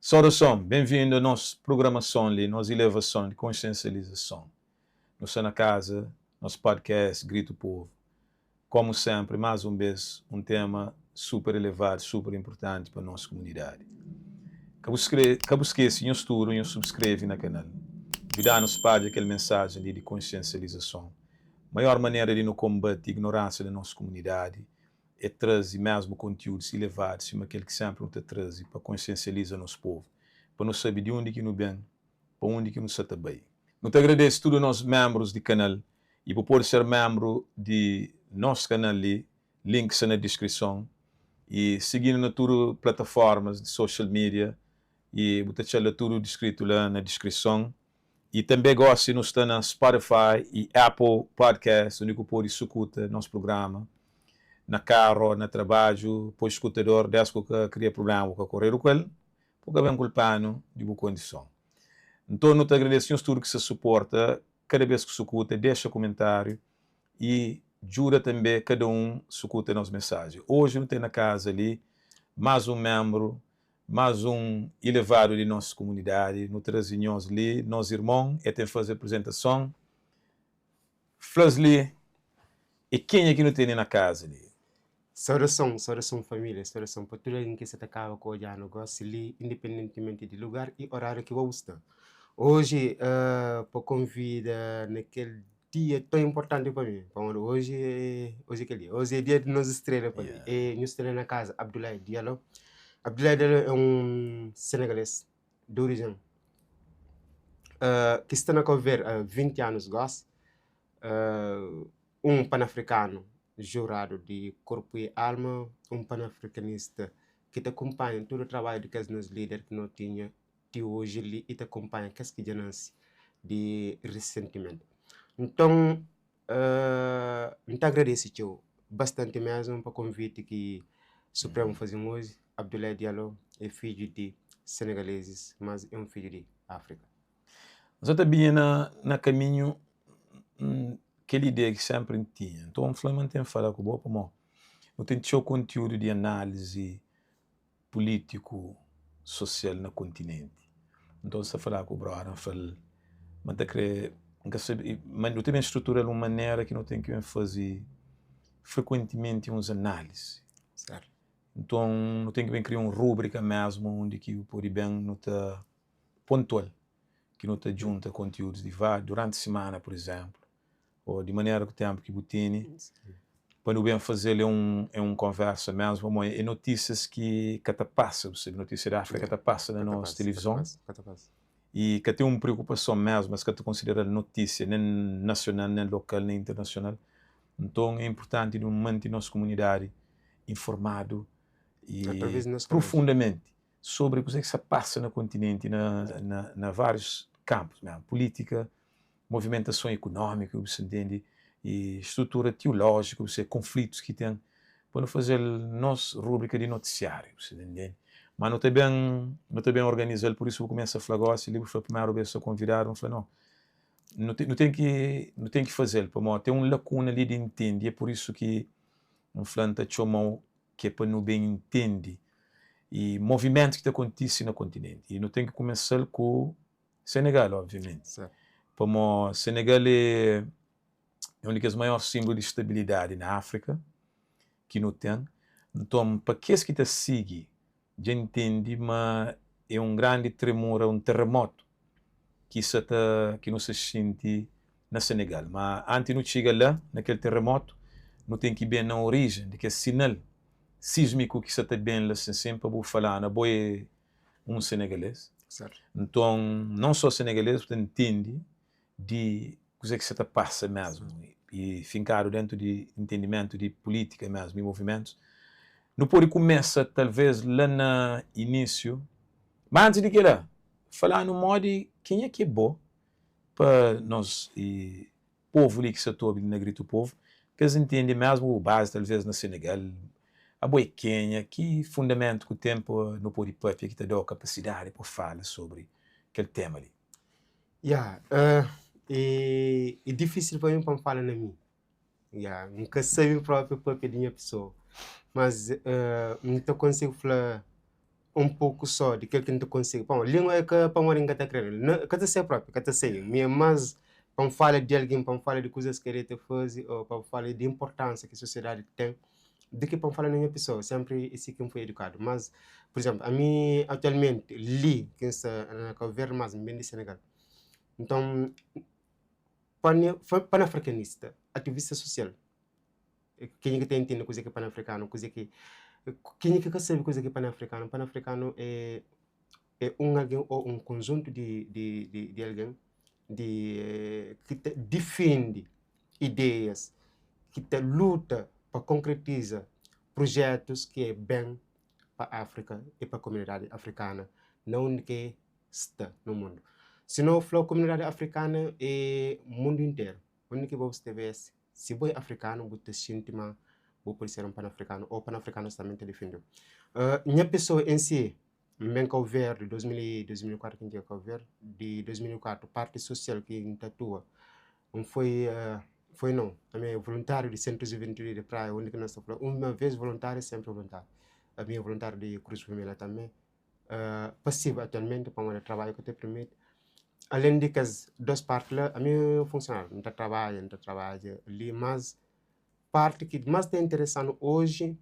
Saudason, ben-vindu a nos prugramason li, nos ilevason di konsiensializason. Nu sta na kaza, nos podcast Gritu Povu. Komu senpri, más un bes, un tema super elevadu, super inpurtanti pa nos kumunidadi. Ka bu skre, ka bu skese, nhos tudu, nhos subskreve na kanal. Djuda-nu spadja kel mensajen li di konsiensializason. Maior manera di nu konbate ignoransia na nos kumunidadi é traze mesmu kontiúdus ilevadu sima kel ki senpri nu ta traze pa konsiensializa nos povu, pa nu sabe di undi ki nu ben, pa undi ki nu sa ta bai. Nu ta agradese tudu nos menbrus di kanal y bu pode ser menbru di nos kanal li, link sta na diskrison y sigi-nu na tudu plataformas di social media y bu ta atxa-l la tudu diskritu la na diskrison. Y tanbe gosi nu sta na Spotify y Apple Podcast undi ku pode sukuta nos prugrama na karu o na trabadju. Poi skutador des ku ka kria prublema bu ka koredu ku el, bu ka ben kulpa-nu di bu kondison. Nton nu ta agradese nhos tudu ki sta suporta kada bes ku sukuta, dexa kumentariu y djuda tanbe kada un sukuta nos mensajen. Oji nu ten na kaza li mas un menbru Más un ilevadu di nos kumunidadi. Nu traze nhos li, nos irmon, e ten faze aprizentason. Fla-s li e kenha ki nu tene na kaza li. Saudason, saudason família, saudason pa tudu algen ki sa ta kaba ku odja-nu gosi li, indipendentimenti di lugar i oráriu ki bo bu sta. Oji, pa konvida na kel dia ton inportanti pa mi, pamodi oji é, oji é kel dia, oji é dia di nos estrela pa mi. E nu sta li na kaza Abdoulaye Diallo. Abdoulaye Diallo é un senegalês di orijen ki sta na Cabo Verde há 20 anus gosi, un panafrikanu juradu di korpu i alma, un panafrikanista ki ta kunpanha tudu trabadju di kes nos lider ki no tinha ti oji li i ta kunpanha kes ki dja nase di risentimenti. Nton, N ta agradese txeu, bastanti mésmu, pa konviti ki Supremu faze-m oji. Abdoulaye Diallo é fidju di senegalezis, mas é un fidju di Áfrika. N sa ta binha na na kaminhu kel ideia ki sénpri N tinha. Nton, N fla ma N ten fala ku bo pamodi nu ten txeu kontiúdu di análizi pulítiku, sosial na kontinenti. Nton, N sta falaba ku bróda, N fla-l ma N ta krê, N ka sabe, ma nu ta ben strutura-l un manera ki nu ten ki ben faze frekuentimenti uns análizi. Sértu. Nton, nu ten ki ben kria un rúbrika mésmu undi ki bu pode ben nu ta pontual, ki nu ta djunta kontiúdus di va duranti simana, pur izénplu. Ô di manera ku ténpu ki bu tene pa nu ben faze-l é un é un konversa mésmu pamodi é notísias ki ka ta pasa bu sabe notísia di Áfrika ka ta pasa na nos tilivizon i ka ten un preokupason mésmu es ka ta konsidera-l notísia nen nasional nen lokal nen internasional nton é inpurtanti nu mante nos kumunidadi informadu i profundamenti sobri kuzê ki sta pasa na kontinenti na na na várius kanpus mésmu pulítika movimentason ekunómiku, bu sa ntende, y strutura tiulójiku, bu sa konflitus ki ten, pa nu faze-l nos rúbrika di notisiáriu, bu sa ntende. Ma nu ta ben, nu ta ben organiza-l, pur isu bu kumesa fla gósi li, bu fla primeru bes ta konvidadu, N fla no, nu ten, nu ten ki, nu ten ki faze-l, pamodi ten un lakuna li di ntende, é pur isu ki N fla N ta txoma-u ki é pa nu ben ntende y movimentus ki ta kontise na kontinenti, y nu ten ki kumesa-l ku Senegal, obviamenti. Pamó Senegal é un di kes maior sinblu di stabilidadi na Áfrika ki nu ten. Nton, pa kes ki ta sigi dja ntende ma é un grandi tremura, un terremotu ki sa ta ki nu sa xinti na Senegal. Ma anti nu txiga la, na kel terremotu, nu ten ki ben na orijen di kes sinal sismiku ki sa ta ben la sin sin pa bu fala-nu abo é un senegalês. Nton, non só senegalês, bu ta ntende di kuzê ki sa ta pasa mésmu y finkadu déntu di ntendimentu di pulítika mésmu y movimentus. Nu pode kumesa talvês la na inísiu, má antis di kel-la, fala-nu modi kenha ki é bo pa nos y povu li ki sa ta obi li na Gritu Povu, pa es ntende mésmu bu bazi talvês na Senegal, abo é kenha, ki fundamentu ku ten pa nu pode pâpia ki ta da-u kapasidadi pa fala sobri kel tema li? Ya, é difísil pa mi pa N fala na mi. Ya, N ka sabe própi pâpia di nha pesoa, mas N ta konsigi fla. Un poku só di kel ki N ta konsigi. Pamodi língua é ka pamodi N ka ta krê, na ka ta sai propi, ka ta sai. Mi é más pa N fala di algen, pa N fala di kuzas ki el ta faze ô pa N fala di inportánsia ki sosiedadi ten, di ki pa N fala na nha pesoa. Sénpri é si ki N foi edukadu. Mas, pur izénplu, ami atualmenti li ki N sta na Kabu Verdi, mas N ben di Senegal. Nton, panafrikanista, ativista sosial. Kenha ki ta intende kuzê ki é panafrikanu, kuzê ki kenha ki ka sabe kuzê ki é panafrikanu, panafrikanu é é un algen ô un konjuntu di di di di algen di ki ta difende ideias, ki ta luta pa konkretiza prujetus ki é ben pa Afrika i pa komunidadi afrikana na undi ki é sta na mundu. Si no fla komunidadi afrikana é mundu interu, undi ki bo sta es Si bo é afrikanu, bu ta xinti ma bu pode ser un panafrikanu ô panafrikanus tanbe ta difende-u. Nha pesoa en si, N ben Kau Verdi 2000 i 2004 ki N txiga Kau Verdi, di 2004 parti sosial ki N ta atua, N foi, foi nau, ami é voluntáriu di Sentru Juventude di Praia undi ki nos ta fla uma vez voluntáriu senpri voluntáriu. Ami é voluntáriu di Kruz Vermelha tanbe. Pasivu atualmenti pamodi trabadju ka ta pirmiti. Alén di kes dos parti la, ami é funsionáriu, N ta trabadja, N ta trabadja li, mas parti ki más ta interesa-nu oji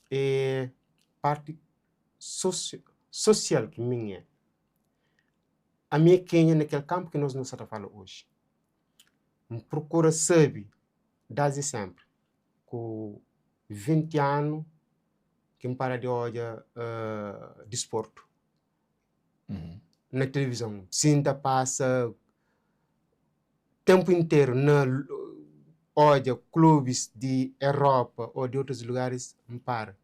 é parti sosial ki mi é. Ami é kenha na kel kanpu ki nos nu sta ta fala oji. N prokura sabe dasdi senpri ku 20 anu ki N para di odja disportu na tilivizon. Si N ta pasa tenpu interu na odja klubis di Eropa o di otus lugaris, N para.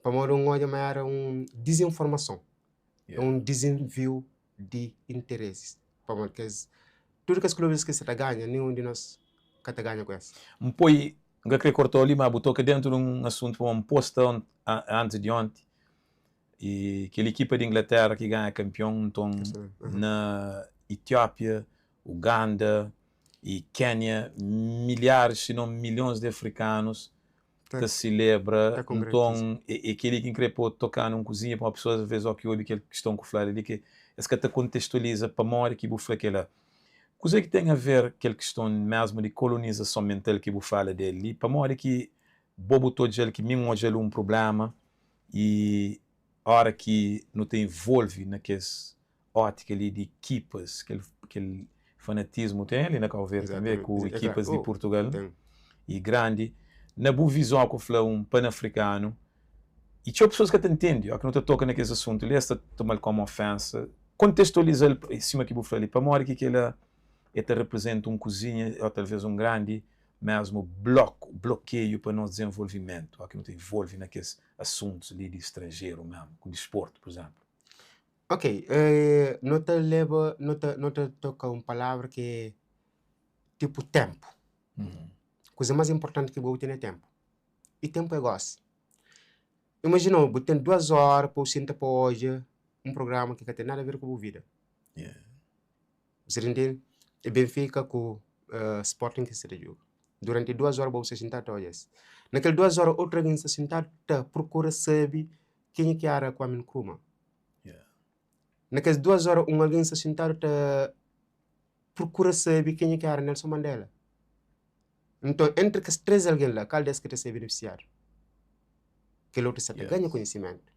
Pamodi N odja ma era un dizinformason, un dizinviu di interesis. Pamodi kes tudu kes klubis ki sta ta ganha, ninhun di nos ka ta ganha ku es. N poi, N ka kre korta-u li, ma bu toka dentu di un asuntu pamodi N posta antis di onti i kel ekipa di Inglaterra ki ganha kanpion, nton na Etiópia, Uganda i Kénia milharis si non milhons di afrikanus ta silebra. Nton é kel-li ki N kre pô toka-nu un kuzinha pamodi pesoas alvês óki obi kel kiston ku fladu li ki es ka ta kontestualiza pamodi ki bu fla kel-la. Kuzê ki ten a ver kel kiston mésmu di kolonizason mental ki bu fala del li? Pamodi ki bo bu ta odja-l ki mi N odja-l un prubléma i óra ki nu ta involve na kes ótika li di ekipas, kel kel fanatismu ten li na Kau Verdi tanbe ku ekipas di Purtugal e grandi. Na bu vizon ku fla un panafrikanu i txeu pesoas ka ta ntende óki nu ta toka na kes asuntu li es ta toma-l komu ofensa. Kontestualiza-l sima ki bu fla li pamodi ki kela e ta reprezenta un kuzinha o talvez un grandi mesmu bloku, blokeiu pa nos dizenvolvimentu óki nu ta involve na kes asuntus li di stranjeru mesmu ku disportu pur izenplu. Ok, no ta leba, no ta, no ta toka un palavra ki é tipu ténpu. Kuza más inportanti ki bo bu ten é ténpu. I ténpu é gósi. Imajina-u, bu ten duas óra pa bu xinta pa odja un prugrama ki ka ten nada a ver ku bu vida. Bu sta ta intende? É Benfika ku Sporting ki sta ta djuga. Duranti duas óra bo bu sta xintadu ta odja es. Na kel duas óra otu algen sta xintadu ta prokura sabe kenha ki éra Kwame Nkrumah. Na kes duas óra un algen sta xintadu ta prokura sabe kenha ki éra Nelson Mandela. Nton, entri kes três algen la, kal des ki ta ser benefisiadu? Kel otu sta ta ganha konhisimentu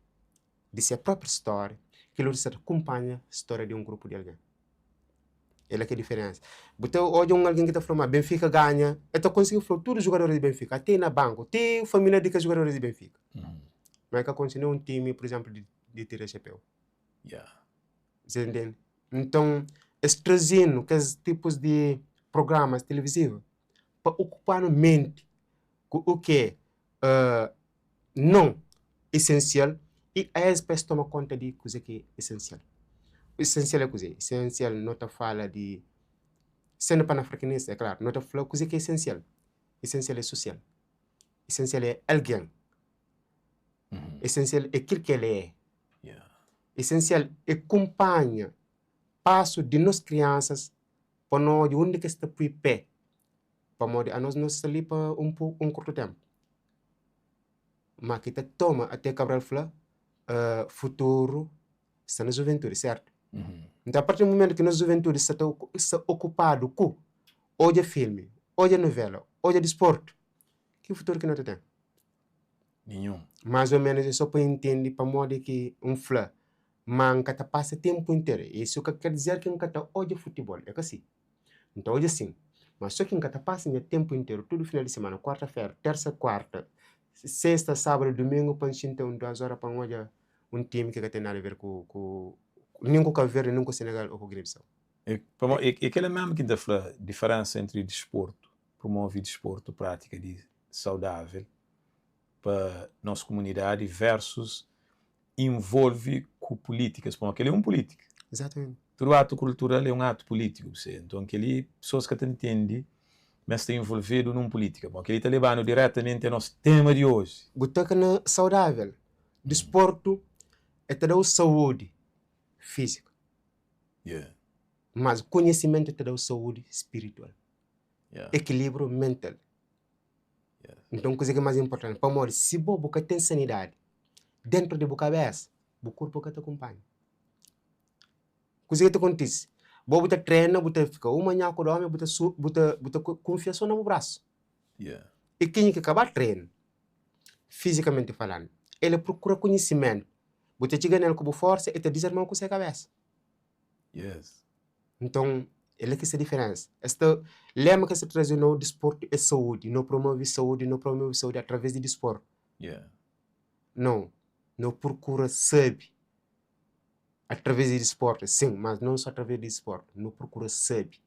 di se própi stória, kel otu sta ta kunpanha stória di un grupu di algen. El la ki é diferénsa. Bu ta odja un algen ki ta fla ma Benfika ganha, el ta konsigi fla tudu jugadoris di Benfika, ate na banku, ti família di kes jugadoris di Benfika. Ma el ka konxe nen un timi, pur izénplu, di tira xapéu. Você intende? Nton, es traze-nu kes tipus di prugramas televizivu pa okupa-nu menti ku u ki é non isensial i aes pa es toma konta di kuzê ki é isensial. Isensial é kuzê? Isensial no ta fala di, sendu panafrikanista é klaru, no ta fla kuzê ki é isensial. Isensial é susial, isensial é algen, isensial é kil ki el é, isensial é kunpanha pasu di nos kriansas pa no odja undi ki es ta pui pé. Pamodi anos no sta li pa un un kurtu ténpu. Má ki ta toma, até Cabral fla, Futuru sta na juventudi, sertu? Nton, a partir di mumentu ki nos juventudi sta ta sta okupadu ku odja filmi, odja novela, odja disportu, ki futuru ki no ta ten? Ninhun. Más o ménus é sô pa intende pamodi ki N fla ma N ka ta pasa ténpu interu. Isu ka ker dizer ki N ka ta odja futibol, é ka si. N ta odja sin, ma sô ki N ka ta pasa nha ténpu interu tudu final di simana, kuarta-fera, tersa, kuarta, sesta, sábadu, dumingu pa N xinta un duas óra pa N odja un timi ki ka ten nada ver ku ku nin ku Kabu Verdi, nin ku Senegal ô ku Guiné-Bissau. É pamo é é kela mesmu ki N ta fla diferensa entri disportu, promove disportu, prátika di saudável pa nos kumunidadi versus involve ku pulítikas, pamodi kel-li é un pulítika. Exatamente. Tudu atu kultural é un atu pulítiku, bu sê. Nton kel-li pesoas ka ta ntende ma es ta involvedu nun pulítika. Pamodi kel-li ta leba-nu diretamenti a nos tema di oji. Bu toka na saudável. Disportu el ta da-u saúdi fízika. Yeah. Mas konhisimentu ta da-u saúdi spiritual. Yeah. Ekilíbriu mental. Nton kuzê ki é más inportanti? Pamodi si bo bu ka ten sanidadi déntu di bu kabésa, bu korpu ka ta kunpanha. Kuzê ki ta kontise? Bo bu ta trena, bu ta fika uma nhaku di ómi, bu ta bu ta bu ta kunfia sô na bu brasu. I kenha ki ka ba trena, fizikamenti falandu, el prokura konhisimentu, bu ta txiga nel ku bu forsa, el ta dizarma-u ku se kabésa. Yes. Nton, el la ki sta diferensa. Es ta lema ki es ta traze no disportu é saúdi, no promove saúdi, no promove saúdi através di disportu. Yeah. No, no prokura sabe através di disportu, sin, mas non so através di disportu, no prokura sabe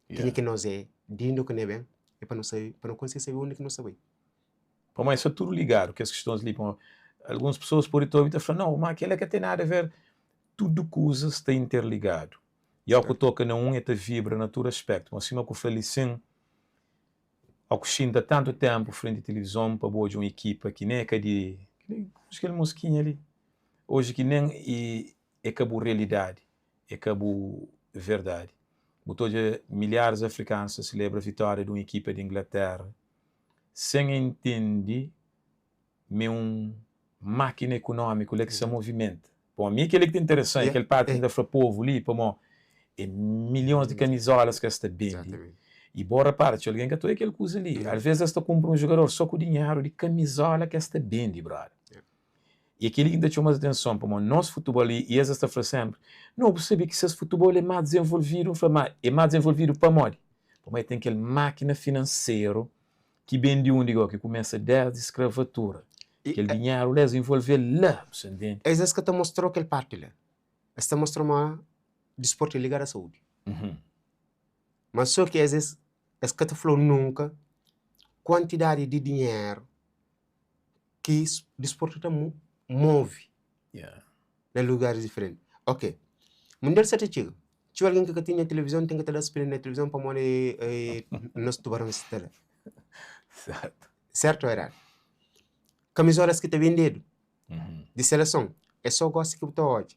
Yeah. kenha ki nos é, di undi ki no ben, é pa no sabe, pa no konsigi sabe undi ki no sta bai. Pamodi sta tudu ligadu kes kistons li, pamodi alguns pesoas pode ta obi ta fla, nau, ma kel-la ka ten nada a ver. Tudu kuza sta interligadu. I óki ku toka na un, e ta vibra na tudu aspétu. Pamodi sima ku fla li sin, óki ku xinta tantu ténpu frenti tilivizon pa bu odja un ekipa ki nen é ka di kel muskinha li, oji ki nen é ka bu realidadi, é ka bu verdadi. Bu ta odja milharis di afrikanus ta selebra vitória di un ekipa di Inglatéra sen intende ma é un mákina ekonómiku la ki sta movimenta. Pamodi mi é kel-li ki ta interesan, é kel parti ki N ta fla povu li, pamodi é milhons di kamizolas ki es ta bende. I bo rapara, txeu algen ka ta odja kel kuza li. Alvês es ta kunpra un jugador sô ku dinheru di kamizola ki es ta bende, brother. I é kel-li ki N ta txoma-s atenson, pamodi nos futebol, i es es ta fla sénpri, No, bu sabe ki ses futebol é más dizenvolvidu. N fla, má é más dizenvolvidu pamodi? Pamodi el ten kel mákina finanseru ki ben di undi gó? Ki kumesa désdi skravatura. Kel dinheru la es involve-l la, bu sta ntende? Es es ka ta mostra-u kel parti la. Es ta mostra-u ma disportu é ligadu a saúdi. Má sô ki es es ka ta fla-u nunka kuantidadi di dinheru ki disportu ta move na lugaris diferenti. Ok, mundial sa ta txiga, txeu algen ki ka tinha tilivizon ten ki ta da spri na tilivizon pamodi nos tubarons sta la. Sertu. Sertu o eradu? Kamizolas ki ta bendedu di seleson é so gosi ki bu ta odja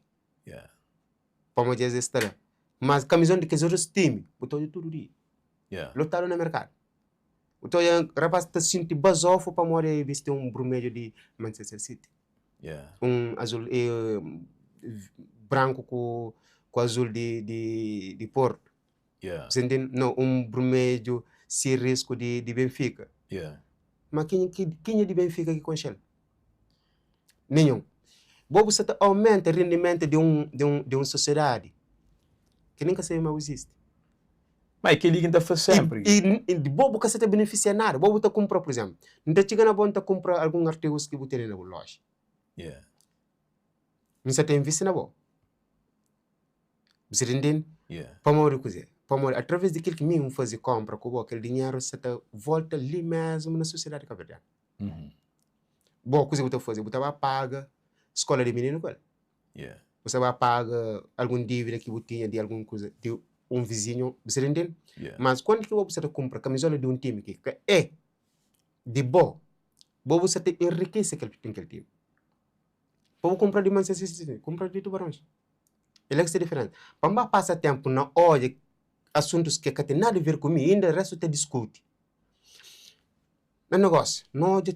pamodi es sta la. Mas kamizon di kes otus timi bu ta odja tudu dia, lotadu na merkadu. Bu ta odja rapaz ta sinti bazofu pamodi el bisti un brumedju di Manchester City. Un azul branku ku ku azul di di di Porto. Bu ntende? No, un brumedju si risku di di Benfica. Ma kenha ki kenha di Benfica ki konxe-l? Ninhun. Bo bu sta ta aumenta rendimentu di un di un di un sosiedadi ki nen ka sabe ma bu izisti. Ma é kel-li ki N ta fla sénpri. I i di bo bu ka sa ta benefisia nada. Bo bu ta kunpra, pur izénplu, N ta txiga na bo N ta kunpra algun artigus ki bu tene na bu loja. Yeah. N sa ta invisti na bo. Bu sa ta intende? Yeah. Pamodi kuzê? Pamodi atraves di kel ki mi N faze konpra ku bo, kel dinheru sa ta volta li mésmu na sosiedadi kabuverdianu. Bo kuzê bu ta faze? Bu ta ba paga skola di mininu ku el. Yeah. Bu sta ba paga algun dívida ki bu tinha di algun kuza di un vizinhu, bu sta intende? Yeah. Mas kuandu ki bo bu sta ta kunpra kamizola di un timi ki ka é di bo, bo bu sta ta enrikese kel kel timi. Pa bu kunpra di Manchester City, kunpra di Tubarões. É la ki sta diferensa. Pa N ba pasa ténpu na odja asuntus ki ka ten nada ver ku mi, inda restu ta diskuti. Na negósiu, no odja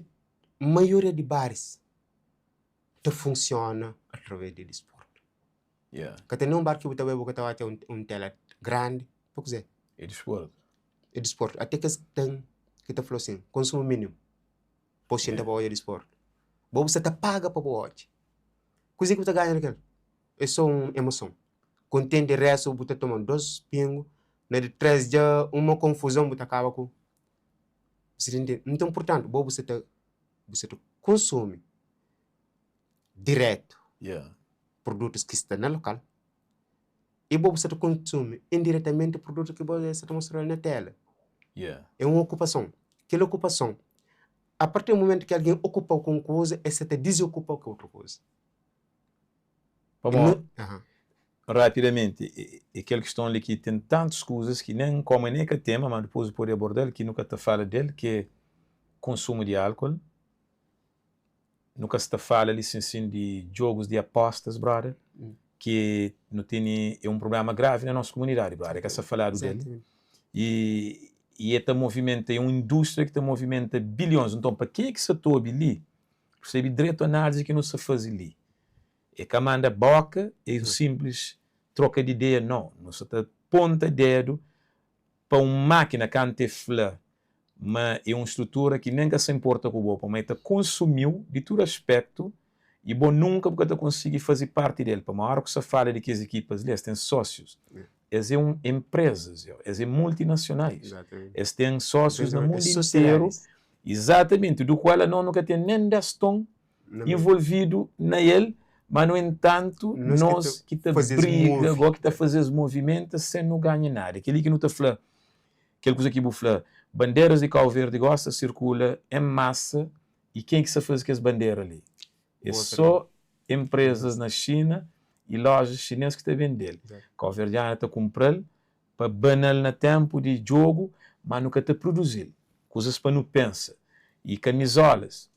maioria di baris. ta funsiona através di disportu. Yeah. Ka ten nen un bar ki bu ta bai bu ka ta atxa un tela grandi pa kuzê? É disportu. É disportu. Até kes ki ten ki ta fla sin, konsumu minimu pa bu xinta pa odja disportu. Bo bu sa ta paga pa bu odja. Kuzê ki bu ta ganha na kel? É sô un emoson. Kontenti restu bu ta toma dos pingu, na di tres dja uma konfuzon bu ta kaba ku. Bu sa ta intende? Nton purtantu bo bu sa ta bu sa ta konsumi diretu produtus ki sta na lokal i bo bu sa ta konsumi indiretamenti produtu ki bo sa ta mostra na tela. É un okupason. Kel okupason, a partir di mumentu ki algen okupa-u ku un kuza, el sa ta dizokupa-u ku utru kuza. Pamodi, rapidamenti, é kel kiston li ki ten tantus kuzas ki nen komu é nen ka tema, ma dipôs nu pode aborda-l, ki nu ka ta fala del, ki é konsumu di álkol. Nu ka sta fala li sin sin di djogus di apostas, brother, ki nu tene é un prublema gravi na nos kumunidadi, brother, é ka sta faladu del. I i é ta movimenta, é un indústria ki ta movimenta bilhons. Nton, pa kenha ki sta ta obi li, Persebi dretu análise ki nu sta faze li. É ka manda boka, é un simplis troka di ideia, nau. Nu sta ta ponta dedu pa un mákina kantu é fla ma é un strutura ki nen ka sta inporta ku bo, pamodi é ta konsumi-u di tudu aspektu i bo nunka bu ka ta konsigi faze parti del, pamodi óra ku sta fala di kes ekipas li, es ten sósius, es é un enprezas, es é multinasionais, es ten sósius na mundu interu. Izatamenti, du kual anos nu ka ten nen des ton involvidu na el, ma nu entantu nos ki ta briga go ki ta faze es movimenta sen nu ganha nada. Kel-li ki nu ta fla, kel kuza ki bu fla, banderas di Kau Verdi gosi ta sirkula en masa i ken ki sta faze kes bandera li? É so enprezas na Xina i lojas xines ki ta bende-l. Kauverdianu ta kunpra-l pa bana-l na ténpu di djogu, má nu ka ta produzi-l. Kuzas pa nu pensa. I kamizolas,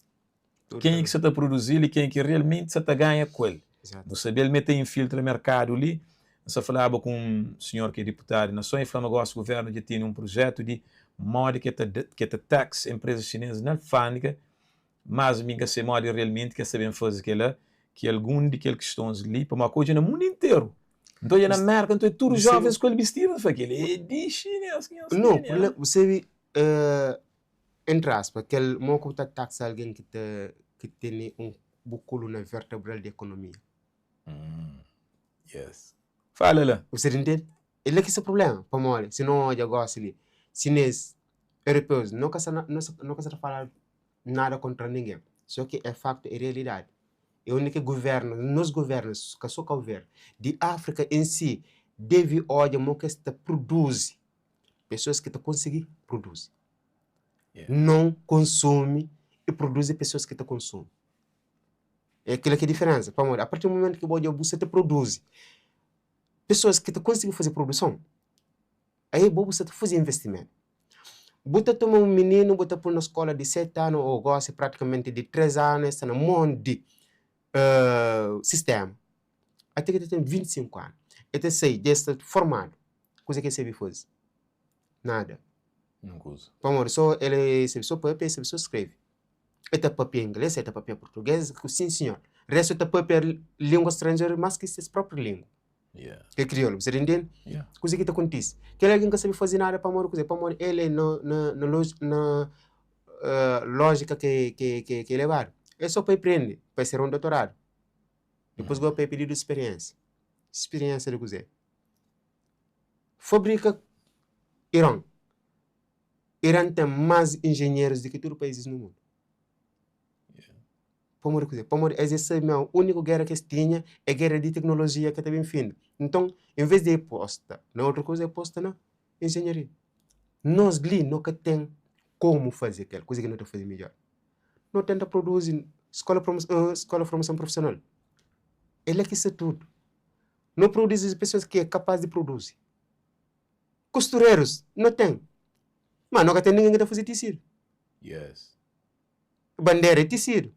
kenha ki sa ta produzi-l i kenha ki realmenti sa ta ganha ku el? Nu sabe-l ma el ta infiltra merkadu li. N sa falaba ku un sinhor ki é diputadu di nason, el fla ma gósi guvérnu dja tene un prujétu di modi ki el ta tax enprezas xinezas na alfândega. Mas mi N ka sai modi realmenti ki es ta ben faze kela, ki algun di kel kistons li, pamodi ka odja na mundu interu. N ta odja na Merka, N ta odja tudu jovens ku el bistidu, N fla kel é di xines ki nhos tene. No, bu sabe, entri aspa, kel mo ku bu ta taxa algen ki ta ki tene un bu koluna vertebral di ekonomia. Yes. Fala la. Bu sa ta intende? É la ki sta prubléma, pamodi si no odja gosi li, xines, europeus, no ka sa no ka sa ta fala nada kontra ningen, so ki é faktu, é realidadi. É undi ki guvernu, nos guvernus, ka so Kau Verdi, di Afrika en si, devi odja mo ki es ta pruduzi pesoas ki ta konsigi pruduzi. Non konsumi i pruduzi pesoas ki ta konsumi. É kila ki é diferensa, pamodi a partir di mumentu ki bu odja bu sa ta pruduzi pesoas ki ta konsigi faze produson, Aí bo bu sa ta faze investimentu. Bu ta toma un mininu bu ta pul na skola di 7 anu ou gosi pratikamenti di 3 anu el sta na mon di sistema ate ki ta ten 25 anu. El ta sai dja el sta formadu. Kuze ki el sabi faze? Nada. Nun kuza. Pamodi so el sabi so papia el sabi so skrebe. El ta papia ingles, el ta papia purtuges, sin sinhor. Restu el ta papia lingua stranjeru mas ki ses propriu lingua. Yeah. Ke kriolu, bu sa ta intende? Yeah. Kuze ki ta kontise? Kel algen ka sabe faze nada pamodi kuze? Pamodi el é na na na loj na lójika ke ke ke ke lebadu. É so pa el prende, pa el ser un dotoradu. Dipôs gosi pa el pididu spiriénsia. Spiriénsia di kuze? Fabrika Iran. Iran ten más injenherus di ki tudu paízis na mundu. Pamodi kuzê? Pamodi es é sabe ma úniku géra ki es tinha é géra di teknolojia ki ta ben finda. Nton, envês di e posta na utru kuza, e posta na enjenharia. Nos li, no ka ten komu faze kel kuza ki no ta faze midjór. No tenta produzi skóla skóla formason profisional. É la ki sta tudu. No produzi pesoas ki é kapaz di produzi. Kusturerus, no ten. Ma no ka ten ningen ki ta faze tisidu. Yes. Bandera é tisidu.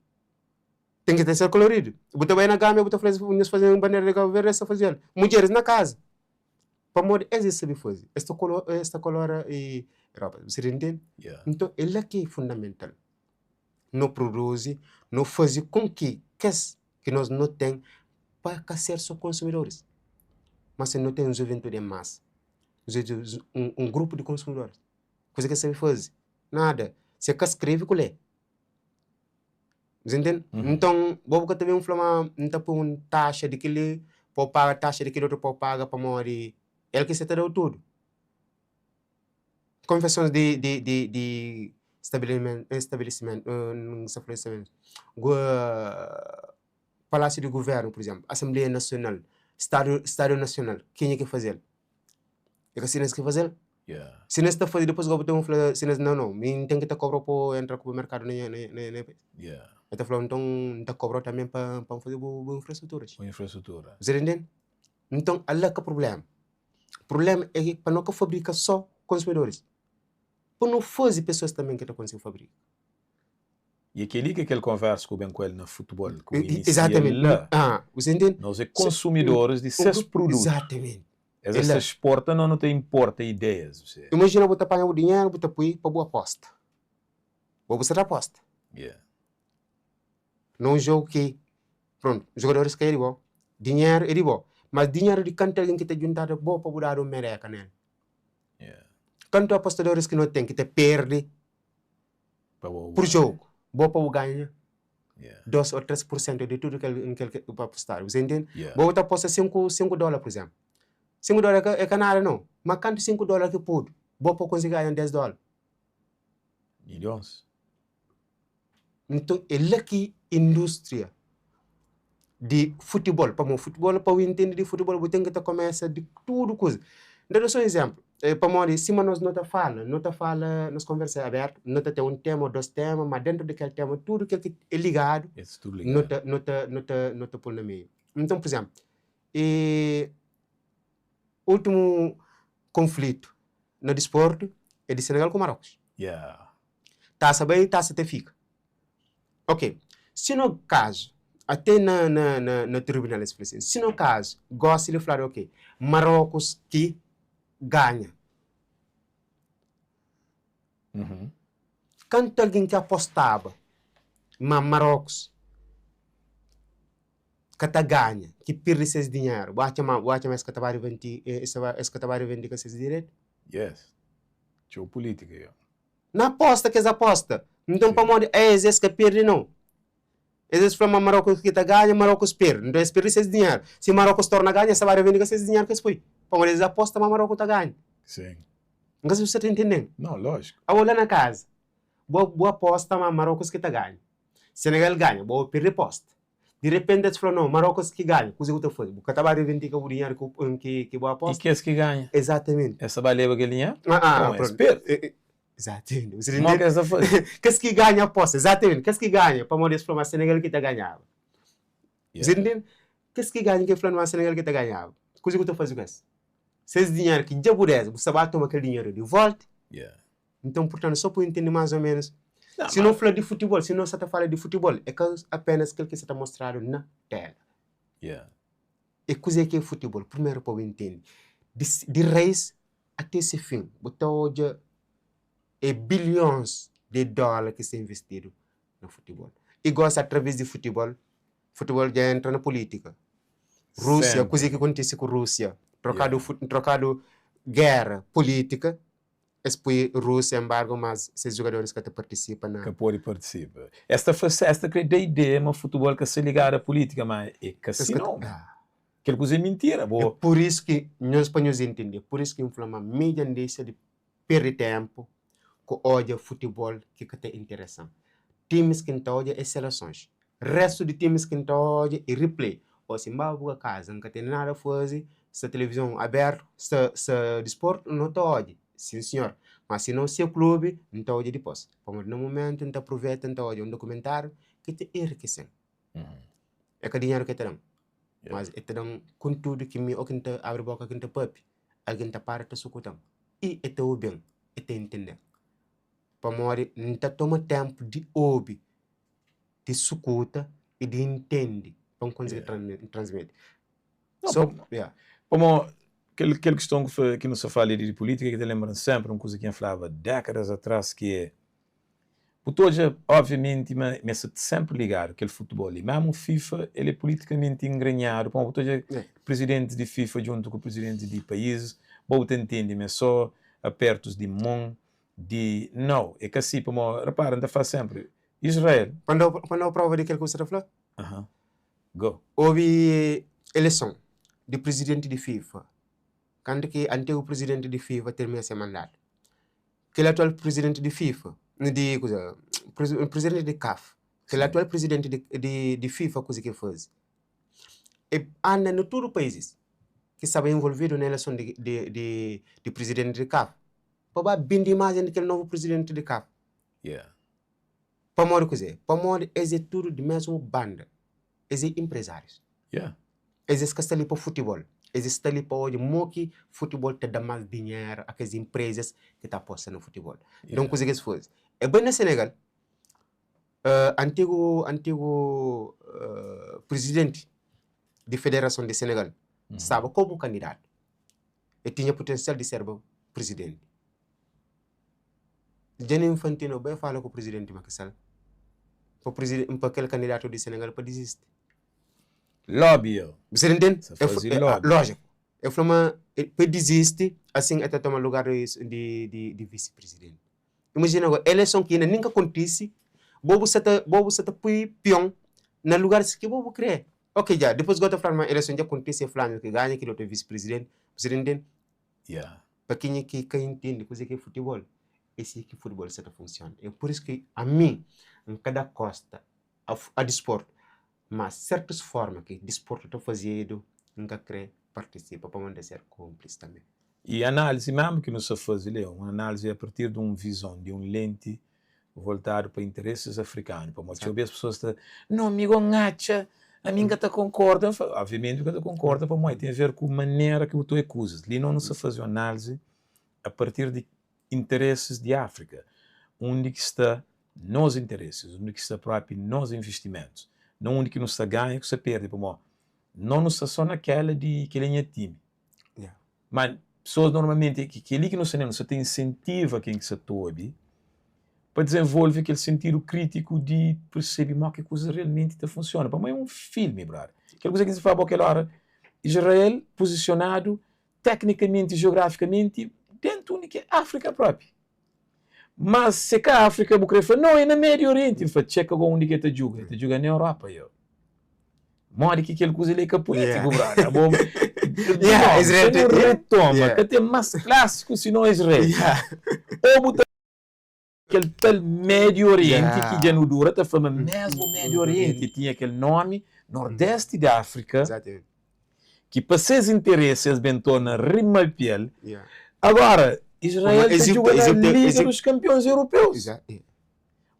Ten ki ta ser koloridu. Bu ta bai na Gâmbia bu ta fla es nhos faze un bandera di Kabu Verdi es ta faze-l. Mudjeris na kaza. Pamodi es es sabe faze. Es ta kolo es ta kolora e ropa. Bu sa ta intende? Yeah. Nton é la ki é fundamental. No produzi, no faze kon ki kes. ki nos no ten pa ka ser so konsumidoris, mas si no ten un juventudi en masa, un grupu di konsumidoris, kuza ki es sabe faze? Nada. Si e ka skrebe ku lé. Bu sa ntende? Nton, bo bu ka ta ben fla ma N ta poi un taxa di kel-li pa bu paga, taxa di kel otu pa bu paga pamodi el ki sa ta da-u tudu. Konfesons di di di di stabilisimentu Palásiu di Guvérnu, pur izénplu, Asenbleia Nasional, Stadu Stadu Nasional, kenha ki faze-l? É ka sinas ki faze-l? Sinas ta faze, dipôs gosi bu ta ben fla sinas, nau, nau, mi N ten ki ta kobra-u pa entra ku bu merkadu na nha na nha país. El ta fla-u, nton N ta kobra-u tanbe pa N faze bu bu infrastruturas. Bu infrastrutura. Bu sta intende? Nton, ala ka prubléma. Prubléma é ki pa no ka fabrika sô konsumidoris, pa no faze pesoas tanbe ki ta konsigi fabrika. E é kel-li ki é kel konversa ku ben ku el na futebol, ku inicia la. Nos é konsumidoris di ses produtu. Es es ta exporta, nos nu ta importa ideias. Imajina bu ta panha bu dinheru bu ta pui pa bu aposta. Bo bu sa ta aposta. Na un jogu ki, prontu, jogadoris ka é di bo, dinheru é di bo, mas dinheru di kantu algen ki ta djuntadu bo pa bu dadu un mereka nel? Kantu apostadoris ki no ten ki ta perde Pur jogu, bo pa bu ganha 2 o 3 pur sentu di tudu kel kel ki bu apostadu. Bu sa intende? Bo bu ta aposta 5, 5 dóla pur izénplu. 5 dóla é ka nada nau, ma kantu 5 dóla ki pudu, bo pa konsigi ganha 10 dóla? Milhons. Nton, é la ki indústria di futibol, pamodi futibol, pa bu intende di futibol bu ten ki ta kumesa di tudu kuza. N ta da so un izénplu, pamodi sima nos no ta fala, no ta fala, nos konversa é abertu, no ta ten un tema ô dos tema, ma dentu di kel tema tudu kel ki é ligadu no ta no ta no ta no ta pul na meiu. Nton, pur izénplu, últimu konflitu na disportu é di Senegal ku Marocos. Tasa bai, tasa ta fika. Ok, si no kazu, ate na na na na tribunal es fla sin, si no kazu, gosi li fladu ok, Marocos ki ganha. Kantu algin ki apostaba ma Marocos ka ta ganha, ki pirdi ses dinheru, bu atxa ma bu atxa ma es ka ta ba rivanti es ka ta ba rivendika ses direitu? Yes. Txeu pulítika, yo. Na aposta kes aposta. Nton pamodi es es ka perde nau. Es es fla ma Marocos ki ta ganha, Marocos perde. Nton es perde ses dinheru. Si Marocos torna ganha, es ta ba revendika ses dinheru ki es poi. Pamodi es aposta ma Marocos ta ganha. Sim. N ka sabe si bu sta ta intende-m. Nau, lójiku. Abo la na kaza, bu bu aposta ma Marocos ki ta ganha. Senegal ganha, bo perde posta. Di repenti es fla, no, Marocos ki ganha, kuze ku ta faze? Bu ka ta ba reivindica bu dinheru ki ki bu aposta? I kes ki ganha? Exatamente. Es ta ba leba kel dinheru? Ah, ah, Bom, es perde. Exatamente. Você Mo ki es ta faze? Kes ki ganha aposta, exatamente. Kes ki ganha, pamodi es fla ma Senegal ki ta ganhaba. Você entende? Kes ki ganha ki fla ma Senegal ki ta ganhaba. Kuze ku ta faze ku es? Ses dinheru ki dja bu des, bu sta ba toma kel dinheru di volta? Yeah. Nton, purtantu, sô pa bu intende más ô ménus, si no fla di futibol, si no sa ta fala di futibol, é ka apénas kel ki sa ta mostradu na téla. É kuzê ki é futibol, primeru pa bu intende, di di rais até se fin, bu ta odja é bilhons di dóla ki sta investidu na futibol. I gósi através di futibol, futibol dja entra na pulítika. Rúsia, kuzê ki kontise ku Rúsia? Trokadu trokadu géra pulítika. Es pui Rúsia embargo mas ses jugadoris ka ta partisipa na. Ka pode partisipa. Es ta fla es ta kre da ideia ma futebol ka sta ligadu a pulítika ma e ka si nau. Kel kuza é mintira bo. É pur isu ki nhos pa nhos intende é pur isu ki N fla ma mi dja N dexa di perde tempu ku odja futebol ki ka ta interesa-m. Timis ki N ta odja é selesons. Restu di timis ki N ta odja é replay. Ô si N ba buka kaza N ka tene nada faze sta televizon abertu sta sta disportu no ta odja sin sinhor ma si no se klubi N ta odja dipos pamodi na mumentu N ta apruveta N ta odja un dokumentariu ki ta enrikisen é ka dinheru ki ta dan mas e ta dan kontudu ki mi o ki N ta abri boka ki N ta papia algin ta para ta sukutan i e ta obi-m e ta intenden pamodi N ta toma tenpu di obi di sukuta i di intende pa N konsigi transmiti. So, yeah. Pamo kel kel kiston ku fa ki nu sta fala li di pulítika ki ta lenbra-m sénpri un kuza ki N flaba dékadas atrás ki é. Bu ta odja obviamenti ma ma es sta senpri ligadu kel futebol li. Mesmu FIFA el é politikamenti engrenhadu pamodi bu ta odja prizidentis di FIFA djuntu ku prizidentis di paizis, bo bu ta ntende ma é so apertus di mon di nau é ka si pamodi repara N ta fla senpri Israel. Pa N da-u pa N da-u prova di kel ki bu sta ta fla? Aha go. Obi eleson di prizidenti di FIFA kantu ki antigu prizidenti di FIFA tirmina se mandatu. Kel atual prizidenti di FIFA, di kuza, prizidenti di CAF, kel atual prizidenti di di FIFA kuza ki el faze? E anda na tudu paizis ki staba involvidu na eleson di di di di prizidenti di CAF pa ba bindi imajen di kel novu prizidenti di CAF. Pamodi kuzê? Pamodi es é tudu di mesmu banda. Es é inprezárius. Es es ka sta li pa futibol. Es es sta li pa odja mo ki futibol ta da mas dinheru a kes inprezas ki ta aposta na futibol. Nton kuze ki es faze? E bai na Senegal, antigu antigu prizidenti di federason di Senegal staba komu kandidatu. E tinha putensial di serba prizidenti. Gianni Infantino bai fala ku prizidenti Macky Sall pa pa kel kandidatu di Senegal pa dizisti. Lobby yo. Bu sa ntende? Sa fazi lobby. Lógico. El fla ma pa el dizisti, asin el ta toma lugar di di di visi prizidenti. Imajina agora, eleison ki inda nin ka kontisi, bo bu sa ta bo bu sa ta pui pion na lugar ki bo bu kre. Ok dja, dipôs gosi ta fladu ma eleison dja kontisi, é fulanu ki ganha, kil otu é visi prizidenti. Bu sa ta ntende? Yeah. Pa kenha ki ka intende kuzê ki é futibol, é si ki futibol sa ta funsiona. É pur isu ki ami N ka da kosta a a disportu. Ma sertus forma ki disportu ta fazedu N ka kre partisipa pamodi N ta ser konplisi tanbe. I análisi mesmu ki nu sta faze li é un análisi a partir di un vizon, di un lenti voltadu pa interesis afrikanu. Pamodi txeu bes pesoas ta, no mi go N atxa, ami N ka ta konkorda. N fla, obviamenti bu ka ta konkorda pamodi ten a ver ku manera ki bu ta oia kuzas. Li no nu sta faze un análisi a partir di interesis di Áfrika, undi ki sta nos interesis, undi ki sta propi nos investimentus, na undi ki nu sta ganha ku sta perde, pamodi no nu sta so na kela di kel é nha timi. Ma pesoas normalmenti ki kel-li ki nu sta nu sta ta insentiva ken ki sta ta obi pa dizenvolve kel sentidu krítiku di persebe modi ki kuza realmenti ta funsiona. Pamodi é un filmi, brother. Kel kuza ki N ta fla bo kel óra, Israel pozisionadu teknikamenti, jeografikamenti, dentu undi ki é Áfrika propi. Mas se ka Áfrika bu kre fla, no, é na Médiu Orienti. N fla, txeka go undi ki el ta djuga. El ta djuga na Europa, yo. Modi ki kel kuza li é ka pulítiku, brother? Abo, di novu, se nu retoma, ka ten mas klásiku sinon Israel. Ô bu ta. Kel tal Médiu Orienti ki dja nu dura ta fla ma mésmu Médiu Orienti tinha kel nómi Nordésti di Áfrika ki pa ses interesi es ben torna rimapia-l. Agóra, Israel ta djuga na Liga dos Kampions Europeus.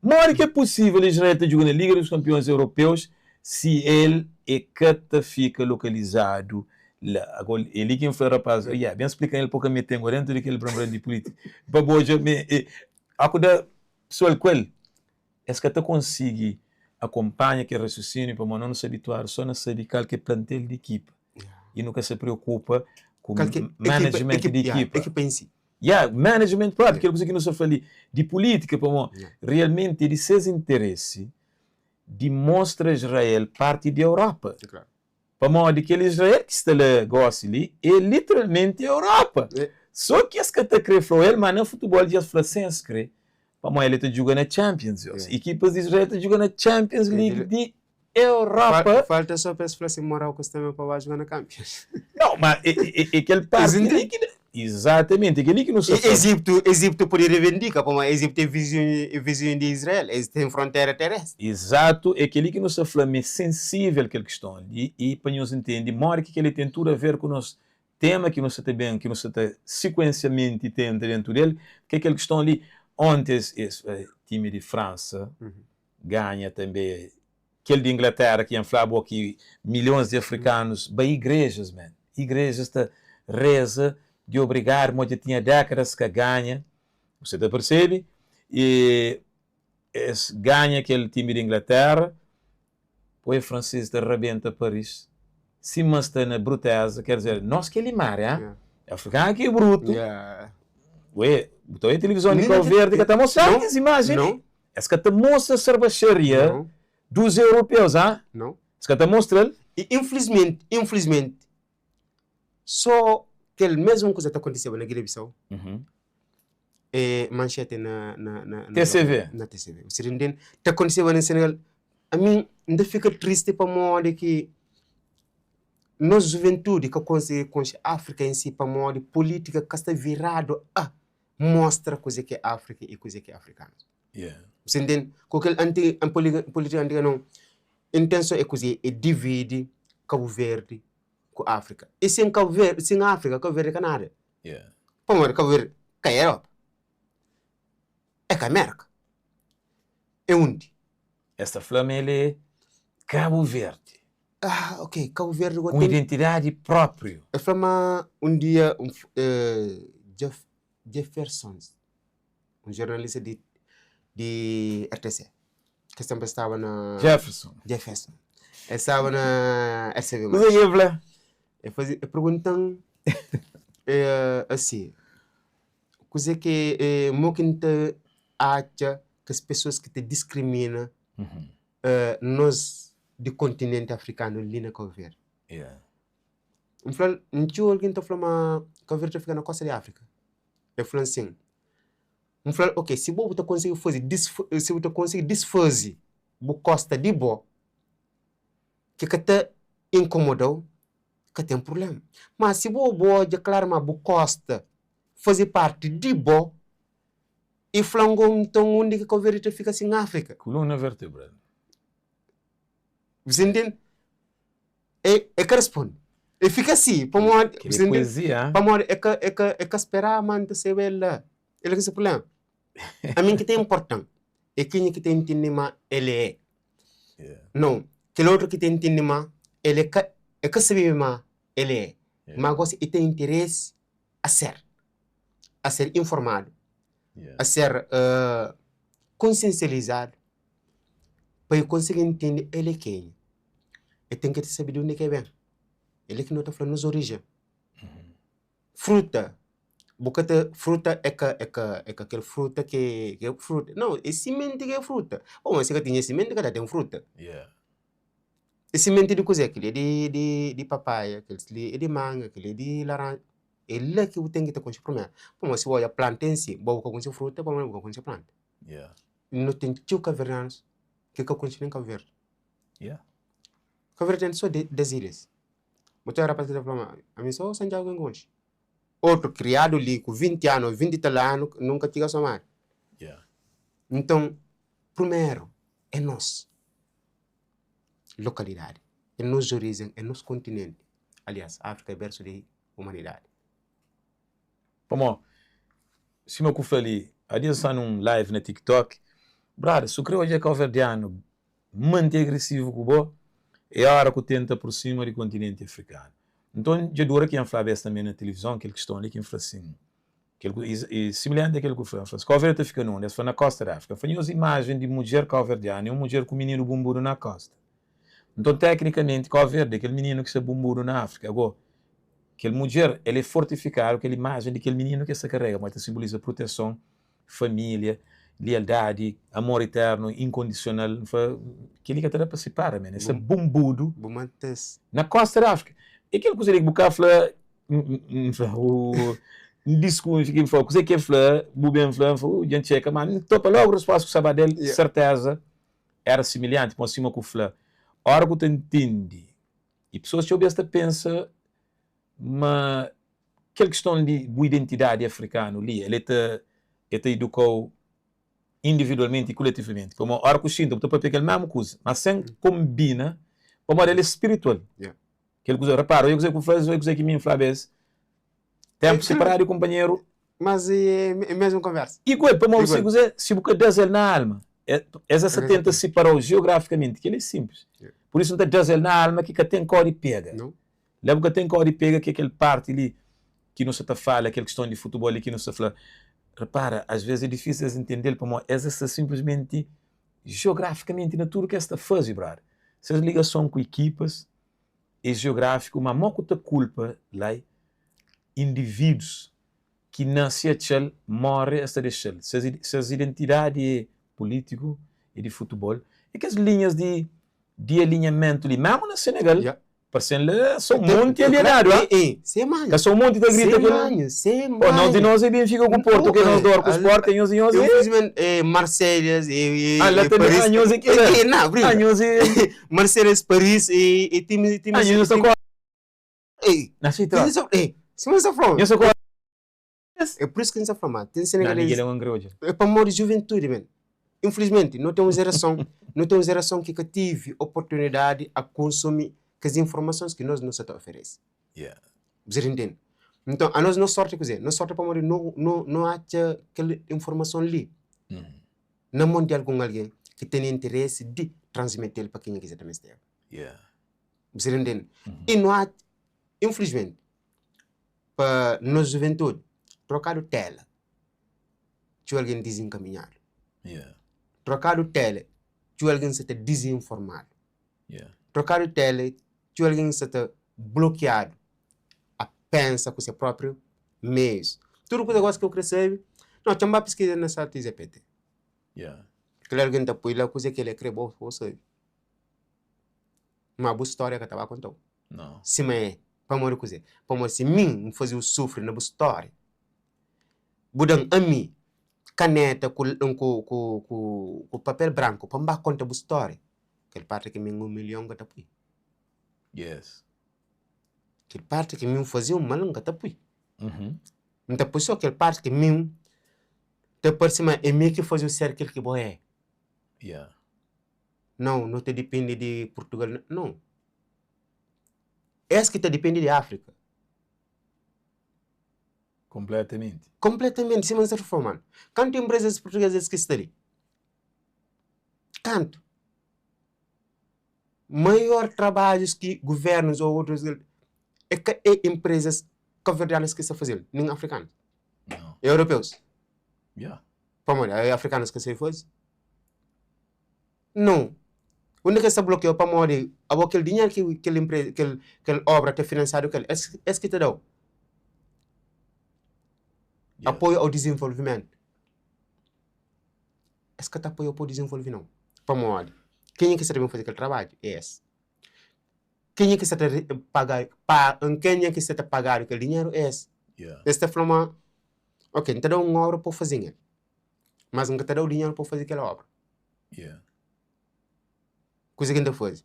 Modi ki é pusível Israel ta djuga na Liga dos Kampions Europeus si el é ka ta fika lokalizadu la? Agó, é li ki N fla rapaz, yeah, ben splika-m el pa ka mete-m go dentu di kel bran-bran di pulítika, pa bo odja ma e, ó ku da pesoal ku el, es ka ta konsigi akonpanha kel rasiusíniu pamodi nos nu sta abituadu so na sabe kal ki é plantel di ekipa i nu ka sta preokupa ku management di ekipa. Ekipa em si. Yeah, management propi, kel kuza ki nu sta fla li di pulítika, pamodi realmenti é di ses interesi di mostra Israel parti di Europa. Pamodi kel Israel ki sta la gósi li é literalmenti Europa. Sô ki es ka ta krê fla-u el, má na futebol dja es fla sen es krê, pamodi el ta djuga na Champions. Ekipas di Israel ta djuga na Champions League di Europa. Falta só pa es fla si Marocos tanbê pa ba juga na Champions. Não, ma é, é, é kel parti li ki. Exatamente, é kel-li ki nu sta fla. Egiptu, Egiptu pode revendika, pamodi Egiptu é vizinhu, é vizinhu di Israel, es ten frontera terestri. Exato, é kel-li ki nu sta fla ma é sensível kel kiston li i pa nhos ntende modi ki kel-li ten tudu a ver ku nos tema ki nu sta ta ben, ki nu sta ta sikuensiamenti tenta dentu del, ki é kel kiston li. Onti es, es timi di Fransa ganha tanbe Kel di Inglaterra ki N fla bo ki milhons di afrikanus bai igrejas man, igrejas ta reza di obrigadu mo dja tinha dékadas ka ganha, bu sa ta persebi? E es ganha kel timi di Inglaterra, poi franses ta rabenta Paris sima sta na bruteza, ker dizer nos ki é limária, ha? Afrikanu ki é brutu, ué, bu ta oia tilivizon di Kau Verdi ka ta mostra kes imajen li. Es ka ta mostra sarbaxaria dos europeus, ah? Não. Es ka ta mostra-l. I infilismenti, infilismenti, so kel mesmu kuza ta kontiseba na Guiné-Bissau, e manxete na na na na TCV. Na TCV. Bu sta intende? Ta kontiseba na Senegal. Ami N ta fika tristi pamodi ki nos juventudi ka konsigi konxe Afrika en si pamodi politika ka sta viradu a mostra kuze ki é Afrika i kuze ki é afrikanus. Bu sta intende? Ku kel anti politika antiga nau, intenson é kuze? É dividi Kabu Verdi ku Afrika. I sin Kabu Verdi, sin Afrika, Kabu Verdi ka nada. Pamodi Kabu Verdi ka é Europa, é ka Merka, é undi? Es ta fla ma el é Kabu Verdi. Ah, ok, Kabu Verdi Ku un identidadi própriu. El fla ma un dia Jeff, Jefferson, un jornalista di di RTC, ki senpri staba na. Jefferson. Jefferson. El staba na RCV. Kuzê ki el fla? El faze, el pergunta-m asi, kuzê ki mo ki N ta atxa kes pesoas ki ta diskrimina nos di kontinenti afrikanu li na Kabu Verdi. N fla-l, N txeu algen ta fla ma Kabu Verdi ta fika na kosta di Afrika. El fla-m sin. N fla-l, ok, si bo bu ta konsigi faze si bu ta konsigi disfaze bu kosta di bo, ki ka ta inkomoda-u, ka ten prubléma. Má si bo bu odja klaru ma bu kosta faze parti di bo, I fla-m go, nton undi ki Kau Verdi ta fika sin Afrika? Kuluna vertebral. Você ntende? E, e ka responde. E fika si, pamodi, Kel é poezia, pamodi e ka, e ka, e ka spera ma N ta saiba el la. El ki se prubléma. Ami ki ta inporta-m é kenha ki ta intende ma el é. Nau, kel otru ki ta intende ma el é ka, e ka sabe ma el é. Ma gosi e ten interesi a ser. a ser informadu, a ser konsiensializadu pa e konsigi ntende el é kenha. E ten ki ta sabe di undi ki e ben. El é ki no ta fla nos orijen. Fruta, bu ka ta, fruta é ka é ka é ka kel fruta ki é fruta, nau, é simenti ki é fruta. Bon, ma si ka tinha simenti ka ta ten fruta. É simenti di kuzê? Kel-li é di di di papaia, kel-li é di manga, kel-li é di laranja. É la ki bu ten ki ta konxe primeru. Pamodi si bu odja planta en si, bo bu ka konxe fruta, pamodi bu ka konxe planta. No ten txeu kaverdianus ki ka konxe nen Kabu Verdi. Kabu Verdi ten so des ilhas. Bu ta odja rapas ki ta fla ma ami so Santiagu ki N konxe. Otu kriadu li ku 20 anu o 20 i tal anu nunka txiga Somada. Nton, primeru é nos lokalidadi, é nos orijen, é nos kontinenti. Aliás, Afrika é bersu di umanidadi. Pamó, sima ku fla li, adi N sta nun live na TikTok, brada, su kre odja kauverdianu manti agresivu ku bo, é ora ku tenta aprosima di kontinenti afrikanu. Nton, dja dura ki N flaba es tanbe na tilivizon kel kiston li, ki N fla sin, kel ku, i similhanti a kel ku fla, N fla, Kauverdi ta fika na undi? Es fla, na kosta di Afrika. N fla, nhos imajen di mudjer kauverdianu é un mudjer ku mininu bunbudu na kosta. Nton, teknikamenti, Kau Verdi é kel mininu ki sta bunbudu na Áfrika. Agó, kel mudjer, el é fortifikadu kel imajen di kel mininu ki el sta karega, pamodi ta sinboliza proteson, família, lialdadi, amor iternu, inkondisional. N fla, kel-li ka ta da pa sipara, men. El sta bunbudu Bu mante-s. na kósta di Áfrika. É kel kuza li ki bu ka fla, N fla, uh, N diskunfia, N fla, kuzê ki el fla, bu ben fla, N fla, uh, dja N txeka, má N topa lógu respósta ku sta ba da-l, sertéza. Éra similhanti, pamodi sima ku fla, óra ku ta ntende, i pesoas txeu bês ta pensa ma kel kiston di bu identidadi afrikanu li, el ta el ta iduka-u individualmenti i kuletivamenti. Pamodi óra ku xinta bu ta papia kel mésmu kuza, má sen konbina, pamodi el é spiritual. Kel kuza, repara, odja kuzê ku fla-s, odja kuzê ki mi N fla-ba es. Ténpu siparadu di kunpanheru. Mas é mesmu konversa. Igual, pamodi si kuzê, si bu ka da-s el na alma, es sta tenta sipara-u jeografikamenti, kel-li é sinplis. Pur isu N ta da-s el na alma ki ka ten kau di pega. La bu ka ten kau di pega ki é kel parti li ki nu sta ta fala, kel kiston di futibol li ki nu sta fla. Repara, asvês é difísil es ntende-l pamodi es sta sinplismenti jeografikamenti na tudu ki es ta faze, brother. Ses ligason ku ekipas é jeográfiku, ma mo ku ta kulpa lai indivídus ki nase atxa-l, móre es ta dexa-l. Ses identidadi é. pulítiku i di futibol i kes linhas di di alinhamentu li memu na Senegal Yeah. parse-m la so un monti alienadu ah Eh, eh, sem manha. ka so un monti ta grita Sem kel manha, sem Pô, nos di manha. nos é Benfica ku Porto ke nos dor ku Sport nhos di nhos é Infelizmente, eh, Marselhas e, e, Ah, lá e também Paris. ah, nhos é kel Eh, eh, não, brinca. ah, nhos é Marselhas, Paris e, e time, time, ah, nhos ta time, kore eh, na si tra eh, se mas falando. nhos ta kore É por isso que a gente está falando. Tem Não, senegalês. ninguém é um grande. É para morrer de juventude, man. Infelizmente, não tem uma geração, não tem uma geração que tive oportunidade a consumir as informações que nós não se oferece. Yeah. Você entende? Então, a nós não sorte, quer dizer, não sorte para morrer, não, não, não há aquela informação ali. Na mão de algum alguém que tem interesse de transmitir para quem quiser também esteja. Yeah. Você entende? E não há, infelizmente, para nossa juventude, trocado tela, tinha alguém desencaminhado. Yeah. Trocado tela, tinha alguém que está desinformado. Yeah. Trocado tela, tinha alguém que está bloqueado a pensa com seu próprio meios. Tudo que negócio que eu recebo, não, tinha uma pesquisa na site GPT. Yeah. Claro alguém está por lá, coisa que ele crê, bom, você. Uma boa história que estava contando. Não. Se me, para morrer coisa, para morrer se mim fazer o sofrer na boa história. Budan a mim, caneta com com com com, com papel branco, para me contar a história. Aquele parte que me um milhão que tá pui. Yes. Aquele parte que me fazia um mal que tá pui. Uhum. Então, por isso aquele parte que me te parece mas é mim que faz o ser aquilo que bom é. Yeah. Não, não te depende de Portugal, não. Esse que te depende de África. Completamente. Completamente, se você reformando. Quanto empresas portuguesas que estão ali? Quanto? Maior trabalhos que governos ou outros é que é empresas cabo-verdianas que estão fazendo, nem africanos. Não. Europeus. Yeah. Pamodi, é africanos que se faz? Não. Onde que está bloqueio pamodi, aquele dinheiro que aquele empresa, aquele, aquele obra está financiado, aquele, esse, esse que te dá. Yeah. Apoio ao desenvolvimento. Esse que te apoio ao desenvolvimento, não. Pamodi, quem é que está devendo fazer aquele trabalho? É esse. Quem é que está pagar, pa, quem é que está pagar aquele dinheiro? É esse. Yeah. Esse está falando, ok, não te dá uma obra para fazer, mas não te dá o dinheiro para fazer aquela obra. Yeah. Coisa que ainda faz.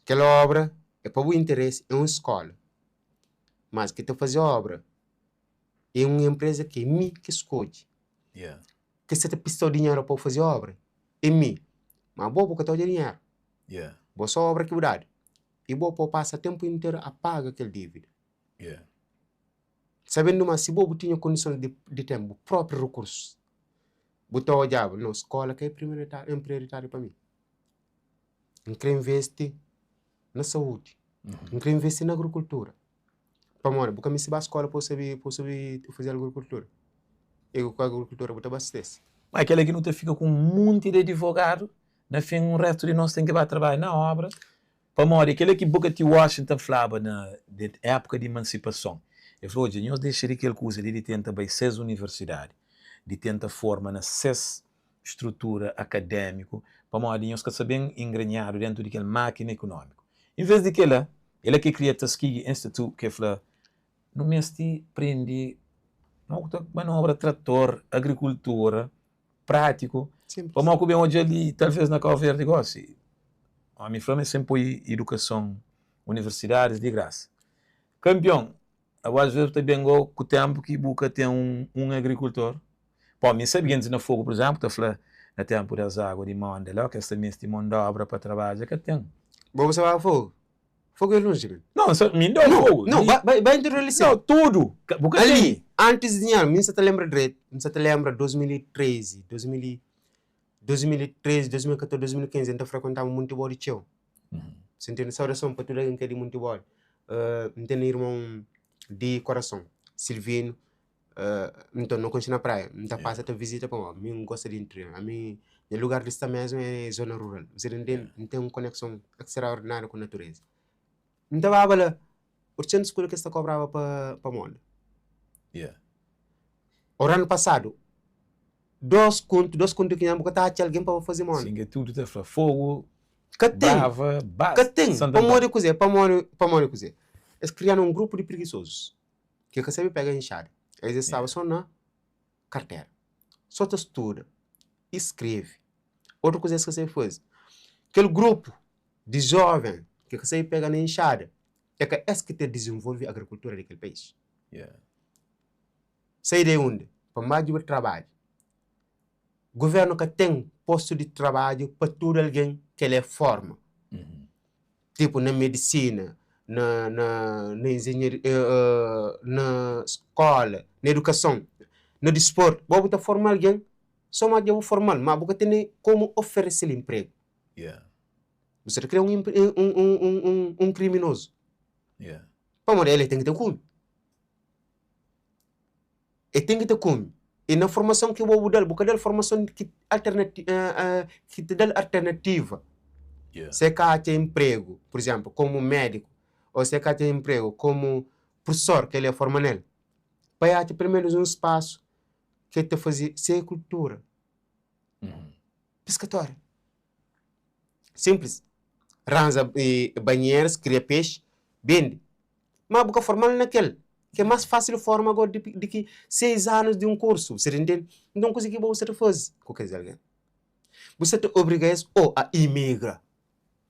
Aquela obra é para o interesse, é uma escola. Mas que te fazer obra é uma empresa que é mim que escolhe. Yeah. Que você te precisa dinheiro para fazer obra. É mim. Mas boa porque te dinheiro. Yeah. Boa só obra que dá. E boa para passar tempo inteiro a pagar aquele dívida. Yeah. Sabendo mas se boa tinha condições de, de tempo, próprio recurso. Botou o diabo, não, escola que é prioritário, é prioritário para mim. Não quero investir na saúde. Não quero investir na agricultura. Para mim, porque me se vai à escola para saber, para saber fazer agricultura. Eu com a agricultura vou te abastece. Mas aquele que não te fica com um monte de advogado, na fim o resto de nós tem que ir trabalhar na obra. Para morrer, aquele que Booker T. Washington falava na de época de emancipação. Ele falou, olha, nós deixaria aquele coisa ali de tenta bem seis universidades, de tenta forma na seis estrutura acadêmico, para morrer, nós que sabem engrenhado dentro daquela máquina econômica. Em vez de que ela, ele que cria Tuskegee Institute, que fala, no mês de prende manobra trator, agricultura, prático. Sempre. Vamos comer hoje ali, talvez na Cabo Verde, goste. A minha fama é sempre põe educação, universidades de graça. Campeão, eu às vezes também gosto com o tempo que buca tem um agricultor. Pô, me sabe que na fogo, por exemplo, tá falando na tempo das águas de mão lá, que esta mês de mão de obra para trabalhar, que tem. Bom, você vai ao fogo. Fogo é longe, man. Não, só, me dá Não, fogo. não, Me- vai, vai, vai interior ali. não, tudo. Buca tem. Ali, antes de dinheiro, me te lembra direito, me te lembra 2013, 2000, 2013, 2014, 2015, então frequentava muito bom de teu. Você entende? Saudação para tudo alguém que é de muito bom. Uh, tem irmão de coração, Silvino. Então não conhece na praia, então passa a visita para mim, não gosta de interior. A mim, o lugar de estar mesmo é zona rural. Você entende? Não tem uma conexão extraordinária com a natureza. Então, vai lá, 800 escudo que está cobrava para para monde. Yeah. O ano passado, 2 kontu, 2 kontu ki nha bu ka ta atxa algen pa ba faze mona. Sin ke tudu ta fla fogu, Ka ten, brava, ka bas, ten. Santo Pamodi Antônio. kuzê? Pamodi, pamodi kuzê? Es kria-nu un grupu di prigisozus ki ka sabe pega inxada. Es es staba Yeah. so na kartera, so ta studa i skrebe. Otu kuza es ka sabe faze. Kel grupu di joven ki ka sabe pega na inxada, é ka es ki ta dizenvolve agrikultura di kel país. Yeah. Sai di undi? Pa N ba djuda trabadju. Guvernu ka ten postu di trabadju pa tudu algen ki el é forma. Tipu na medisina, na na na enjenharia, na skola, na edukason, na disportu. Bo bu ta forma algen so ma dja bu formal, ma bu ka tene komu oferese-l inpregu. Yeah. Bu sta ta kria un un un un un kriminozu. Yeah. Pamodi el ten ki ta kume. E ten ki ta kume. E na formason ki bo bu da-l, bu ka da-l formason ki alternati ki ta da-l alternativa. Yeah. Se ka atxa inpregu, pur izénplu, komu médiku, ô se ka atxa inpregu komu prusor ki el é forma nel, pa e atxa peloménus un spasu ki el ta faze se kultura. Piskatória. Sinplis. Ranza banheras, kria pexi, bende. Ma bu ka formal na kel ki é más fásil forma agora di di ki 6 anus di un kursu, bu sa ta intende? Nton kuze ki bo bu sa ta faze ku kes algen? Bu sa ta obriga es ô a imigra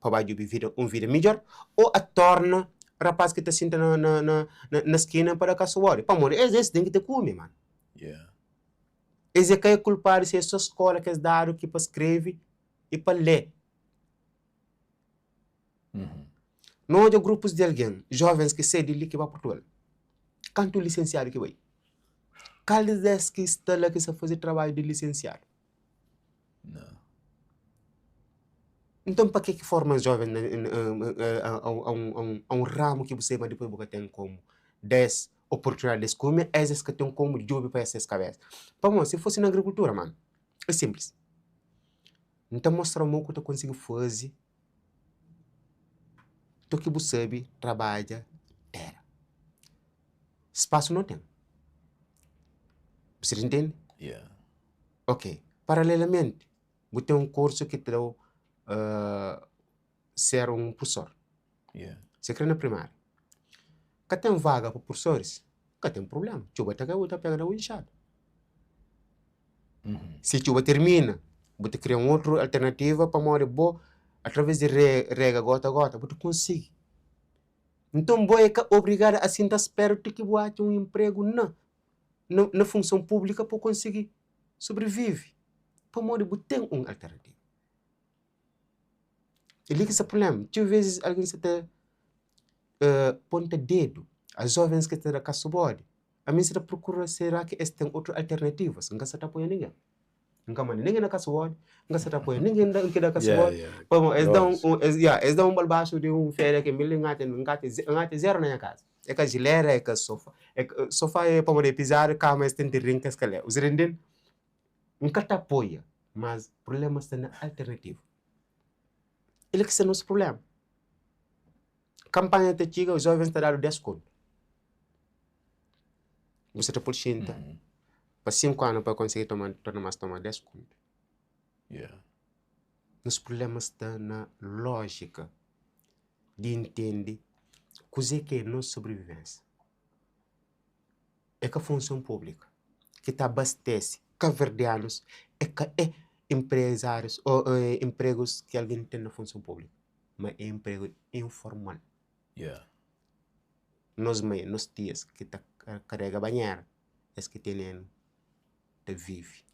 pa ba djubi vida un vida midjor ô a torna rapaz ki ta sinta na na na na skina pa da kasuóri? Pamodi es es ten ki ta kume, mano. Yeah. Es é ka é kulpadu si é so skola ki es dadu ki pa skrebe i pa lé. Nu odja grupus di algen, jovens ki sai di li ki ba Purtugal. Kantu lisensiadu ki bai? Kal di es ki sta la ki sta faze trabadju di lisensiadu? Nton pa ke ki forma joven a un ramu ki bu sai ma dipôs bu ka ten komu da es oportunidadi di es kume, es es ka ten komu djobe pa es ses kabesa. Pamodi si fosi na agrikultura, manu, é sinplis. N ta mostra-u mo ku ta konsigi faze to ki bu sabe trabadja tera. Spasu no ten. Bu sta ta intende? Yeah. Ok. Paralelamenti, bu ten un kursu ki ta da-u ser un pursor. Yeah. Si kre na primária. Ka ten vaga pa pursoris, ka ten prubléma. Txuba ta kai, bu ta pega na bu inxada. Si txuba tirmina, bu ta kria un otru alternativa pamodi bo, através di rega gota gota, bu ta konsigi. Nton bo é ka obrigadu a sinta spera ti ki bu atxa un inpregu na na funson públika pa bu konsigi sobrivive, pamodi bu ten un alternativa. É li ki sta prubléma. Txeu vezis algen sa ta ponta dedu a jovens ki ta da kasu bodi. Ami N sa ta prokura sera ki es ten otu alternativas. N ka sa ta apoia ningen. N ka manda ningen da kasu bodi, N ka sa ta apoia ningen da ki da kasu bodi. Pamodi es da un, es, ya, es da un balbaxu di un feria ki mi li N atxa, N ka atxa, N atxa zeru na nha kaza. É ka jilera, é ka sofa, é ka, sofa é pamodi é pizadu, kama es ten ti rinka es ka leba. Bu sa ta intende? N ka ta apoia, mas prubléma sta na alternativa. El ki sta nos prubléma. Kampanha ta txiga, jovens ta dadu 10 kontu. Bu sa ta pul xinta pa 5 anu pa konsigi toma, torna mas toma 10 kontu. Yeah. Nos prubléma sta na lójika di intende kuzê ki é nos sobrivivénsia. É ka funson públika ki ta abastese kaverdianus, é ka é enprezárius ô enpregus ki algen ten na funson públika, ma é enpregu informal. Yeah. Nos mai, nos tias ki ta karega banhera, es ki tene-nu ta vive.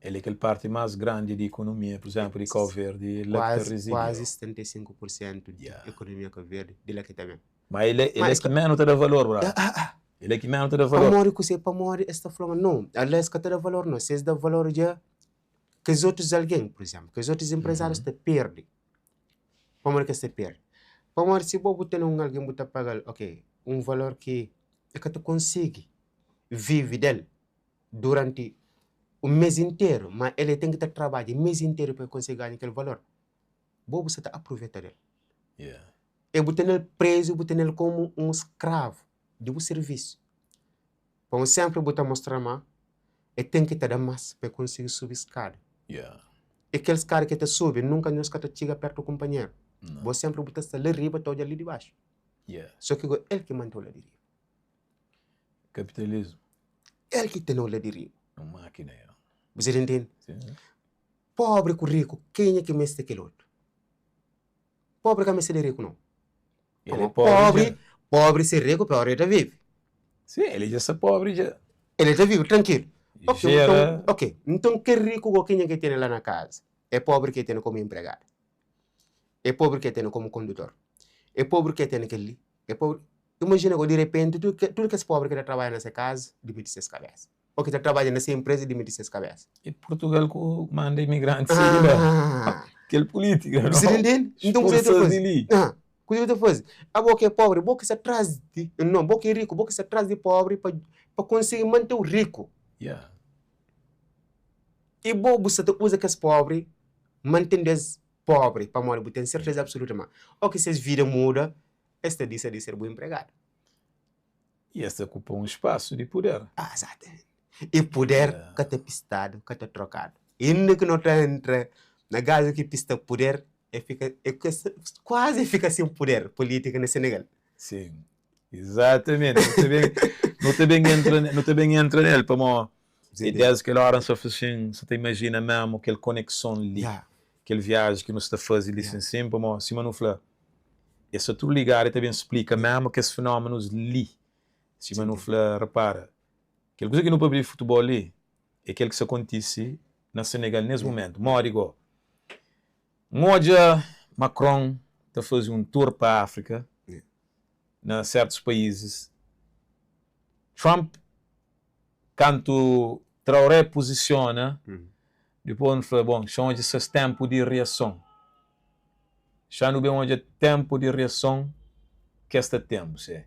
El é kel parti más grandi di ikonomia, pur izénplu, di Kau Verdi, la ki ta Kuazi, rezidi. kuazi 75 pur sentu di Yeah. ekonomia Kau Verdi di la ki ta ben. Ma el é, el Ma é es ki ka menu ta da valor, brother. Ah, ah. El é ki menu ta da valor. Pamodi kuzê? Pamodi es ta fla ma no, ala es ka ta da valor no. Si es da valor dja, kes otus algen, pur izénplu, kes otus enprezárius ta perde. Pamodi ki es ta perde? Pamodi si bo bu tene un algen bu ta paga-l, ok, un valor ki el ka ta konsigi vive del duranti un mês interu, ma el ten ki ta trabadja mês interu pa el konsigi ganha kel valor, bo bu sta ta apruveta del. Yeah. E bu tene-l prezu, bu tene-l komu un skravu di bu sirvisu. Pamodi sénpri bu ta mostra ma El ten ki ta da más pa el konsigi subi skada. E kel skada ki el ta subi, nunka nhos ka ta txiga pértu kunpanheru. Bo sénpri bu ta sta la riba ta odja li di baxu. Sô ki el ki mante-u la di riba. Kapitalismu. El ki tene-u la di riba. Un mákina, ya. Bu sa ta intende? Póbri ku riku, kenha ki meste kel otu? Pobri ka meste di riku nau. El é pobri dja. Pobri se riku, pior el ta vive. Sim, el dja sta pobri dja. El ta vive trankilu. Ok, Jera. nton, ok, nton kel riku go kenha ke tene la na kaza? É pobri ke tene komu empregadu. É pobri ke tene komu kondutor. É pobri ke tene kel li. É pobri. Imajina go di repenti tudu ke tudu kes pobri ke ta trabadja na se kaza dimiti ses kabesa. Ô ki ta trabadja na se enpresa dimiti ses kabesa. É Portugal ku manda imigrantis sai di la. Kel pulítika, no? Você entende? Então kuzê ki ta Expulsa-s faze? di li. Ah, kuzê ki ta faze? Abo ki é pobri, bo ki sta tras di, não, bo ki é riku, bo ki sta tras di pobri pa pa konsigi mante-u riku. Yeah. I bo bu sta ta uza kes pobri, mantendu es pobri, pamodi bu ten serteza absoluta ma ó ki ses vida muda, es ta disa di ser bu inpregadu. I es ta okupa un spasu di puder. Ah, exatamente. I puder ka ta pistadu, ka ta trokadu. Inda ki no ta entra na gazu ki pista puder, e fika, e kuazi e fika sin puder politika na Senegal. Sin, exatamente. Nu ta ben, nu ta ben entra, nu ta ben entra nel, pamo e desdi kel ora N sta fla sin, N sta ta imajina memu kel konekson li, kel viaji ki nu sta fazi li sin sin, pamo sima nu fla, Es sta tudu ligadu, e ta ben splika mésmu kes fenómenus li. Sima nu fla, repara, kel kuza ki nu pâpia di futibol li é kel ki sta kontise na Senegal nes mumentu. Modi go? N odja Macron ta faze un tour pa Áfrika, na sértus paízis. Trump, kantu Traoré puzisiona, dipôs N fla, bon, xa N odja ses ténpu di riason. Xa nu ben odja ténpu di riason ki es ta ten, bu se.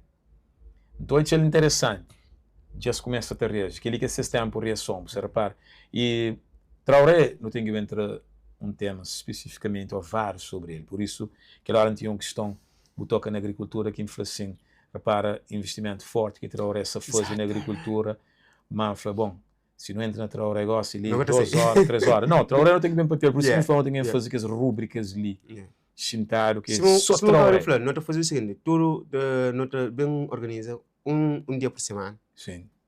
Nton atxa-l interesanti, dja es kumesa ta reaji. Kel-li ki é ses ténpu riason, bu sa repara. I Traoré, nu ten ki ben tra un tema spesifikamenti ô várius sobri el. Pur isu, kel óra N tinha un kiston, bu toka na agrikultura ki N fla sin, repara investimentu fórti ki Traoré sa faze na agrikultura, má N fla, bon, Si nu entra na Traoré gosi li, 2 óra, 3 óra. Nau, Traoré nu ten ki ben papia, pur isu ki nu fla nu ten ki ben faze kes rubrikas li, xintadu ki é so Traoré. Sima nu ta fla, nu ta faze o siginti, tudu nu ta ben organiza un dia pur semana,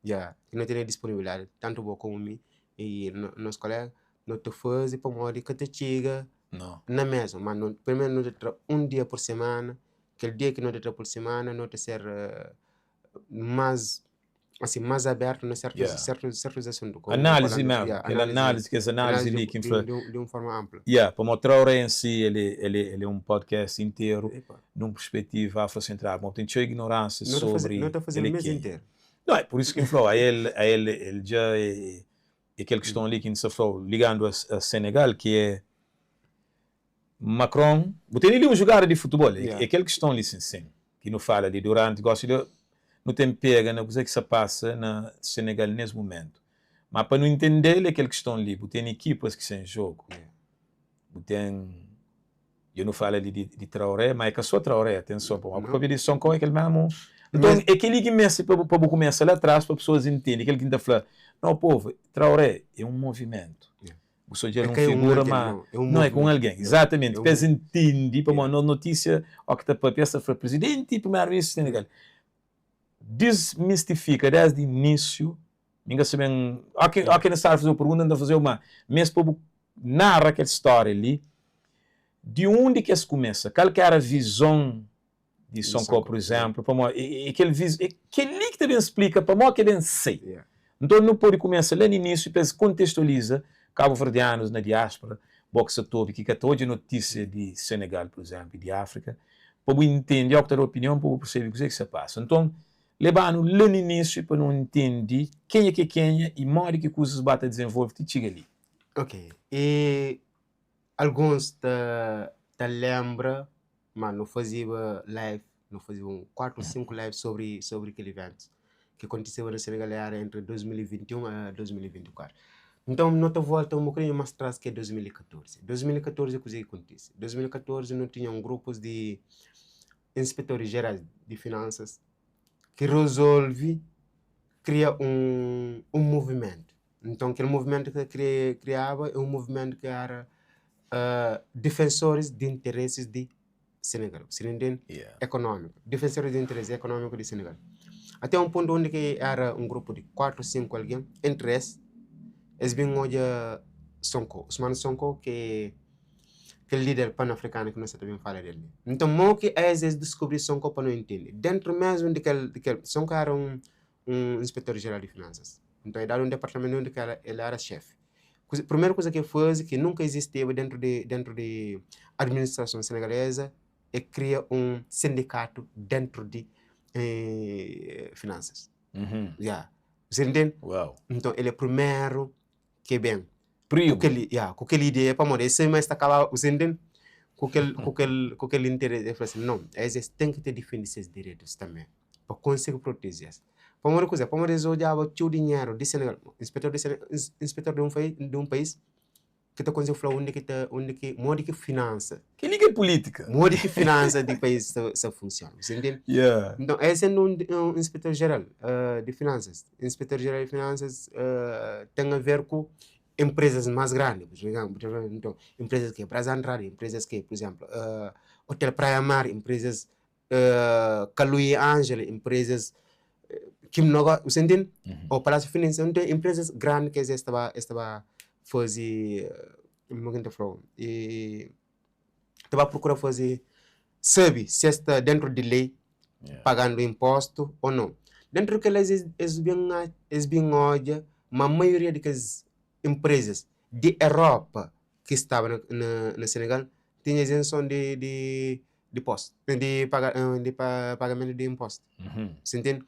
ya, ki nu tene disponibilidadi, tantu bo komu mi i nos kolega, nu ta faze pamodi ka ta txiga na mesmu, ma primeru nu ta tra un dia pur semana, kel dia ki nu ta tra pur semana nu ta ser más assim más abertu na sertus Yeah. sertus sertus asuntu komu Análise falando mesmu, yeah, kel análise análise, kes análise análise li ki N fla. di un forma ampla. Yeah, pamodi Traoré en si el é el é el é un podcast interu Epa. nun perspetiva afrosentradu, pamodi ten txeu ignoránsia Nu ta faze sobri nu ta faze el é mês kenha. interu. Não, é pur isu ki N fla-u, a el a el el dja é é kel kiston li ki N sta fla-u ligandu a a Senegal ki é Macron, bu tene li un jugada di futebol, é kel kiston li sin sin ki nu fala li duranti, gosi li nu ten pega na kuze ki sa pasa na Senegal nes mumentu, ma pa nu intendel é kel kiston li, bu tene ekipas ki sen jogu, bu ten, dja nu fala li di Traoré, ma é ka so Traoré, atenson, pamodi bu papia di Sonko é kel mesmu, nton é keli ki meste pa bu kumesa la tras pa pesoas intende kel ki N ta fla, no povu, Traoré é un movimentu. Bu sta odja-l É un ka é un figura, algen, má não, é un não é ku un movimentu. algen. Izatamenti. É Pa es un intende, pamodi Yeah. nos notísia ó ki ta pâpia, es ta fla prizidenti i primeru-ministru di Senegal. Dismistifika désdi inísiu. Mi N ka sta ben. Ó ki ó ki N staba faze-u pergunta, N ta faze-u, má mes pa bu narra kel stória li, di undi ki es kumesa, kal ki éra vizon di Sonko, pur izénplu, pamodi é kel é kel-li ki ta ben splika pamodi ki el ben sai. Nton, nu pode kumesa la na inísiu pa es kontestualiza kabuverdianus na diáspora, bo ki sa ta obi, ki ka ta odja notísia di Senegal, pur izénplu, i di Áfrika, pa bu intende, ó ki ta da opinion, pa bu persebe kuzê ki sa pasa. Nton, leba-nu la na inísiu pa nu intende kenha ki é kenha i modi ki kuzas ba ta dizenvolve ti txiga li. Ok, i alguns ta ta lenbra ma nu faziba live, nu faziba un 4 ou 5 live sobri sobri kel iventu ki kontiseba na Senegal era entri 2021 a 2024. Nton no ta volta un bokadinhu mas tras ki é 2014. 2014 kuzê ki kontise? 2014 nu tinha un grupus di inspetoris jerais di finansas ki rezolvi kria un un movimentu. Nton kel movimentu ki ta kriaba é un movimentu ki éra difensoris di interesis di Senegal. Bu sta intende? Ekonómiku. Difensoris di interesis ekonómiku di Senegal. Até un pontu undi ki éra un grupu di kuatru, sinku algen, entri es, es bin odja Sonko, Ousmane Sonko ki é kel líder panafrikanu ki no sta ta ben fala del li. Nton, mo ki es es diskubri Sonko pa no intende? Dentru mesmu di kel, di kel, Sonko éra un un inspetor jeral di finansas. Nton, el dadu un departamentu undi ki el éra xefi. Kuza, primeru kuza ki el faze, ki nunka izisteba dentru di, dentru di administrason senegaleza, el kria un sindikatu dentru di finansas. Ya. Bu ntende? Uau. Nton, el é primeru ki ben Prigu. ku kel, ya, ku kel ideia, pamodi el sabe ma es ta kaba, bu ntende? Ku kel, ku kel, ku kel interesi. El fla sin, non, es, es ten ki ta difende ses direitus tanbe. pa konsigi proteje-s. Pamodi kuzê? Pamodi es odjaba txeu dinheru di Senegal. Inspetor di Senegal, inspetor di un di un país ki ta konsigi fla undi ki ta, undi ki, modi ki finansa. Kel-li ki é pulítika. Modi ki finansa di país sta sta funsiona. Bu sta intende? Yeah. Nton, es sendo un un inspetor jeral di finansas, inspetor jeral di finansas ten a ver ku enpresas más grandi, bu ta fla, nton, enpresas ki é Brás Andrade, enpresas ki é, pur izénplu, Hotel Praia Mar, enpresas Kalu i Angela, empresas ki no gosta, bu sta intende? Ou Palácio Financeiro, nton empresas grandi ki es ta ba, es ta ba faze, kuma ki N ta fla-u, ta ba prokura faze, sabe si es sta dentru di lei, pagandu impostu ou nau. Dentru di kel-la es ben es ben odja ma maioria di kes empresas di Europa ki staba na Senegal tinha izenson di di post, di paga, di pagamentu di impostu. Você entende?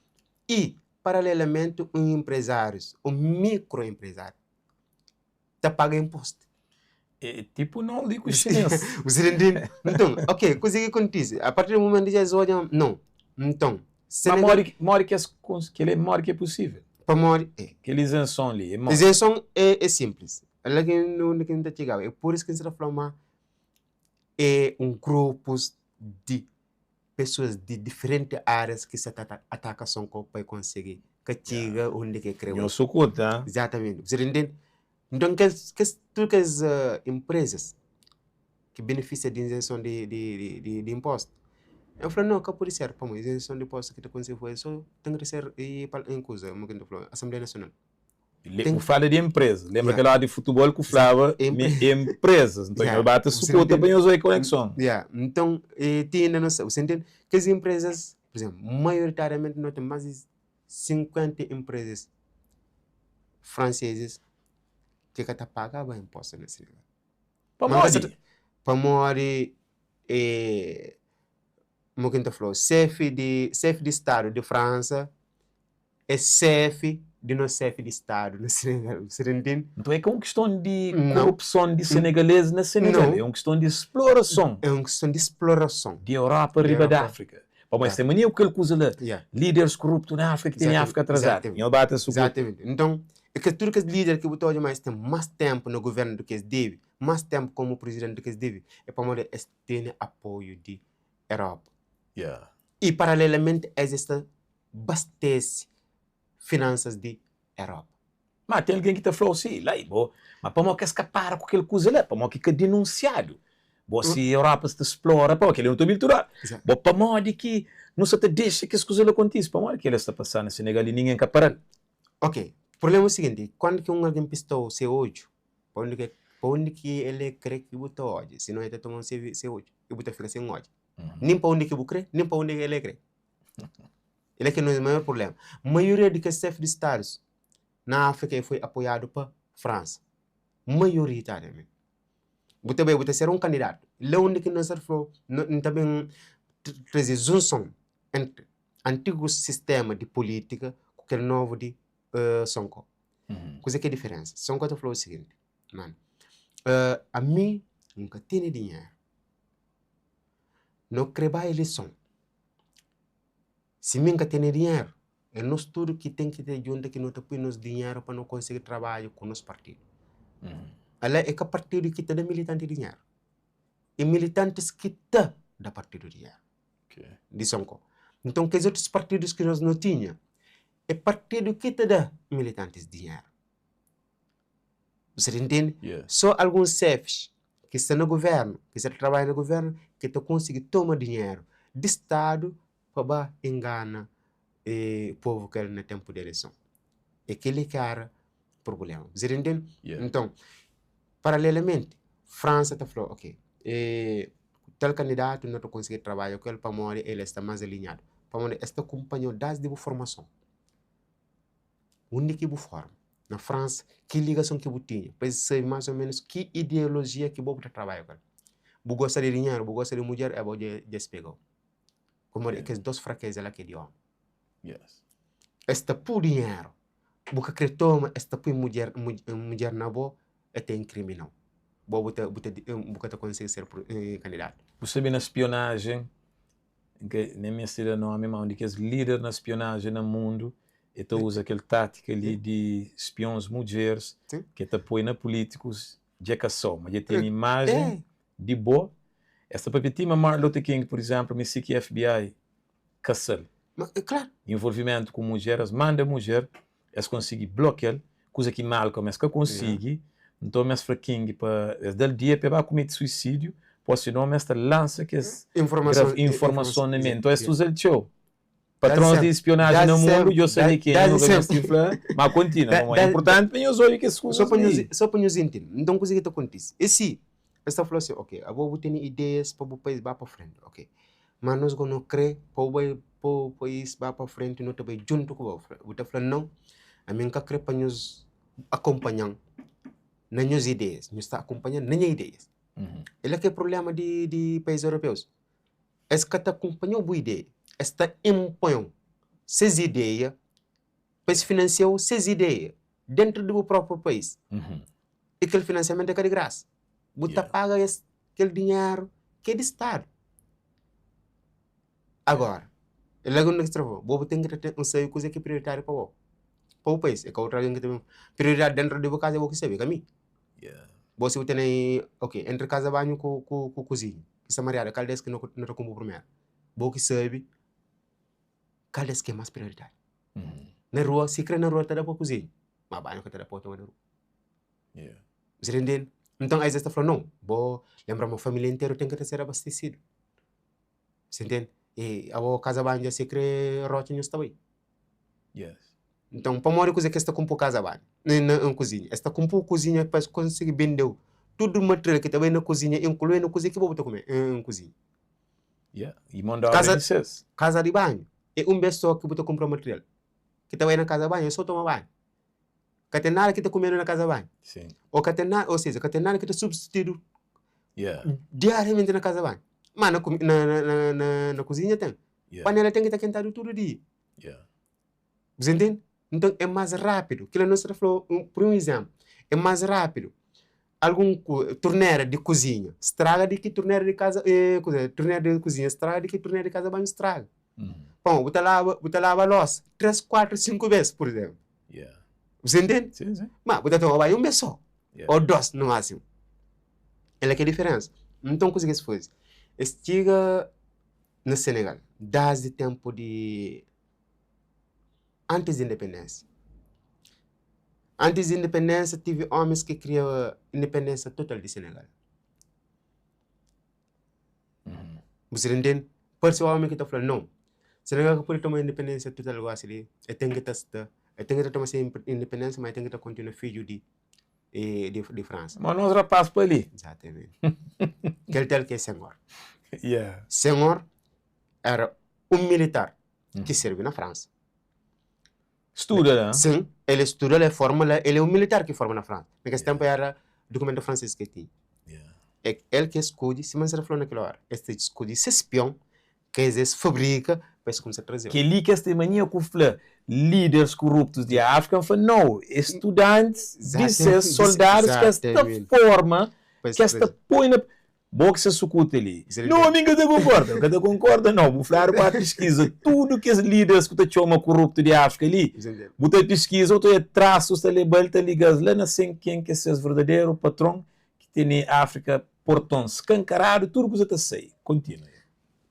E, paralelamente, un empresários, un microempresário, ta paga impostu. É tipo não li ku chinês. Você entende? Então, ok, kuze ki kontise? A partir do momento dja es odja, não. Então, Mas modi ki, modi ki es kons, kel é modi ki é possível? Pamodi, é. Kel izenson li é modi? Izenson é, é simples. La ki, undi ki N ta txigaba. É pur isu ki N sta ta fla ma é un grupus di pesoas di diferenti árias ki sa ta ataka Sonko pa e konsigi ka txiga undi ki e kre bai. Nho sukuta. Izatamenti. Bu sa ta intende? Nton kes, kes, tudu kes enprezas ki benefisia di izenson di, di, di, di impostu, eu fla, no, ka pudi ser, pamodi izenson di impostu ki ta konsigi faze so ten ki ser i kuza, kuma ki N ta fla, Asenbleia Nasional. Tem... Fala di empresa. Lembra yeah. aquela de futebol que falava empresas. Então, yeah. bate sucuta para nós aí conexão. Yeah. Então, eh, tinha ainda não sei. Você entende? Que as empresas, por exemplo, maioritariamente nós temos mais de 50 empresas francesas que ka ta pagaba imposto na Senegal. Pamodi? Pamodi eh, mo ki N ta fla-u, xefi di, xefi di stadu di Fransa é xefi di nos xefi di stadu na Senegal. Bu sta ta ntende? Nton é ka un kiston di korupson di senegalês na Senegal, é un kiston di splorason. É un kiston di splorason. Di Europa riba di Áfrika. Pamodi es ten mania ku kel kuza la, líderes koruptu na Áfrika ki tene Áfrika atrazadu. Nho ba ta sukuta. Exatamente. Nton, é ke tudu kes líder ki bu ta odja ma es ten más ténpu na govérnu di ki es debe, más ténpu komu prizidenti di ki es debe, é pamodi es tene apoiu di Europa. I paralelamenti es sta bastese finansas di Europa. Ma ten algen ki ta fla-u si, la i bo, ma pamodi ki es ka para ku kel kuza la? Pamodi ki ka dinunsiadu? Bo si Europa sta splora, pamodi kel-li nu ta obi-l tudu óra. Bo pamodi ki nu sa ta dexa kes kuza la kontise? Pamodi ki el sta pasa na Senegal i ningen ka para-l? Ok, prubléma é o siginti, kantu ki un algen pista-u se odju, Pa undi ki pa undi ki el e kre ki bu ta odja, sinon el ta toma se se odju i bu ta fika sen odja. Nin pa undi ki bu kre, nin pa undi ki el e kre. El é ki é nos maior prublema. Maioria di kes xef di stadus na Afrika e foi apoiadu pa Fransa. Maioritariamenti. Bu ta bai bu ta ser un kandidatu. La undi ki nos ta fla, N ta ben traze junson entri antigu sistema di politika ku kel novu di Sonko. Kuzê ki é diferensa? Sonko ta fla-u siginti, Manu, ami N ka tene dinheru, no kre ba ileison. Si mi N ka tene dinheru, é nos tudu ki ten ki ta djunta ki no ta pui nos dinheru pa no konsigi trabadja ku nos partidu. Ala é ka partidu ki ta da militanti dinheru, é militantis ki ta da partidu dinheru. Di Sonko. Nton kes otus partidus ki nos no tinha, É partidu ki ta da militantis dinheru. Bu sa ta intende? Yeah. Só alguns xefis ki sta na govérnu, ki sta ta trabadja na govérnu, ki ta konsigi toma dinheru di Stadu pa ba ingana povu ki el na ténpu di eleison. É kel-li ki éra prubléma. Bu sa ta intende? Yeah. Nton, paralelamenti, Fransa ta fla, ok, tal kandidatu no ta konsigi trabadja ku el pamodi el sta más alinhadu. Pamodi es ta kunpanha-u désdi bu formason. Undi ki bu forma? Na Fransa, ki ligason ki bu tinha? Pa es sabe más o ménus ki ideolojia ki bo bu ta trabadja ku el. Bu gosta di dinheru, bu gosta di mudjer, abo dja es pega-u. Pamodi é kes dos frakeza la ki é di ómi. Yes. Es ta pui dinheru, bu ka kre toma, es ta pui mudjer, mudjer na bo, e ta inkrimina-u. Bo bu ta, bu ta, bu ka ta konsigi ser kandidatu. Bu sabe na spionajen, N ka nen meste da nomi, ma un di kes lider na spionajen na mundu, e ta uza kel tátika li di spions mudjeris ki e ta poi na pulítikus dja ka sô, ma dja tene imajen di bo. Es ta papia ti ma Martin Luther King, pur izénplu, mi si ki FBI kasa-l. Involvimentu ku mudjer, es manda mudjer, es konsigi blokia-l, kuza ki Malcolm es ka konsigi, nton es fla King pa es da-l dia pa e ba kumete suisídiu, pô sinon es ta lansa kes informason na menti. Nton es uza-l txeu. Patrons di spionajen na mundu dja sabe kenha, nu ka meste fla, ma kontinua, pamodi é inportanti pa nhos obi kes kuzas li. Sô pa nhos intende. Nton kuze ki ta kontise? É si, es ta fla si, ok, abo bu tene ideias pa bu país ba pa frenti, ok, ma nos go no kre pa bu bai pa bu país ba pa frenti no ta bai djuntu ku bo. Bu ta fla nau, ami N ka kre pa nhos akonpanha-m na nhos ideias, nhos ta akonpanha-m na nha ideias. É la ki é prubléma di di país europeus. Es ka ta akonpanha-u bu ideia, es ta inpoi-u ses ideia pa es finansia-u ses ideia dentru di bu própriu país. I kel finansiamentu é ka di grasa. Bu ta paga es kel dinheru ki é di Stadu. Agora, é la ki ta fla, bo bu ten ki ta ten sabe kuzê ki é prioritáriu pa bo, pa bu país. É ka otu algen ki ta ben. Prioridadi dentru di bu kaza é bo ki sabe, é ka mi. Bo si bu tene, ok, entri kaza banhu ku ku kuzinha ki sta mariadu, kal des ki no ta kunpra primeru? Bo ki sabe kal des ki é mas prioritáriu. Na rua, si kre na rua ta da pa kuzinha, ma banhu ka ta da pa toma na rua. Bu sta intende? Nton, es ta fla, nau, bo lenbra ma familia interu ten ki ta ser abastesidu. Bu sta intende? I abo kaza banhu dja si kre rotxa nhos ta bai. Yes. Nton, pamodi kuzê ki es ta konpo kaza banhu na na kuzinha? Es ta konpo kuzinha pa es konsigi bende-u tudu material ki ta bai na kuzinha, inkluindu kuzê ki bo bu ta kume na kuzinha. Yeah. I mon di obra Kaza di ses. kaza di banhu é un bês sô ki bu ta kunpra material ki ta bai na kaza banhu é sô toma banhu. Ka ten nada ki ta kumedu na kaza banhu. Sim. Ô ka ten nada, ô seja, ka ten nada ki ta substituídu Yeah. diariamenti na kaza banhu. Má na na na na na kuzinha ten. Yeah. Panela ten ki ta kentadu tudu dia. Yeah. Bu sa ntende? Nton é más rápidu. Kila no sta ta fla pur un izénplu. É más rápidu algun turnera di kuzinha straga di ki turnera di kaza kuze turnera di kuzinha straga di ki turnera di kaza banhu straga. Pamodi bu ta laba bu ta laba losa três, kuatru, sinku bês pur izénplu. Yeah. Bu sa ntende? Sim, sim. Ma bu ta toma banhu un bês sô Yeah. ô dôs no másimu. El é ki é diferénsa. Nton kuze ki es faze? Es txiga na Senegal désdi ténpu di antis di independênsia. Antis di independênsia tive ómis ki kria independênsia total di Senegal. Bu sta intende? Parse ómi ki ta fla, nau, Senegal ka pode toma independênsia total gósi li, el ten ki ta sta, el ten ki ta toma se independênsia, ma el ten ki ta kontinua fidju di di Fransa. Ma nos rapaz pa li. Exatamente. Kel tal ki é Senghor. Yeah. Senghor era un militar ki sirbi na Fransa. Studa la? Sin, el studa la, el forma la, el é un militar ki forma na Fransa. Na kes ténpu éra dukumentu fransês ki el tinha. É el ki es skodje, sima N sta ta fla na kel óra, es ta skodje ses spion ki es es fabrika pa es kumsa traze-u. Kel-li ki es ten mania ku fla líderes koruptus di Áfrika, N fla, nau, é studantis di ses soldadus ki es ta forma, ki es ta poi na. Bo ki sa sukuta li. No, ami N ka ta konkorda. N ka ta konkorda no. Bu fladu pa piskiza tudu kes líderes ku ta txoma koruptu di Áfrika li. Bu ta piskiza, bu ta odja trasus ta leba-l, ta liga-s la na sen ken ki é ses verdaderu patron ki tene Áfrika porton skankaradu, tudu kuza ta sai. Kontinua.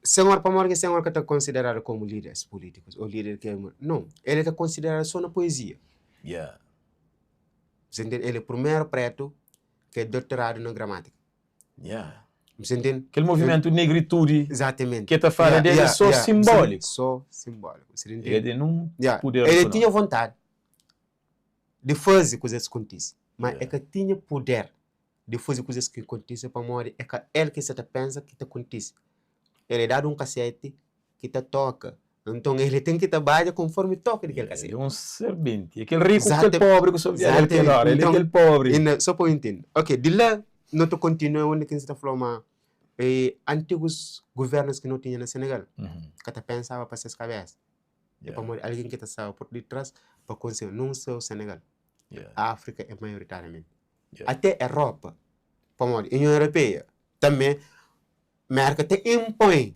Senhor, pamodi ki Senhor ka ta konsideradu komu líderes pulítikus ô líder ki é. No, el ta konsideradu sô na poezia. Yeah. Você ntende? El é primeru pretu ki é dotoradu na gramátika. Yeah. Você ntende? Kel movimentu negritudi Exatamente. ki el ta fala del é só simbóliku. Só simbóliku. Você ntende? El ten un Yeah. puder El ekonómiku. tinha vontadi di faze kuzas kontise, ma Yeah. el ka tinha puder di faze kuzas ki kontise pamodi é ka el ki sa ta pensa ki ta kontise. El é dadu un kaseti ki ta toka, nton el ten ki ta badja konformi toki di kel kaseti. El é un serbenti, é kel riku ku kel pobri ku so viaja el kel ora, el é kel pobri. Inda so pa bu intende. Ok, di la no ta kontinua undi ki N sa ta fla-u ma antigus guvernus ki no tinha na Senegal ka ta pensaba pa ses kabesa. É pamodi algen ki ta staba pur ditras pa konsigi, nun so Senegal, Afrika é maioritariamenti. Até Europa, pamodi Union Europeia tanbe, Merka ta inpoi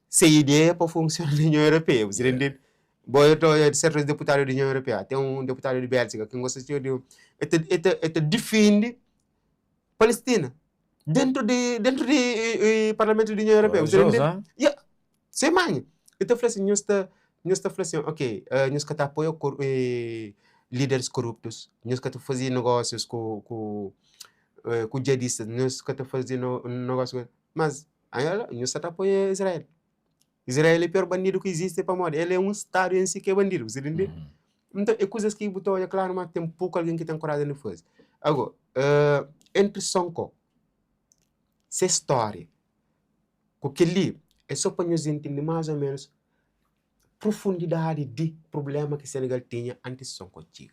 se ideia pa funsiona na Union Europeia, bu sta intende? Bo ta odja sertus deputadu di Union Europeia, ten un deputadu di Belgika ki N gosta txeu di el ta el ta el ta difende Palestina dentru di dentru di parlamentu di Union Europeia, bu sta intende? Ya, se manha, el ta fla sin, nhos ta nhos ta fla sin, ok, nhos ka ta apoia lideris koruptus, nhos ka ta faze negósius ku ku ku djadistas, nhos ka ta faze negósiu ku. Mas, ala, nhos sa ta apoia Israel. Israel é pior bandidu ki izisti pamodi el é un stadu en si ki é bandidu, bu sa intende? Nton, é kuzas ki bu ta odja klaru ma ten poku algen ki ten korajen di faze. Ago, entri Sonko, se stória ku kel-li, é so pa nhos intende más o ménus profundidadi di prubléma ki Senegal tinha antis Sonko txiga.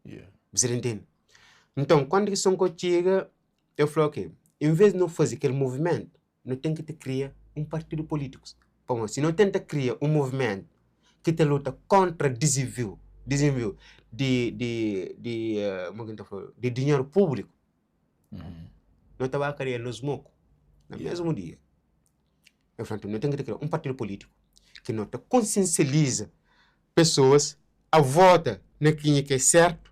Bu sa ta intende? Nton, kantu ki Sonko txiga, el fla, ok, envês di nu faze kel movimentu, nu ten ki ta kria un partidu pulítiku. Pamodi si nu tenta kria un movimentu ki ta luta kóntra diziviu, dizinviu di, di, di, kuma ki N ta fla, di dinheru públiku, nu ta ba kria nos moku na mésmu dia. El fla, nton, nu ten ki ta kria un partidu pulítiku ki no ta konsiensializa pesoas a vota na kenha ki é sértu,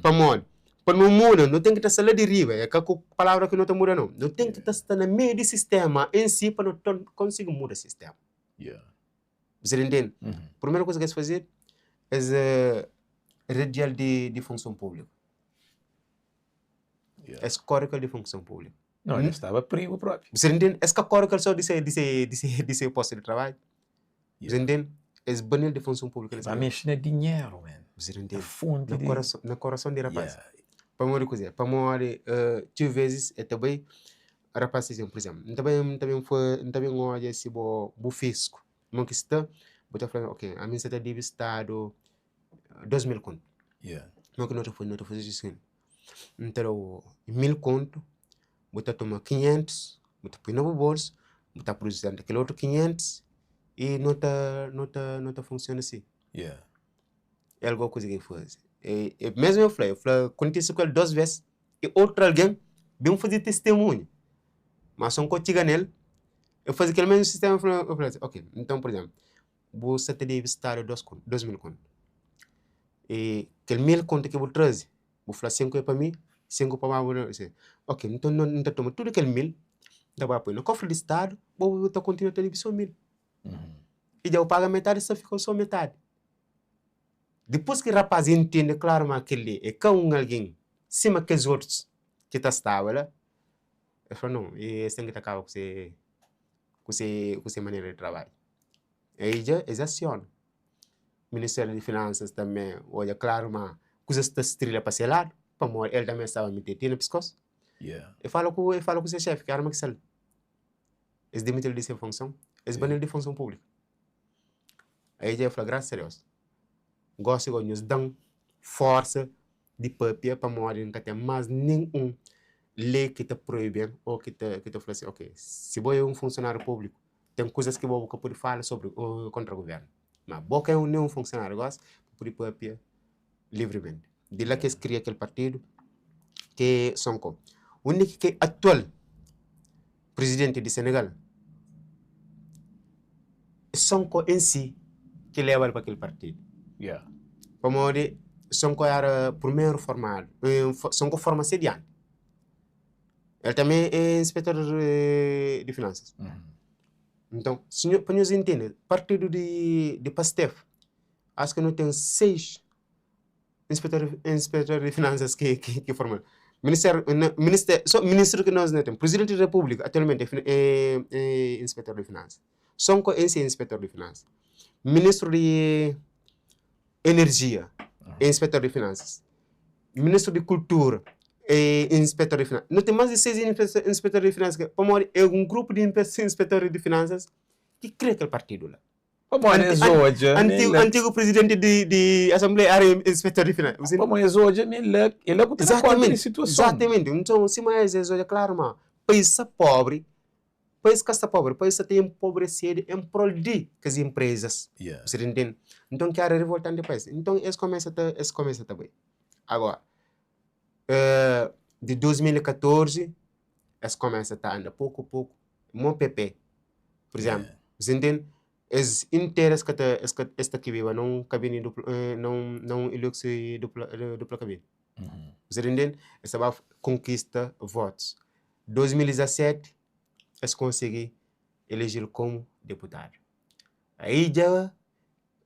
pamodi pa nu muda nu ten ki ta sta la di riba, é ka ku palavra ki nu ta muda nau, nu ten ki ta sta na meiu di sistéma en si pa nu ta konsigi muda sistéma. Bu sta intende? Primeru kuza ki es faze, es redial di funson públiku, es kóre ku el di funson públiku. Não, el staba prigu propi. Bu sta intende? Es ka kóre ku el sô di se, di se, di se, di se postu di trabadju. Bu sta intende? Es bani-l di funson públiku. Ba mexe na dinheru, man. Bu sta intende? Na fonti Na di... korason, na korason di rapaz. Yeah. Pamodi kuzê? Pamodi txeu vezis el ta bai, rapaz ta dize-m, pur izénplu, N ta ben, N ta ben fa, N ta ben odja si bo, bu fisku, mo ki sta, bu ta fla-m, ok, ami N sta ta debe stadu 2000 kontu. Yeah. Mo ki no ta faze? No ta faze sin. N ta da-u 1000 kontu, bu ta toma 500, bu ta poi na bu bolsu, bu ta aprizenta kel otu 500 i no ta, no ta, no ta funsiona si. Yeah. É algo kuza ki el faze. E, e mesmu el fla, el fla kontise ku el dos bes i otru algen ben faze tistimunhu. Ma son ko txiga nel, el faze kel mesmu sistema, el fla, el fla si, ok, nton pur izemplu, bu sa ta debe stadu dos kontu, 2000 kontu. I kel 1000 kontu ki bu traze, bu fla 5 é pa mi, 5 pa bo, ok, nton N ta toma tudu kel 1000, N ta ba poi na kofri di stadu, bo bu ta kontinua ta debe so 1000. I dja bu paga metadi, sa fika so metadi. Dipôs ki rapaz intende klaru ma kel-li é ka un algen sima kes otus ki ta staba la, el fla, Nau, es ten ki ta kaba ku se ku se ku se manera di trabadja. Aí dja es asiona. Ministériu di Finansas tanbe odja klaru ma kuzas sta strilha pa se ladu, pamodi el tanbe staba mete ti na piskos. E fala ku e fala ku se xefi, ki éra Macky Sall. Es dimiti-l di se funson, es bani-l di funson públiku. Aí dja el fla, Grasas a Deus, gosi go nhos da-m forsa di papia pamodi N ka ten más nen un lei ki ta proibi-m ô ki ta ki ta fla si, ok, si bo é un funsionáriu públiku, ten kuzas ki bo bu ka pode fala sobri kóntra govérnu. Má bo ka é nen un funsionáriu gósi, bu pode papia livrimenti. Di la ki es kria kel partidu ki é Sonko. Undi ki ke atual prizidenti di Senegal, é Sonko en si ki leba-l pa kel partidu. Pamodi Sonko éra primeru formadu, Sonko forma se dianti. El tanbe é inspetor di finansas. Nton, si nho, pa nhos intende, partidu di Pastef, acho ki nu ten 6. Inspetor inspetor di finanças ki ki ki formal. Ministério na ministério so ministro ki nos na ten. Presidente di República atualmente é é é inspetor di finanças. Sonko em si é inspetor di finanças. Ministro di energia é inspetor di finanças. Ministro di cultura é inspetor di finanças. No ten mas di 6 inspetor di finanças pamodi é un grupo di inspetor di finanças ki kria kel partidu la. Pamodi es odja ma el la. Antigu presidenti di Asenbleia éra inspetor di finansa. Pamodi es odja ma el la, el la ku ta da konta di situason. Exatamente. Nton, sima es, es odja klaru ma país sta pobri, país ka sta pobri, país sta ta enpobresedu en prol di kes inprezas. Bu ta ntende? Nton, ki éra rivoltanti pa es. Nton, es kumesa ta, es kumesa ta bai. Agora, di 2014, es kumesa ta anda poku poku, mo PP, pur izénplu. Bu ta ntende? Es interu es ka ta es ka es ta kibiba na un kabini dupla na un na un Hilux dupla dupla kabini. Bu sta ntende? Es ta ba konkista votus. 2017 es konsigi elejil komu deputadu. Aí dja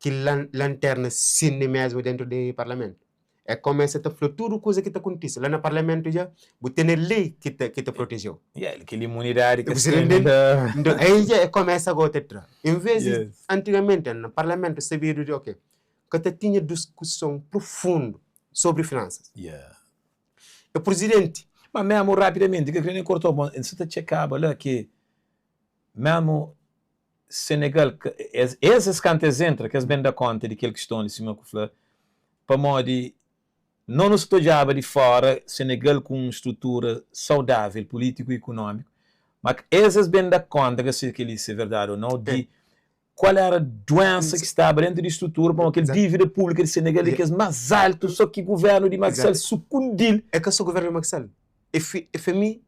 ki lanterna sindi mesmu dentu di parlamentu. E kumesa ta fla tudu kuza ki ta kontise la na parlamentu dja bu tene lei ki ta ki ta protejeu. Yeah, kel imunidadi ki es tene la. Nton aí dja e kumesa gosi ta tra. En ves di antigamenti na parlamentu sabidu di ok ka ta tinha diskuson profundu sobri finansas. Yeah. E presidenti. Ma mesmu rapidamenti, ka kre nen kortau, ma N sa ta txekaba la ki mesmu Senegal, es es kantu es entra ki es ben da konta di kel kiston li sima ku fla, pamodi no nu sa ta odjaba di fora Senegal ku un strutura saudavel pulitiku i ikunómiku, ma es es ben da konta, ka se kel-li se verdadi o nau, di kual era duensa ki staba dentu di strutura, pamodi kel dívida públika di Senegal é kes más altu, so ki guvernu di Macky Sall sukundi-l. É ka so guvernu di Macky Sall, FMI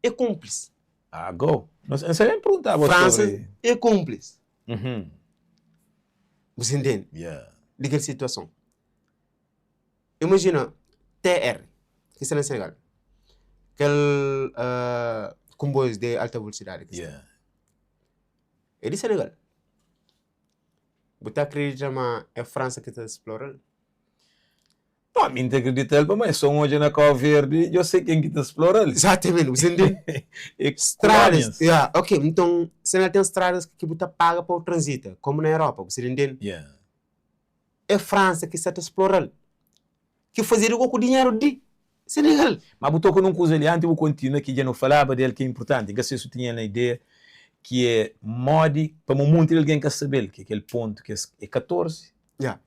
é kúnplisi. Ah, go. N sa ben perguntaba França sobre... é kúnplisi. Uhum. Você entende? Yeah. Di kel situason. Imajina TR, ki sta na Senegal. Kel uh, komboius di alta velosidadi ki sta. Yeah. É di Senegal. Bu ta akredita ma é França ki ta splora-l? Pá, mi N ta akredita-l pamodi é sô N odja na Kau Verdi dja sei ken ki ta splora-l. Exatamente, bu sente? É Stradas, kolónias. ya, ok, nton Senegal ten stradas ki bu ta paga pa bu transita, komu na Europa, bu sta intende? Yeah. É Fransa ki sta ta splora-l, ki fazedu go ku dinheru di Senegal. Ma bu toka nun kuza li, anti bu kontinua, ki dja nu falaba del, ki é inpurtanti, N ka sei si bu tinha el na ideia, ki é modi, pamo munti di algen ka sabe-l, ki é kel pontu ki es, é 14? Ya.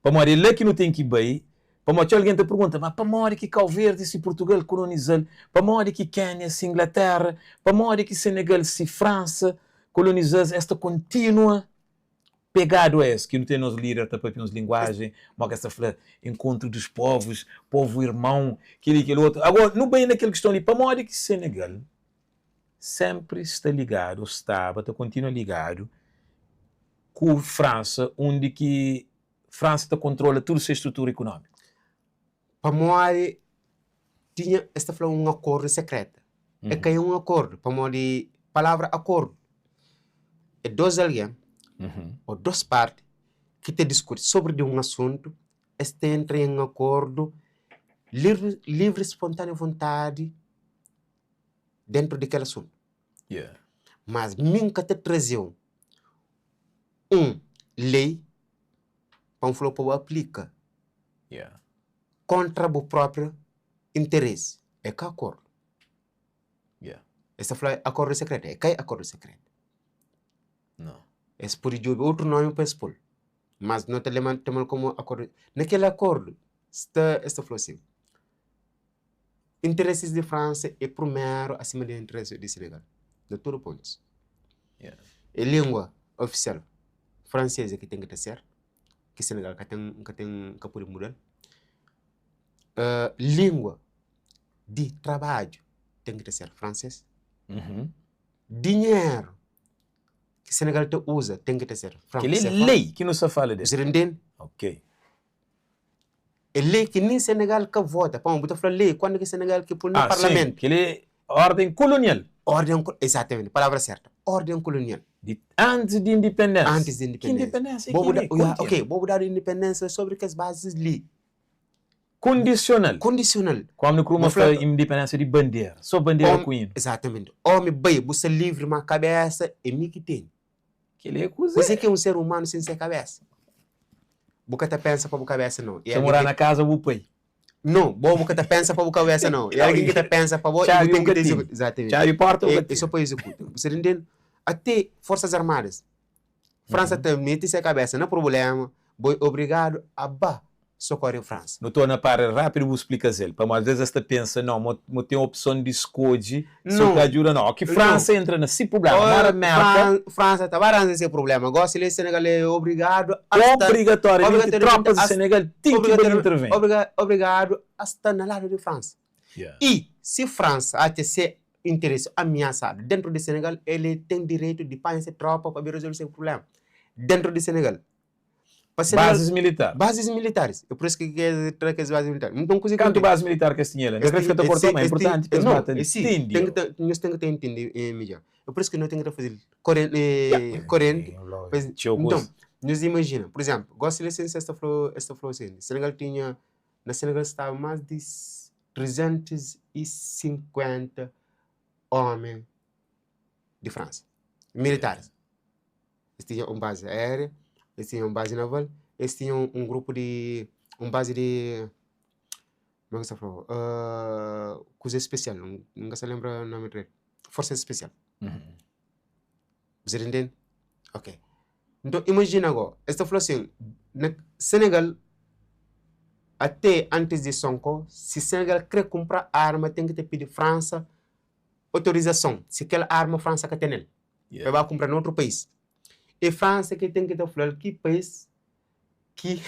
Pamodi é la ki nu ten ki bai, pamodi txeu algen ta pergunta, ma pamodi ki Kau Verdi si Purtugal koloniza-l? Pamodi ki Kénia si Inglatéra? Pamodi ki Senegal si Fransa koloniza-s? Es ta kontinua pegadu a es, ki nu ten nos líder ta papia uns linguajen, mo ki es ta fla, enkontru dos povos, povu irmon, kel-li, kel otu. Agora, nu bai na kel kiston li, pamodi ki Senegal sénpri sta ligadu, ô staba, ta kontinua ligadu ku Fransa, undi ki Fransa ta kontrola tudu se strutura ikunómiku. Pamodi tinha, es ta fla un akordu sekretu. É ka é un akordu, pamodi palavra akordu é dos algen ô dos parti ki ta diskuti sobri di un asuntu, es ta entra en akordu livri, livri spontânea vontadi dentu di kel asuntu. Mas mi N ka ta traze-u un lei pa N fla-u pa bu aplika kontra bu própriu interesi. É ka akordu. Es ta fla akordu sekretu. É ka akordu sekretu. Es pode djobe utru nomi pa es pô-l, mas no ta toma-l komu akordu. Na kel akordu sta, es ta fla asin, Interesis di Fransa é prumeru asima di interesis di Senegal, na tudu pontus. É lingua ofisial fransês é ki ten ki ta ser, ki Senegal ka ten, ka ten, ka pode muda-l. Lingua di trabadju ten ki ta ser fransês. Dinheru ki Senegal ta uza ten ki ta ser fransês. Kel-li é lei ki nu sta fala del. Bu sta ntende? Ok. É lei ki nin Senegal ka vota. Pamodi bu ta fla lei, kuandu ki Senegal ki pul na Ah, sim, parlamentu? kel-li é órden kolonial. Órden, exatamente, palavra serta, órden kolonial. Di antis di indipendénsia. Antis di Ki indipendénsia. indipendénsia é Bo bu da, kel-li? ya, Kontinua. ok, bo bu dadu indipendénsia sobri kes bazis li. Kondisional. Kondisional. Kwame Nkrumah Bu fla fla indipendénsia di bandera, sô bandera Om, ku inu. Exatamente. Omi bai, bu sta livri, ma kabésa é mi ki tene. Kel-li é kuzê? Kuzê ki é un ser umanu sen se kabésa? Bu ka ta pensa pa bu kabésa, nau. É Ta algen morá ki na kaza bu pai. Nau, bo bu ka ta pensa pa bu kabésa, nau. É Nau, algen ki ta pensa pa bo i bu txabi ten bu ki ka ta tene. izekuta. Exatamente. Txabi porta bu É ka é sô tene. pa izekuta. Bu sta intende? Até Forsas Armadas. Fransa ta mete se kabésa na prubléma, bo é obrigadu a ba sokore Fransa. Nu torna para rápidu bu splika-s el, pamodi alvês es ta pensa, Nau, mo mo ten opson di skodje si bu Nau, ta ajuda nau. Oki nau. Fransa entra na si prubléma, mora Merka. Fransa ta ba ranja se prubléma. Gósi li Senegal é obrigadu a sta. Obrigatoriamenti Obrigatoriamenti trópas di a Senegal ten ki bai interveni. Obrigadu a sta na ladu di Fransa. Yeah. I si Fransa atxa se interesi amiasadu dentru di Senegal, el ten direitu di panha se tropa pa bin rezolve se prublema dentru di Senegal. Pa Senegal, Bazis militar. Bazis militaris. É pur isu ki es tra kes bazis militar. Nton kuze ki Kantu bazis militar ki es tinha la? N ka kre fika ta korta-u, ma é inpurtanti pa es ba ta ntende. Ten ki ta, nhos ten ki ta intende midjor. É pur isu ki no ten ki ta faze-l korenti. Txeu kuza. Nton, nhos imajina, pur izénplu, gosi li sen es ta fla, es ta fla sin, Senegal tinha Na Senegal staba más di 350 ómi di Fransa, militaris. Es tinha un bazi aérea, es tinha un bazi naval, es tinha un grupu di, un bazi di, kuma ki sa fla, kuza spesial, N ka sa lenbra nomi dretu, forsa spesial. Bu sa ta intende? Ok. Nton, imajina go, es ta fla sin, na Senegal, ate antis di Sonko, si Senegal kre kunpra arma, ten ki ta pidi Fransa otorizason, si kel arma Fransa ka tenel, pa e ba kunpra na utru país. E Fransa ki ten ki ta fla-l ki país ki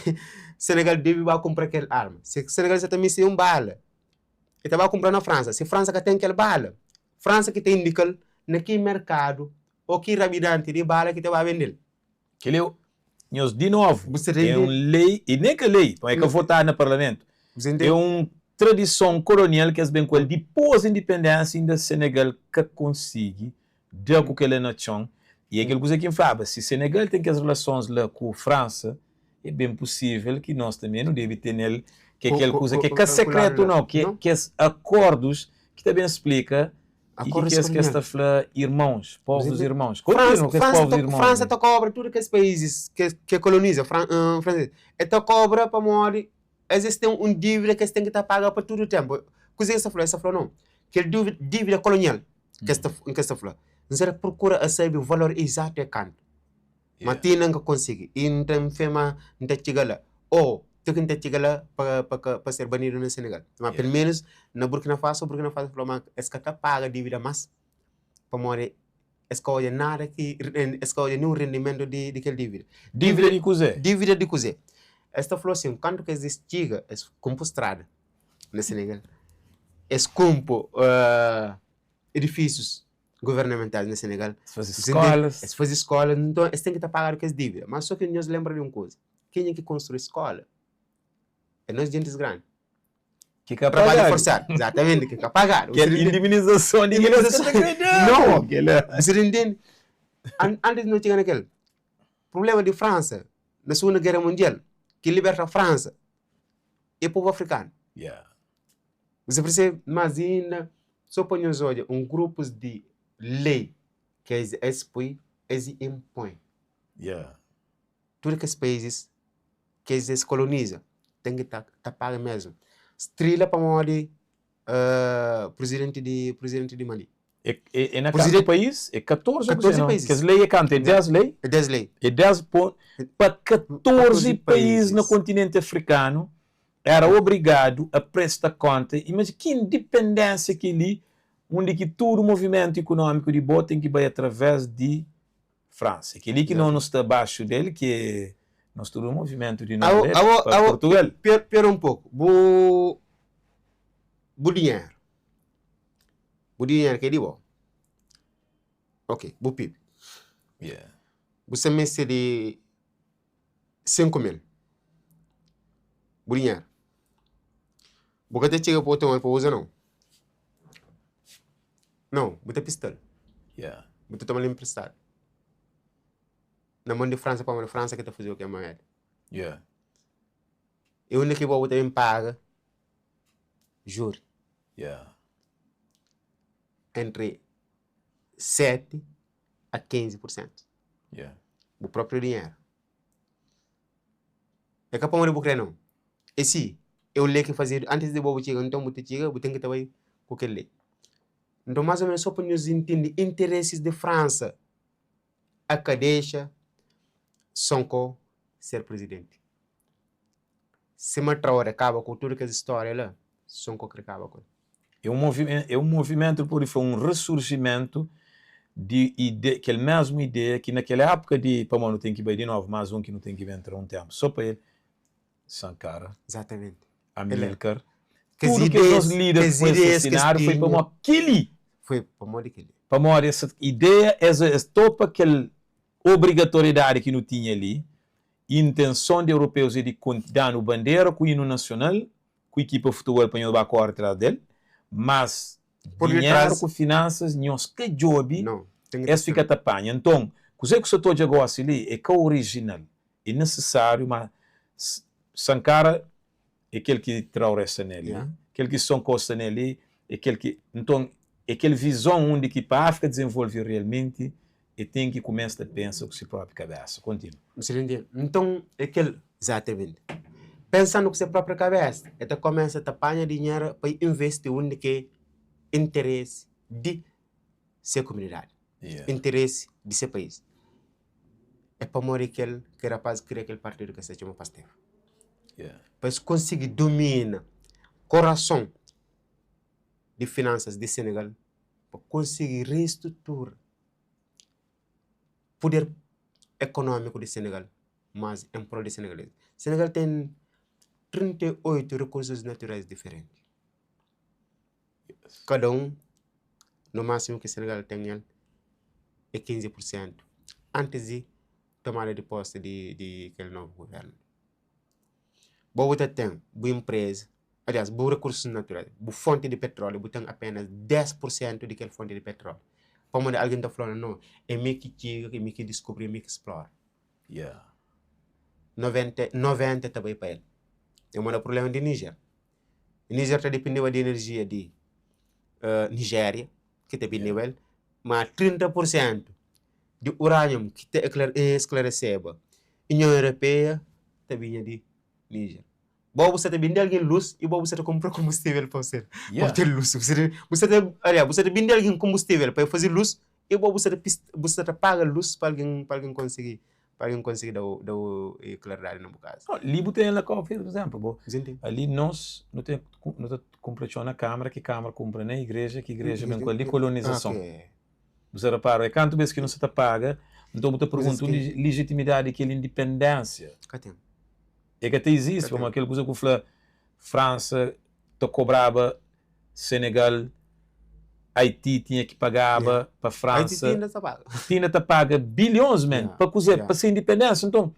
Senegal debe ba kunpra kel arma. Si Senegal sa ta meste un bala, e ta ba kunpra na Fransa. Si Fransa ka ten kel bala, Fransa ki ta indika-l na ki merkadu ô ki rabidanti di bala ki ta ba bende-l. Kel-li é, nhos, di novu, Bu sta ta é intende? un lei, i nen ka lei, pamodi é ka votadu na parlamentu, Bu sta é intende? un tradison kolonial ki es ben ku el dipôs di indipendénsia, inda Senegal ka konsigi da ku kel-la na txon. I é kel kuza ki N flaba, si Senegal ten kes relasons la ku Fransa, é ben pusível ki nos tanbê nu debe tene-l, ki é kel kuza ki é ka sekretu nau, ki é kes akordus ki ta ben splika i ki kes ki es ta fla irmons, povus irmons. Kontinua kes povus irmons. Fransa ta kobra tudu kes paízis ki koloniza, franses, e ta kobra pamodi es es ten un dívida ki es ten ki ta paga pa tudu tenpu. Kuzê ki es ta fla? Es ta fla no, kel dívida kolonial ki es ta fla, N sta ta prokura a sabe valor izatu é kantu. Ma ti inda N ka konsigi. I N ta fé ma N ta txiga la. Ô, ti ki N ta txiga la pa pa ka pa ser banidu na Senegal. Ma pelu menus na Burkina Faso, Burkina Faso fla ma es ka ta paga dívida más pamodi es ka odja nada ki es ka odja ninhun rendimentu di di kel dívida. Dívida di kuzê? Dívida di kuzê? Es ta fla asin, kantu ki es txiga, es konpo strada na Senegal, es konpo edifísius governamentais na Senegal. Es faze skolas. Es faze skolas, nton es ten ki ta pagadu kes dívida. Má sô ki nhos lenbra di un kuza, kenha ki konstrui skola é nos gentis grandi. Ki ka Trabadju pagadu. forsadu, izatamenti, ki ka pagadu. Kel indemnizason di kel Indemnizason. ka ta kre da. Nau, Kel-la. bu ta intende? An antis di no txiga na kel prubléma di Fransa na Sugunda Géra Mundial, ki liberta Fransa é povu afrikanu. Yeah. Bu ta persebe? Mas inda, so pa nhos odja un grupus di lei ki es es pui, es inpoi. Yeah. Tudu kes paízis ki es es koloniza ten ki ta ta paga mesmu. Strila pamodi prizidenti di prizidenti di Mali. É, é, é na kantu país? É 14 ou 14 não? países. Kes lei é kantu? É 10 lei? É 10 lei. É 10 po, pa 14 país na kontinenti afrikanu era obrigadu a presta konta. Imajina ki indipendénsia kel-li, undi ki tudu movimentu ikunómiku di bo ten ki bai através di Fransa. Kel-li ki no nu sta baxu del, ki é nos tudu movimentu di no é pa Portugal. Pera un poku, bu bu dinheru, bu dinheru ki é di bo, ok, bu PIB, Yeah. bu sta meste di 5 mil, bu dinheru, bu ka ta txiga pa otu anu pa uza nau, nau, bu ta pista-l, Yeah. bu ta toma-l inprestadu na mon di Fransa pamodi Fransa ki ta faze-u kel moeda. Yeah. E undi ki bo bu ta ben paga. Juri. Yeah. Entri 7 a 15 pur sentu. Yeah. Bu própriu dinheru. É ka pamodi bu krê nau. É si, é un lei ki fazedu antis di bo bu txiga, nton bu ta txiga bu ten ki ta bai ku kel lei. Nton más o ménus sô pa nhos intende interesis di Fransa a ka dexa Sonko ser prizidenti. Sima Traoré kaba ku tudu kes stória la, Sonko krê kaba ku el. É un movimentu, é un movimentu pode fla un resurgimentu di ide, kel mesmu ideia ki na kel époka di, pamodi nu ten ki bai di novu, más un ki nu ten ki ben tra un ténpu sô pa el, Sankara, Exatamente. Amilcar, Kes tudu kes ideias, nos líder ki kes foi ideias ki es asasinadu foi tinha, pamodi kel-li. foi pamodi kel-li. Pamodi es ideia, es, es topa kel obrigatoriedadi ki nu tinha li, intenson di europeus é di da-nu bandera ku inu nasional, ku ekipa futebol pa nhos ba kore tras del, mas Por dinheru detrás, ku finansas nhos ka djobe, não, ten ki es fika ten. ta panha. Nton, kuzê ku sa ta odja gosi li é ka orijinal, é nisisáriu, ma Sankara é kel ki Traoré sta nel li, Yeah. kel ki Sonko sta nel li, é kel ki. Nton, é kel vizon undi ki pa Áfrika dizenvolve realmenti, E ten ki kumesa ta pensa ku si propi kabesa. Kontinua. Excelente. Nton, é kel. Exatamente. Pensando ku se propria kabesa, e ta kumesa ta panha dinheru pa investi undi ki é interesi di se kumunidadi, Yeah. interesi di se país. É pamodi kel ki rapaz kria kel partidu ki es ta txoma Pastef. Yeah. Pa es konsigi dumina korason di finansas di Senegal, pa konsigi reestrutura puder ekonómiku di Senegal, mas en prol di senegalezis. Senegal ten 38 rekursus naturais diferenti. Kada un, no másimu ki Senegal ten el é 15 pur sentu antis di tomada di posi di di kel novu guvernu. Bo bu ta ten bu inpreza, aliás bu rekursus natural, bu fonti di petróliu, bu ten apenas 10 pur sentu di kel fonti di petróliu. Pamodi algen ta fla-u, no, é mi ki txiga, é mi ki diskubri, é mi ki splora. Yeah. 90, 90 ta bai pa el. É uma da problema di Niger. Niger ta dipendeba di enerjia di uh, Nigéria, ki ta bindeba el, ma 30 pur sentu di uranium ki ta esklareseba Union Europeia ta binha di Niger. Bo bu sa ta bindi algin lus i bo bu sa ta kumpra kombustivel pa bu Yeah. ten lus. Bu sa ta, aliás, bu sa ta bindi algin kombustivel pa el fazi lus i bo bu sa ta bu sa ta paga lus pa algin pa algin konsigi pa algin konsigi dau dau klaridadi na bu kaza. No, li bu ten na Cabo Verde, pur izemplu, bo ali nos nu ten nu ta kumpra txon na kamara, ki kamara kumpra na igreja, ki igreja ben ku el di kolonizason. Ok. Bu sa repara, é kantu bes ki nu sa ta paga, nton bu ta pergunta undi lijitimidadi di kel indipendénsia? Ka ten. E ka ta izisti, pamodi kel kuza ku fla Fransa ta kobraba Senegal, Haiti tinha ki pagaba pa Fransa. Haiti ti inda ta paga. Ti inda ta paga bilhons, man, pa kuze? Pa se indipendénsia. Nton,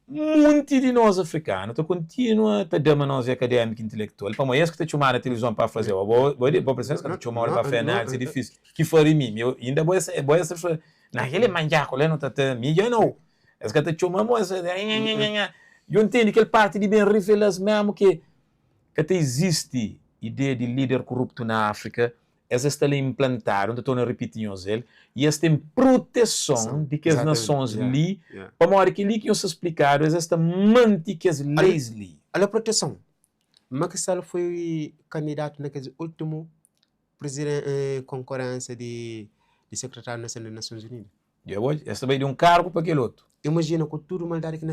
Munti di nos afrikanu ta kontinua ta da ma nos é akadémiku intelektual, pamodi es ki ta txomadu na tilivizon pa faze, bo bo bo es ka ta txomadu pa fla análisi difísil, ki fari mi, mi inda bo bo es ta fla, na kel-li mandjaku la no ta ta mi dja nau, es ka ta txoma mo es nhanhanhanhanha, yo ntende kel parti di ben rivela-s memu ke ka ta izisti ideia di líder koruptu na Áfrika, Es es sta la inplantadu, N ta torna ripiti nhos el, i es ten proteson di kes nasons li, pamodi kel-li ki nhos sta splikadu, es es ta mante kes leis li. Ala proteson. Macky Sall foi kandidatu na kes últimu konkurénsia di Sekretáriu Nasional di Nasons Unidu. Dja bo odja? Es ta bai di un kargu pa kel otu. Imajina ku tudu maldadi ki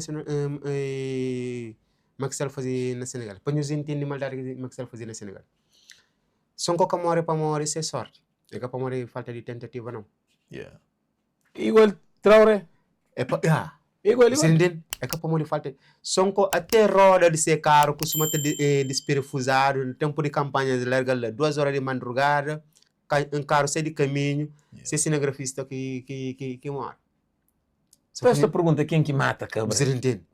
Macky Sall faze na Senegal. Pa nhos intende maldadi ki Macky Sall faze na Senegal. Sonko ka more pamodi se sorti, é ka pamodi falta di tentativa nau. Yeah. Igual Traoré. É pa, yeah. Igual, Você igual. entende? É ka pamodi falta. Sonko até roda di se karu kustuma ta di, eh, disperefuzadu na tempu di kampanha es larga la duas ora di mandrugada, ka, un karu sai di kaminhu, Yeah. se sinegrafista ki, ki, ki, ki more. Então es ta pergunta ken ki mata Cabral. Você entende?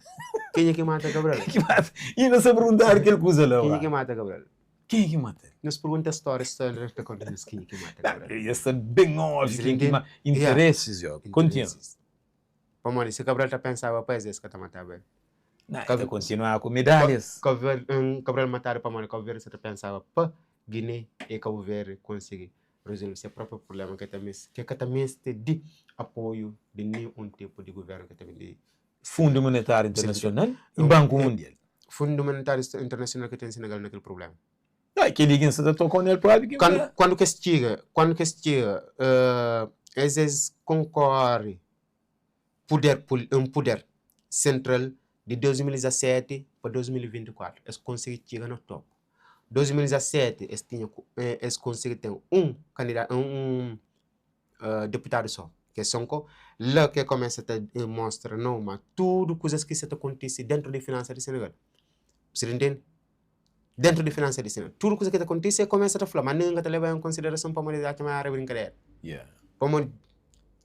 Kenha ki mata Cabral? Ki mata? Inda sa perguntadu kel kuza la. Kenha ki mata Cabral? Kenha ki mata? Nos pergunta stória, stória ta konta nos kenha ki mata Cabral. Ia sta ben óbviu ken ki mata. Interesis, yo. Kontinua. Pamodi si Cabral ta pensaba pa es, es ka ta mataba el. Nah, el ta kontinua ku medalhas. Cabral matadu pamodi Cabo Verde sa ta pensaba pa Guiné e Cabo Verde konsigi rezolve se propriu prublema ke ta meste, ke ka ta meste di apoiu di ninhun tipu di guvernu ke ta ben di Fundu Monetáriu Internasional i Banku Mundial. Fundu Monetáriu Internasional ke ten Senegal na kel prublema. Nah, kel-li ki N sa ta toka nel propi ki N fla. Kandu kes txiga, kandu kes txiga, es es konkorre puder un puder sentral di 2017 pa 2024 es konsigi txiga na topu. 2017 es tinha es konsigi ten un kandidatu un deputadu so ki é Sonko la ke kumesa ta mostra no ma tudu kuzas ki sa ta kontise dentru di finansa di Senegal bu sa intende dentru di finansa di Senegal tudu kuza ki ta kontise e kumesa ta fla ma ningen ka ta leba en konsiderason pamodi es atxa ma era brinkadera pamodi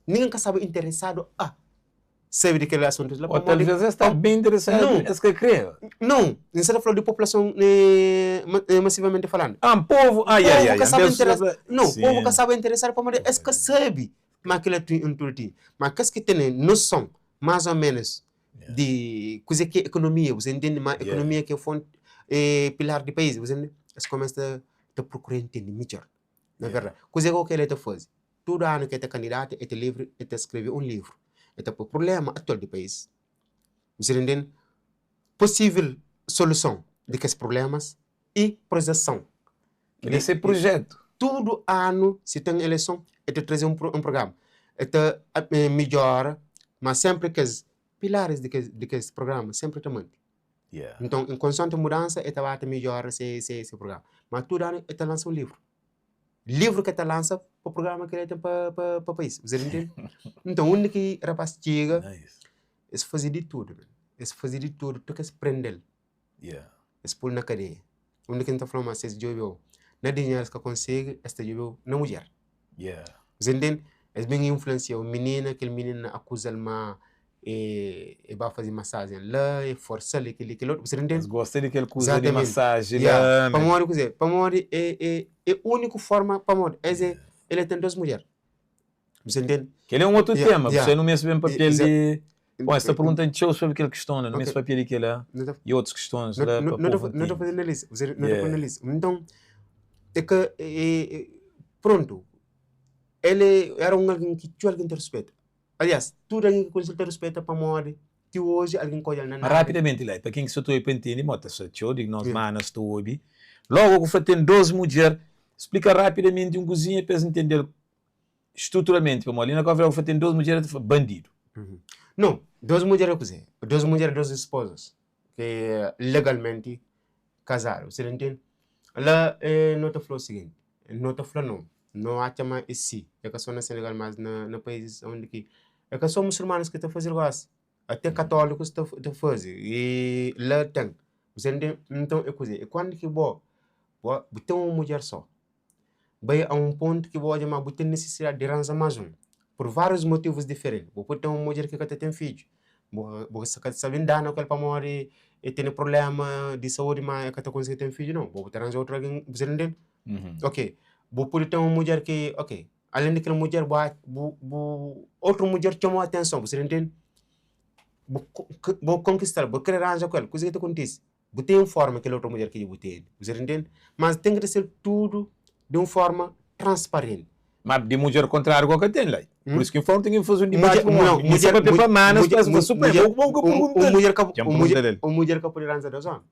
ningen ka staba interesadu a sabe di kel asuntus la Ou talvez es sta ben interesadu, es ka kre. Não, N sta ta fla di populason masivamenti falandu. Ah, povu, ah, ya, ya, ya. Não, povu ka staba interesadu pamodi es ka sabe ma kila tudu tinha. Ma kes ki tene noson, mas o menos, di kuze ki é ekonomia, bu sa intende? Ma ekonomia ki é fonti, é pilar di país, bu sa intende? Es kumesa ta prokura intende midjor. Na verdadi, kuze ki kel-li ta faze? Tudu anu ki el ta kandidata, el ta livri, el ta skrebe un livru. El ta poi prubléma atual di país. Bu sta intende? Posível soluson di kes prublémas i projeson. Kel-li é se prujétu. Tudu anu, si ten eleison, el ta traze un prugrama. El ta midjora, ma sénpri kes pilaris di kes di kes prugrama sénpri ta mante. Nton, en konstanti mudansa, el ta ba ta midjora se se prugrama. Ma tudu anu el ta lansa un livru. Livru ke ta lansa pa prugrama ke el ten pa pa país. Bu sa intende? Nton, undi ki rapaz txiga, es faze di tudu, es faze di tudu ti ki es prende-l. Es pô-l na kadeia. Undi ki N ta fla ma si es djobe-u na dinheru es ka konsigi, es ta djobe-u na mudjer. Bu sa intende? Es ben influensia un minina, kel minina akuza-l ma e ba faze masajen la, e forsa-l e kel-li kel otu, bu sa intende? Es gosta di kel kuza di masaji la. Pamodi kuzê? Pamodi é é úniku forma, pamodi es é el ten dos mudjer, bu sa intende? Kel-li é un otu tema, bu sa nu meste ben papia di Bom, es ta pergunta-m txeu sobri kel kiston la, nu meste papia di kel-la i otus kistons la pa povu ntende. Nu ta faze analisi, nu ta faze analisi. Nton, é ka, é, prontu, el éra un algen ki txeu algen ta ruspeta. Aliás, tudu algen ki konxe-l ta ruspeta pamodi ti oji algen ka odja-l na nada. Ma rapidamenti la, pa ken ki sa ta obi pa ntende, mo ta sta txeu di nos manas ta obi, logu ku fla ten dos mudjer, splika rapidamenti un kuzinha pa es ntende-l struturalmenti, pamodi li na Cabo Verde ku fla ten dos mudjer, es ta fla bandidu. Nau, dos mudjer é kuzê? Dos mudjer é dos esposas ki legalmenti kazadu, bu sta ta ntende? La no ta fla o siginti, no ta fla no, no atxa ma é si, é ka so na Senegal mas na paizis undi ki é ka so musulmanis ki ta faze gosi, ate katólikus ta faze i la ten, bu sta ntende? Nton é kuzê? É kuandu ki bo bu ten un mudjer so, bai a un pontu ki bu odja ma bu ten nisisidadi di ranja más un, pur várius motivus diferenti. Bu pode ten un mudjer ki ka ta ten fidju, bu bu ka ta sabe ndana ku el pamodi el tene prubléma di saúdi ma el ka ta konsigi ten fidju, nau. Bu ta ranja otu algen, bu sta ntende? Ok, bu pode ten un mudjer ki, ok, alen di kel mudjer bu bu bu otu mudjer txoma-u atenson, bu sta ntende? Bu bu konkista-l, bu kre ranja ku el, kuzê ki ta kontise? Bu ten forma kel otu mudjer ki dja bu tene, bu sa ta ntende? Mas ten ki ta ser tudu di un forma transparenti. Ma di mudjer kontrariu go ka ten la. Pur isu ki N fla, N ten ki faze un dibati ku un omi. Mi sa papia pa manas, pa es fla super, bo bo ka pergunta-l. Dja N pergunta-l el. Un mudjer ka pode ranza dos omi.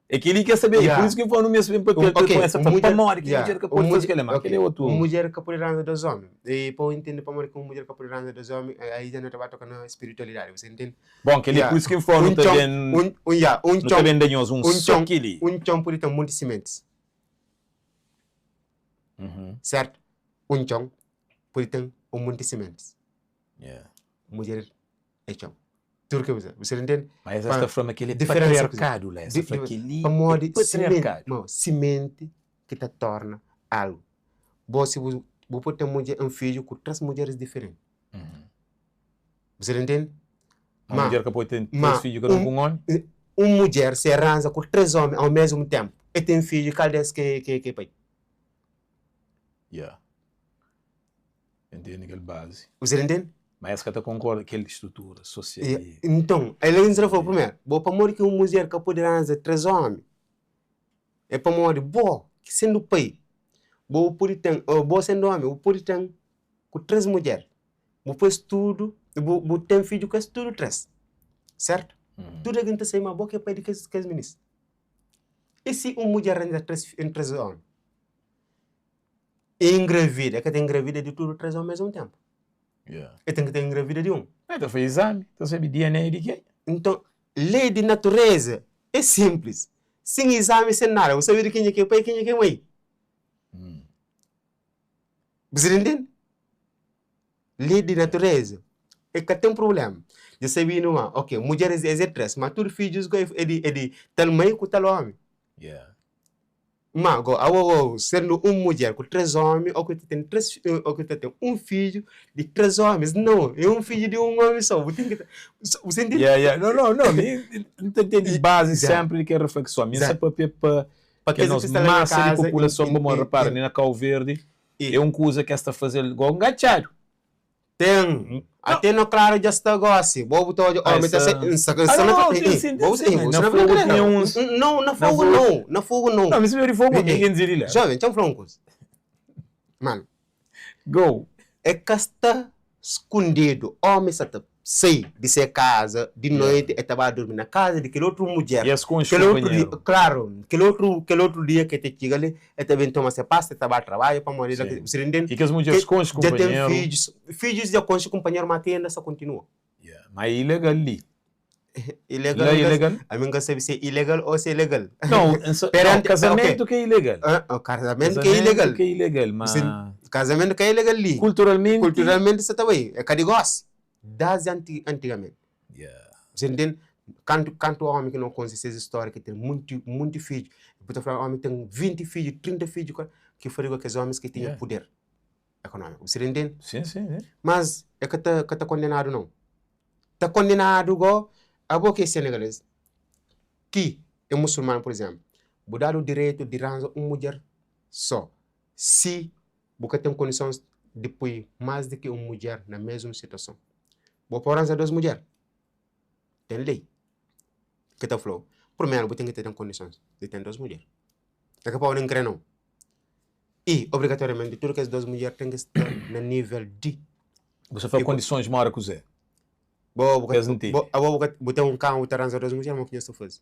É kel-li ki el sabe, é pur isu ki N fla, nu meste ben papia pa el kumesa fla pamodi ki mudjer ka pode faze kel-li. Ma kel-li é otu. Un mudjer ka pode ranza dos omi. I pa bu ntende pamodi ki un mudjer ka pode ranza dos omi, ahi dja nu ta ba toka na spiritualidadi, bu sa ntende? Bon, kel-li é pur isu ki N fla, nu ta ben, nu ta ben da nhos un sô kel-li. Un txon pode ten monti simentis, sértu? Un txon pode ten un monti simentis. Mudjer é txon. Tudu ki bu sa ntende? Ma es ta fla ma kel-li é patriarkadu la. Es ta fla kel-li é patriarkadu. Pamodi simenti ki ta torna algu. Bo si bu pode ten un fidju ku três mudjeris diferenti. Bu sa ta ntende? Ma mudjer ka pode ten 3 fidju kada un ku un omi? Un mudjer se ranza ku 3 omi au mesmu tenpu, e ten fidju, kal des ke ke pai? Ya. Ntende kel bazi. Bu sa ta ntende? Ma es ka ta konkorda kel strutura sosial li. Nton, el entra fla, primeru, bo pamodi ki un mudjer ka pode ranja 3 omi? É pamodi bo ki sendu pai, bo pode ten, ô bo sendu omi, bu pode ten ku 3 mudjer. Bu poi-s tudu, bu, bu ten fidju ku es tudu 3, sertu? Tudu algen ta sabe ma bo ki é pai di kes, kes minis. I si un mudjer ranja 3, 3 omi? E engravida, e ka ta engravida di tudu 3 ao mesmu tenpu. Yeah. E ten ki ta engravida di un. E ta faze izami, ta sabe DNA di kenha. Nton, lei di natureza é sinplis. Sin izami, sen nada, bu sabe di kenha ki é pai i kenha ki é mai. Bu sta intende? Lei di natureza e ka ten prubléma. Dja sabe-nu ma, ok, mudjeris es é 3, ma tudu fidjus é di, é di tal mai ku tal omi. Yeah. Ma go, awo go, sendu un mudjer ku 3 omi, o ki ta ten 3, o ki ta ten un fidju di 3 omis? Nau, é un fidju di un omi so. Bu ten ki ta, bu sta intende? Yeah, yeah. No, no, no, mi N ta ntende bazi senpri di kel reflekson. Mi N sta papia pa Pa kel kes nos ki sta la na masa di kaza populason, pamodi repara, li na Kau Verdi é un kuza ki es ta faze-l go ngatxadu. Ten. Até no klaru dja sta gosi. Bo bu ta odja omi ta sai, N sta Ah, na no, ten sin, ten bo sin. bo Na sta na Fogo brinkadeira. tinha uns. Nau, na Na Fogo Fogo. nau, na Fogo nau. Não, mi sabe di Fogo, mi ken dizer di la. Jovem, txan fla un kuza. Mano. Go. É ka sta skundidu. Omi sa ta sai di se kaza di noiti, e ta ba durmi na kaza di kel otru mudjer. I es konxe Kel otru dia, kunpanheru. klaru, kel otru, kel otru dia ke ta txiga li, e ta ben toma se pasta, e ta ba trabadja pamodi la Sim. bu sta intende? I kes mudjeris Ke konxe dja ten kunpanheru. fidjus, fidjus dja konxe kunpanheru, ma ti inda sa kontinua. Yeah. Ma é ilegal li. Ilegal, La é N ka, ilegal? ami N ka sabe si é ilegal o si é legal. Não, N sa, não, Perante, ok. kazamentu ke é ilegal. Ah, ah, kazamentu ke é ilegal. Kazamentu ke é ilegal, ma. Sin, kazamentu ka é ilegal li. Kulturalmenti. Kulturalmenti sa ta bai, é ka di gosi, dasdi anti, antigamenti. Yeah. Bu sa ntende? Kantu, kantu omi ki no konse ses storia ki ten munti, munti fidju, bu ta fla omi ten 20 fidju, 30 fidju, ki fla di kes omis ki tinha Yeah. puder ekonómiku. Bu sa ntende? Sim, sim, sim. Mas é ka ta, ka ta kondenadu nau. Ta kondenadu go abo ki é senegalês ki é musulman pur izénplu, bu dadu direitu di ranja un mudjer só si bu ka ten kondisons di pui más di ki un mudjer na mesmu situason. Bo pode ranja dos mudjer? Ten lei ki ta fla-u, primeru bu ten ki ten kondisons di ten dos mudjer. É ka pa bu nen kre nau. I obrigatoriamenti tudu kes dos mudjer ten ki sta na nivel di. Bu sta fla kondisons mora kuzê? Bo bu ka, Es ntende. bo, abo bu ka, bu ten un kama bu ta ranja dos mudjer, mo ki nhos ta faze?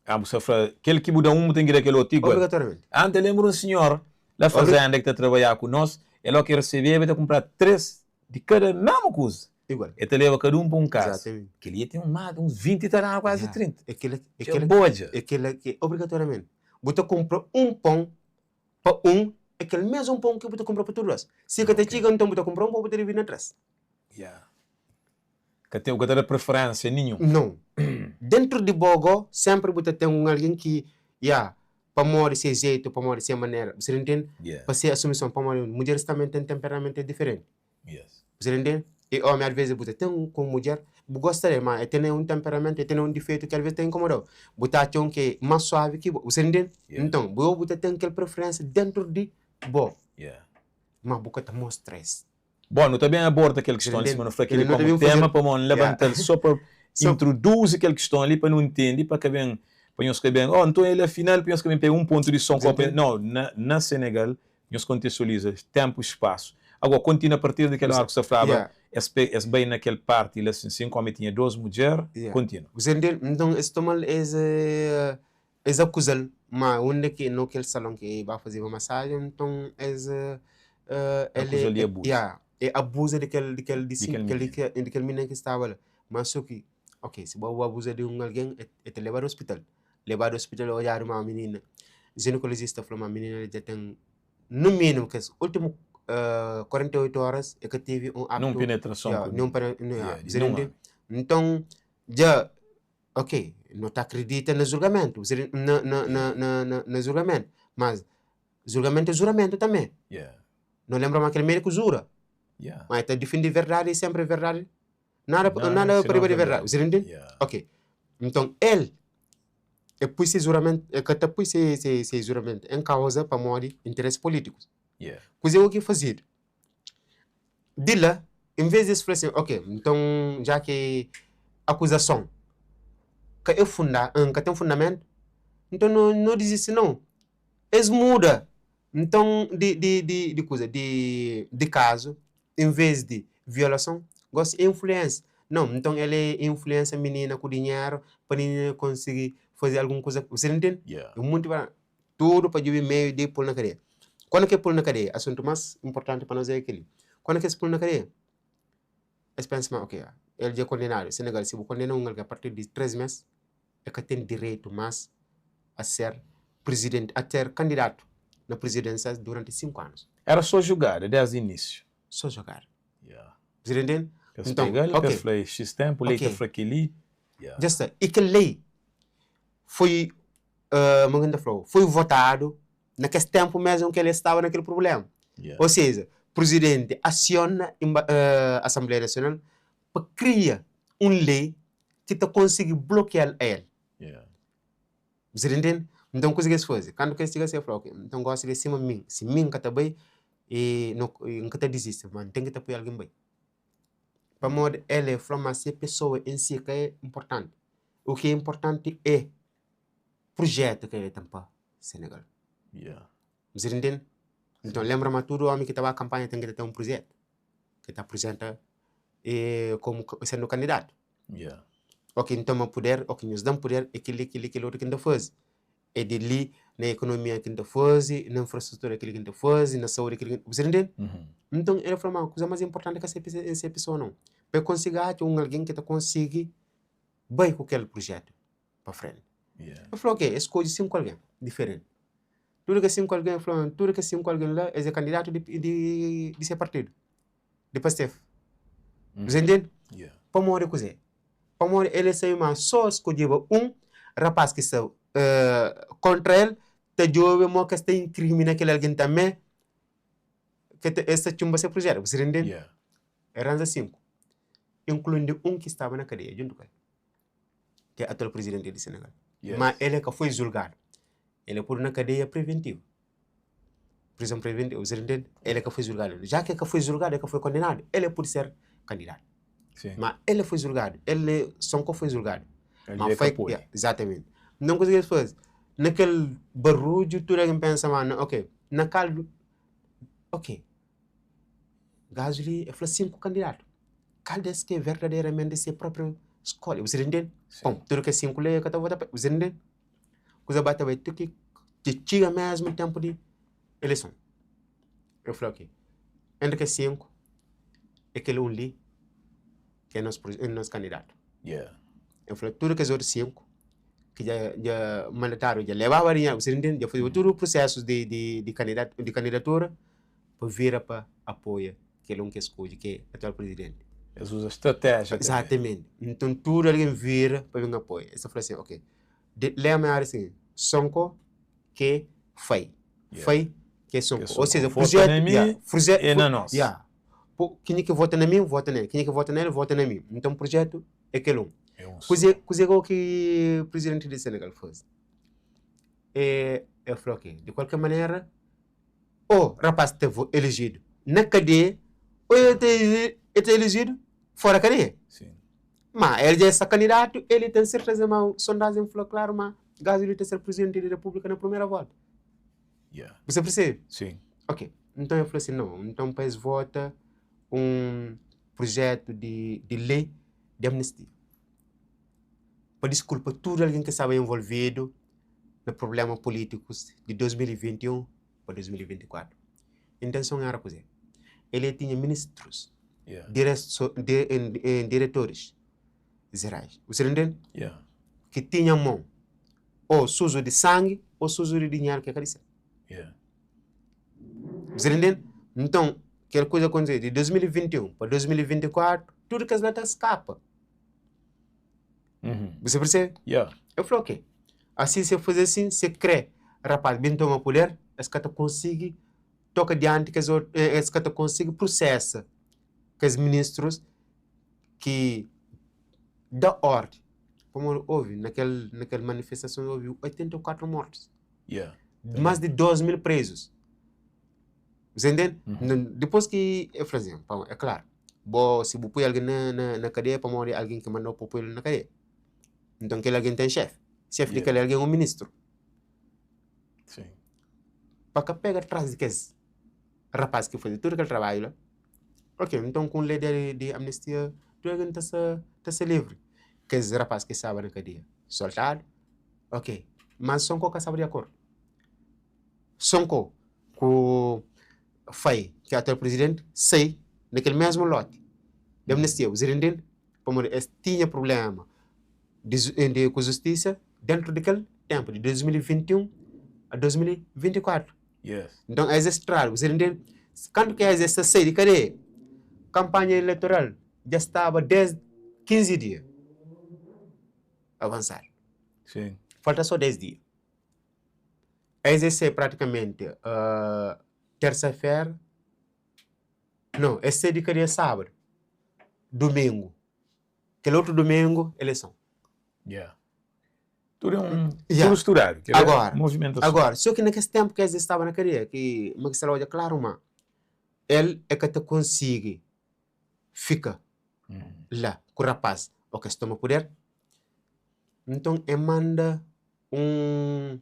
Ah, bu sta fla kel ki bu da un bu ten ki da kel otu igual. Obrigatoriamenti. Ah, N ta lenbra un sinhor la fazenda ki ta trabadja ku nos, el o ki resebeba el ta kunpra 3 di kada mesmu kuza. Igual. El ta leba kada un pa un kaza. Exatamente. Kel-li el ten un más uns 20 ta daba kuazi Ya. 30. É kel-la, é Dja kel-la, bodja. é kel-la ki obrigatoriamenti. Bu ta kunpra un pon pa un, é kel mesmu pon ki bu ta kunpra pa tudu dos. Si ka ta Ok. txiga, nton bu ta kunpra un pon bu ta dividi na 3. Ya. Ka ten, bu ka ta da preferénsia ninhun. Nau. Dentru di bo go, senpri bu ta ten un algen ki, ya, pamodi se jetu, pamodi se manera, bu sta ntende? Yeah. Pa se asumison, pamodi mudjeris tanbe ten temperamentu diferenti. Yes. Bu sta ntende? I omi alvês bu ta ten ku un mudjer, bu gosta del, ma el tene un temperamentu, el tene un difeitu ki alvês ta inkomodau. Bu ta atxa un ki é más suavi ki bo, bu sta ntende? Yeah. Nton, bo bu ta ten kel preferénsia dentru di bo, Yeah. ma bu ka ta mostra es. Bon, nu ta ben aborda kel kiston li, sima nu fla kel-li komu tema, pamodi N labanta-l so pa introduzi kel kiston li pa nu ntende, pa ka ben, pa nhos ka ben, oh, nton el afinal, pa nhos ka ben pega un pontu di son ku opa, no, na Senegal, nhos kontestualiza tenpu i spasu. Agora, kontinua a partir di kel ora ku sta flaba, es pe, es bai na kel parti la sin sin, kómi tinha dos mudjer, kontinua. Nton, es toma-l, es, Es akuza-l ma unde ki no kel salon ki e ba fazeba masajen, nton es el Akuza-l di abuzu. Ya, e abuza di kel di kel di Di kel kel minina. di kel minina ki staba la. Ma so ki, ok, si bo abuza di un algen e ta lebadu ospital. Lebadu ospital odjadu ma minina, ginekolojista fla ma minina dja ten no minimu kes ultimu 48 oras e ka tevi un aktu Nun penetrason ya, ku nun ya, di nun omi. Nton dja Ok, no ta akredita na julgamentu, na, na, na, na, na, na julgamentu, mas julgamentu é juramentu tanbê. Yeah. No lenbra ma kel médiku jura, Yeah. ma el ta difende verdadi i sénpri verdadi, nada, Nada nada senão pa riba di verdadi. verdadi. Bu ntende? Yeah. Ok, nton el, el pui se juramentu, el ka ta pui se, se, se juramentu en kauza pamodi interesi pulítikus. Yeah. Kuzê ki fazedu? Di la. Envês di es fla asin, Ok, nton dja ki akuzason ka é funda, ka ten fundamentu, nton no no dizisti nau. Es muda nton di di di di kuza di di kazu, envês di violason, gosi é influénsia. Nau, nton el é influénsia minina ku dinheru pa minina konsigi faze algun kuza. Bu sta ntende? Yeah. É monti Tudu pa djubi meiu di pul na kadeia. Kuandu ke pul na kadeia, asuntu mas inportanti pa nos é keli. Kuandu kes pul na kadeia, es pensa ma ok, el dja kondenadu. Senegal, si bu kondena un algen a partir di 3 mes, el ka ten direitu mas a ser prizidenti, a ser kandidatu na prizidensia duranti 5 anus. Era so jugada desdi inisiu. So jugada. Yeah. Bu ta intende? Kes Nton, pega-l, ok. kes fla é X tenpu, lei ta Ok. fla keli. Yeah. Dja sta. I kel lei foi ma N ta fla-u, foi votadu na kes ténpu mésmu ki el staba na kel prubléma. Ô seja, prizidenti asiona Asanbleia Nasional pa kria un lei ki ta konsigi blokia-l a el. Bu sta ta intende? Nton, kuza ki es faze? Kantu ki es txiga si, el fla, ok, nton gósi li é sima mi, si mi N ka ta bai, N ka ta dizisti, ma N ten ki ta poi algen bai. Pamodi el e fla ma se pesoa en si ka é inportanti, u ki é inportanti é prujetu ki el ten pa Senegal. Yeah. Bu sta intende? Nton lenbra ma tudu omi ki ta ba kanpanha ten ki ta ten un prujetu ki ta aprizenta komu sendu kandidatu. Yeah. Ok, N toma puder, ok nhos da-m puder, é kel-li, kel-li, kel otu ki N ta faze. É di li na ekonomia ki N ta faze, na infrastrutura kel-li ki N ta faze, na saúdi kel-li ki N. Bu sta intende? Nton el fla ma kuza más inportanti ka é se pesoa nau. Pa el konsigi atxa un algen ki ta konsigi bai ku kel prujetu pa frenti. El fla ok, el skodje 5 algen diferenti. Tudu kes 5 algen, el fla tudu kes 5 algen la es é kandidatu di se partidu, di Pastef. Bu sta intende? Pamodi kuzê? Pamodi el é sabe ma sô skodjeba un rapás ki sta kóntra el, ta djobe mô ki es ta inkrimina kel algen tanbê, ki es ta txunba se prujétu. Bu sta intende? El ranja 5, inkluindu un ki staba na kadeia djuntu ku el, ki é atual prizidenti di Senegal. Má el é ka foi julgadu, el é podu na kadeia preventivu. Prizon preventiva, bu sta intende? El é ka foi julgadu. Já ki el ka foi julgadu, el ka foi kondenadu, el é pode ser kandidatu. Sim. Ma el é foi julgadu, el é Sonko foi julgadu. El Ma é ka foi, pode. yeah, exatamente. Nton kuza ki es faze? Na kel barudju tudu algen pensa ma, ok, na kal, ok, gazu li el fla 5 kandidatu, kal des ki é verdaderamenti se propriu skolha? Bu sta intende? Sim. Pon, tudu kes 5 li el ka ta vota pa el, bu sta intende? Kuza ba ta bai ti ki dja txiga mésmu ténpu di ileison. El fla ok, entri kes 5 é kel un li ki é nos é nos kandidatu. Yeah. El fla tudu kes otu 5 ki dja dja mandatáriu dja lebaba dinheru, bu sta intende? Dja fazeba tudu prusésus di di di kandidatu di kandidatura pa vira pa apoia kel un ki es skodje ki é atual prizidenti. Es uza stratéjia tanbê. Exatamente. Nton tudu algen vira pa ben apoia. Es ta fla sin, ok, Di lema éra sin, Sonko ke fai, fai ke Sonko. Ou seja, Vota na mi, é na nos. Ya. Kenha ki vota na mi, vota na el. Kenha ki vota na el, vota na mi. Nton projetu é kel un. É un só. Kuzê, kuzê gó ki prizidenti di Senegal faze? É, el fla ok, di kualker manera, ô rapaz ta elejidu na kadeia, ô el ta el ta elejidu fora kadeia. Sim. Ma el dja sta kandidatu, el ten serteza ma sondajen fla klaru ma Gasly ta ser prizidenti di repúblika na primera volta. Yeah. Bu sta persebe? Sim. Ok. Nton el fla si, no, nton pa es vota un prujetu di, di lei di amnistia pa diskulpa tudu algen ki staba envolvidu na prublema pulítikus di 2021 pa 2024. Intenson éra kuzê? El tinha ministrus, Yeah. direso, di, diretoris jerais, bu sta ntende? Yeah. Ki tinha mon ô suzu di sangi ô suzu di dinheru ki é ka di sel. Yeah. Bu sta ntende? Nton, kel kuza kontise di 2021 pa 2024, tudu kes la ta skapa. Uhum. Bu sta persebe? Yeah. El fla ok, asi si el faze asin, si kre rapaz ben toma puder, es ka ta konsigi toka dianti kes otu, es ka ta konsigi prusesa kes ministrus ki da ordi. Pamodi ovi na kel na kel manifestason ovi 84 mortus, Yeah. mas di 2 mil prezus. Bu sta intende? Uhum. Dipôs ki el fla asin, é klaru. Bo, si bu poi algen na, na, na kadeia pamodi algen ki manda-u pa poi-l na kadeia. Nton kel algen ten xefi. Xefi di kel algen é un ministru. Sim. Pa ka pega tras di kes rapaz ki faze tudu kel trabadju la. Ok, nton ku un lei di, di amnistia tudu algen ta sta, ta sta livri. Kes rapaz ki staba na kadeia soltadu. Ok, ma Sonko ka staba di akordu. Sonko ku Faye, ki é atual prizidenti, sai na kel mésmu loti di amnistia. Bu ntende? Pamodi es tinha prubléma di di ku justisa déntu di kel ténpu, di 2021 a 2024. Yes. Nton, es es tradu. Bu ntende? Kantu ki es es ta sai di kadeia, kanpanha eleitoral dja staba 10, 15 dia avansadu. Sim. Falta sô 10 dia. Es es sai pratikamenti tersa-fera, nau, es sai di kadia sábadu, dumingu, kel otu dumingu eleison. Yeah. Tudu é un, Yeah. tudu studadu, kel é Agora, movimentason. agora, so ki na kes ténpu ki es staba na kadia, ki Macky Sall odja klaru ma el é ka ta konsigi fika la ku rapaz o kes toma puder, nton e manda un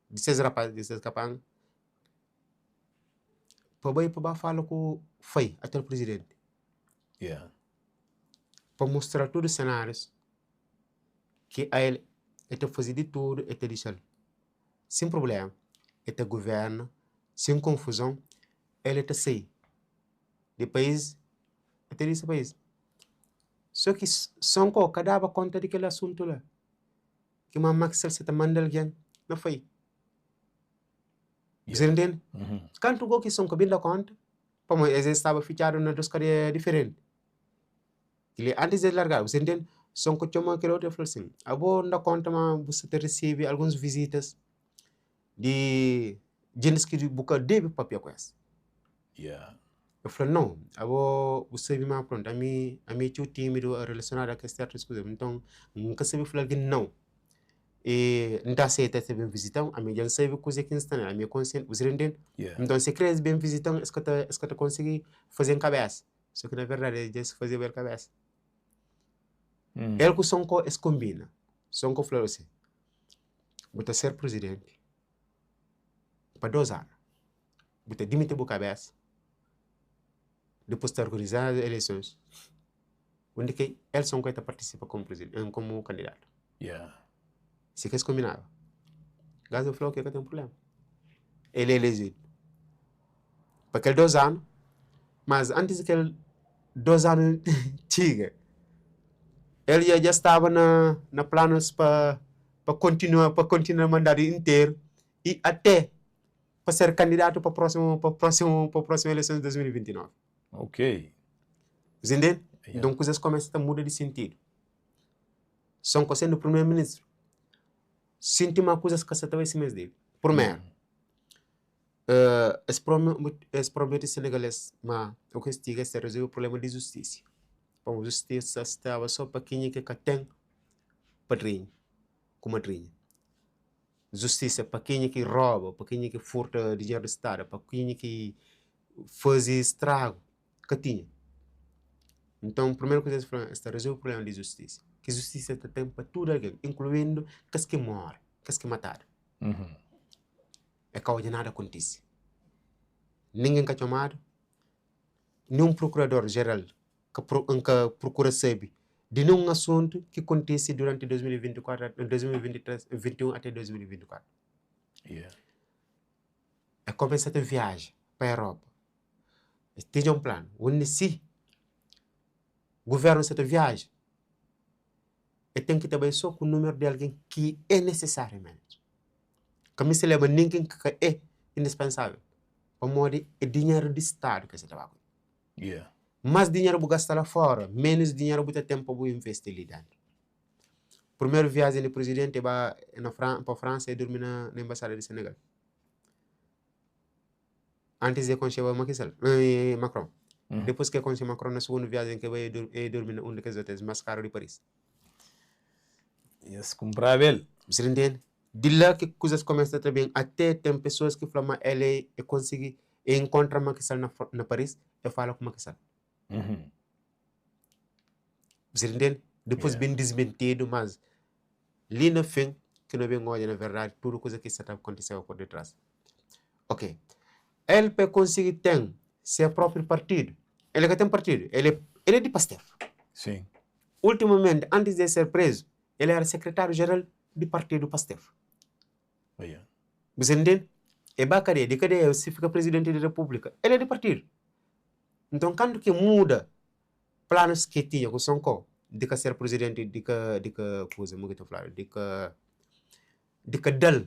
di ses rapaz di ses kapanga pa bai pa ba fala ku Fai, atual prizidenti, Yeah. pa mostra-l tudu senárius ki ael el ta faze di tudu el ta dixa-l sen prubléma, el ta guverna sen konfuzon, el ta sai di país, el ta disa país. So ki Sonko ka daba konta di kel asuntu la. Ki ma Maxel sa ta manda algen na fai. Você ntende? Kantu go ki Sonko bin da konta, pamodi es staba fitxadu na dos kadeia diferenti. Kili antis di es largadu, você ntende? Sonko txoma kel otu e fla sin, abo N da konta ma bu sa ta resebe alguns vizitas di jintis ki bu ka debe papia ku es. Yeah. El fla, Nau, abo bu sabe ma prontu, ami, ami é txeu tímidu relasionadu a kes sertus kuza. Nton, N ka sabe fla algen nau. I N ta seta es ta ben vizita-m, ami dja N sabe kuzê ki N sta na el, ami é konsienti. Bu sta ntende? Yeah. Nton, si krê es ben vizita-m, es ka ta, es ka ta konsigi faze-m kabésa. Sô ki na verdadi, dja es fazeba el kabésa. El ku Sonko, es konbina. Sonko fla-l asin, Bu ta ser prizidenti pa dôs anu. Bu ta dimiti bu kabésa, dipôs ta organizadu eleisons undi ki el son ka ta partisipa komu prizidenti, komu kandidatu. Yeah. Si ka es kombinaba. Gaza fla ok, ka ten prubléma. El é elejidu pa kel dôs anu, mas antis di kel dôs anu txiga, el dja dja staba na na planus pa pa kontinua pa kontinua mandadu interu i até pa ser kandidatu pa prósimu pa prósimu pa prósimu eleison di 2029. Ok. Você entende? Yeah. Nton kuzas kumesa ta muda di sentidu. Sonko sendu primeru-ministru, sinti ma kuzas ka sa ta bai sima es debe. Primeru, es es promete senegalês ma o ki es txiga es ta rezolve prublema di justisa. Pamodi justisa staba so pa kenha ki ka ten padrinhu ku madrinha. Justisa pa kenha ki roba, pa kenha ki furta dinheru di stadu, pa kenha ki faze stragu, ka tinha. Nton, primeru kuza es fla, es ta rezolve prubléma di justisa. Ki justisa ta ten pa tudu algen, inkluindu kes ki móre, kes ki matadu. É ka odja nada kontise. Ningen ka txomadu, ninhun prokurador jeral ka ka prokura sabe di ninhun asuntu ki kontise duranti 2024, 2023, 21 ate 2024. Yeah. E kumesa ta viaja pa Europa. Es tinha un planu undi si guvernu sa ta viaja, e ten ki ta bai so ku numeru di algen ki é nesesariamenti. Ka meste leba ningen ki ka é indispensavel, pamodi é dinheru di stadu ki es sa ta ba ku el. Yeah. Más dinheru bu gasta la fora, ménus dinheru bu ta ten pa bu investi li déntu. Primeru viajen di prizidenti e ba na Fran pa Fransa e durmi na na enbaxada di Senegal. Antis di e konxeba Macky Sall, Macron. Dipôs ki e konxe Macron na sugundu viajen ki e bai e durmi na un di kes otéis más karu di Paris. Es kunpraba el. Bu sta ntende? Di la ki kuzas kumesa ta ben. Até ten pesoas ki fla ma el e konsigi, e inkontra Macky Sall na na Paris, e fala ku Macky Sall. Bu sa intende? Dipôs ben dismentidu, mas li na fin ki no ben odja na verdadi tudu kuza ki sa ta kontiseba por detrás. Ok, el pa el konsigi ten se própriu partidu, el ka ten partidu, el é el é di Pastef. Sim. Ultimamenti, antis di el ser prezu, el éra sekretáriu jeral di partidu Pastef. Yeah. Bu sa intende? E ba kadeia, di kadeia el si fika prezidenti di repúblika, el é di partidu. Nton, kantu ki muda planus ki tinha ku Sonko di ka ser presidenti di ka di ka kuza mo ki ta fladu di ka di ka dal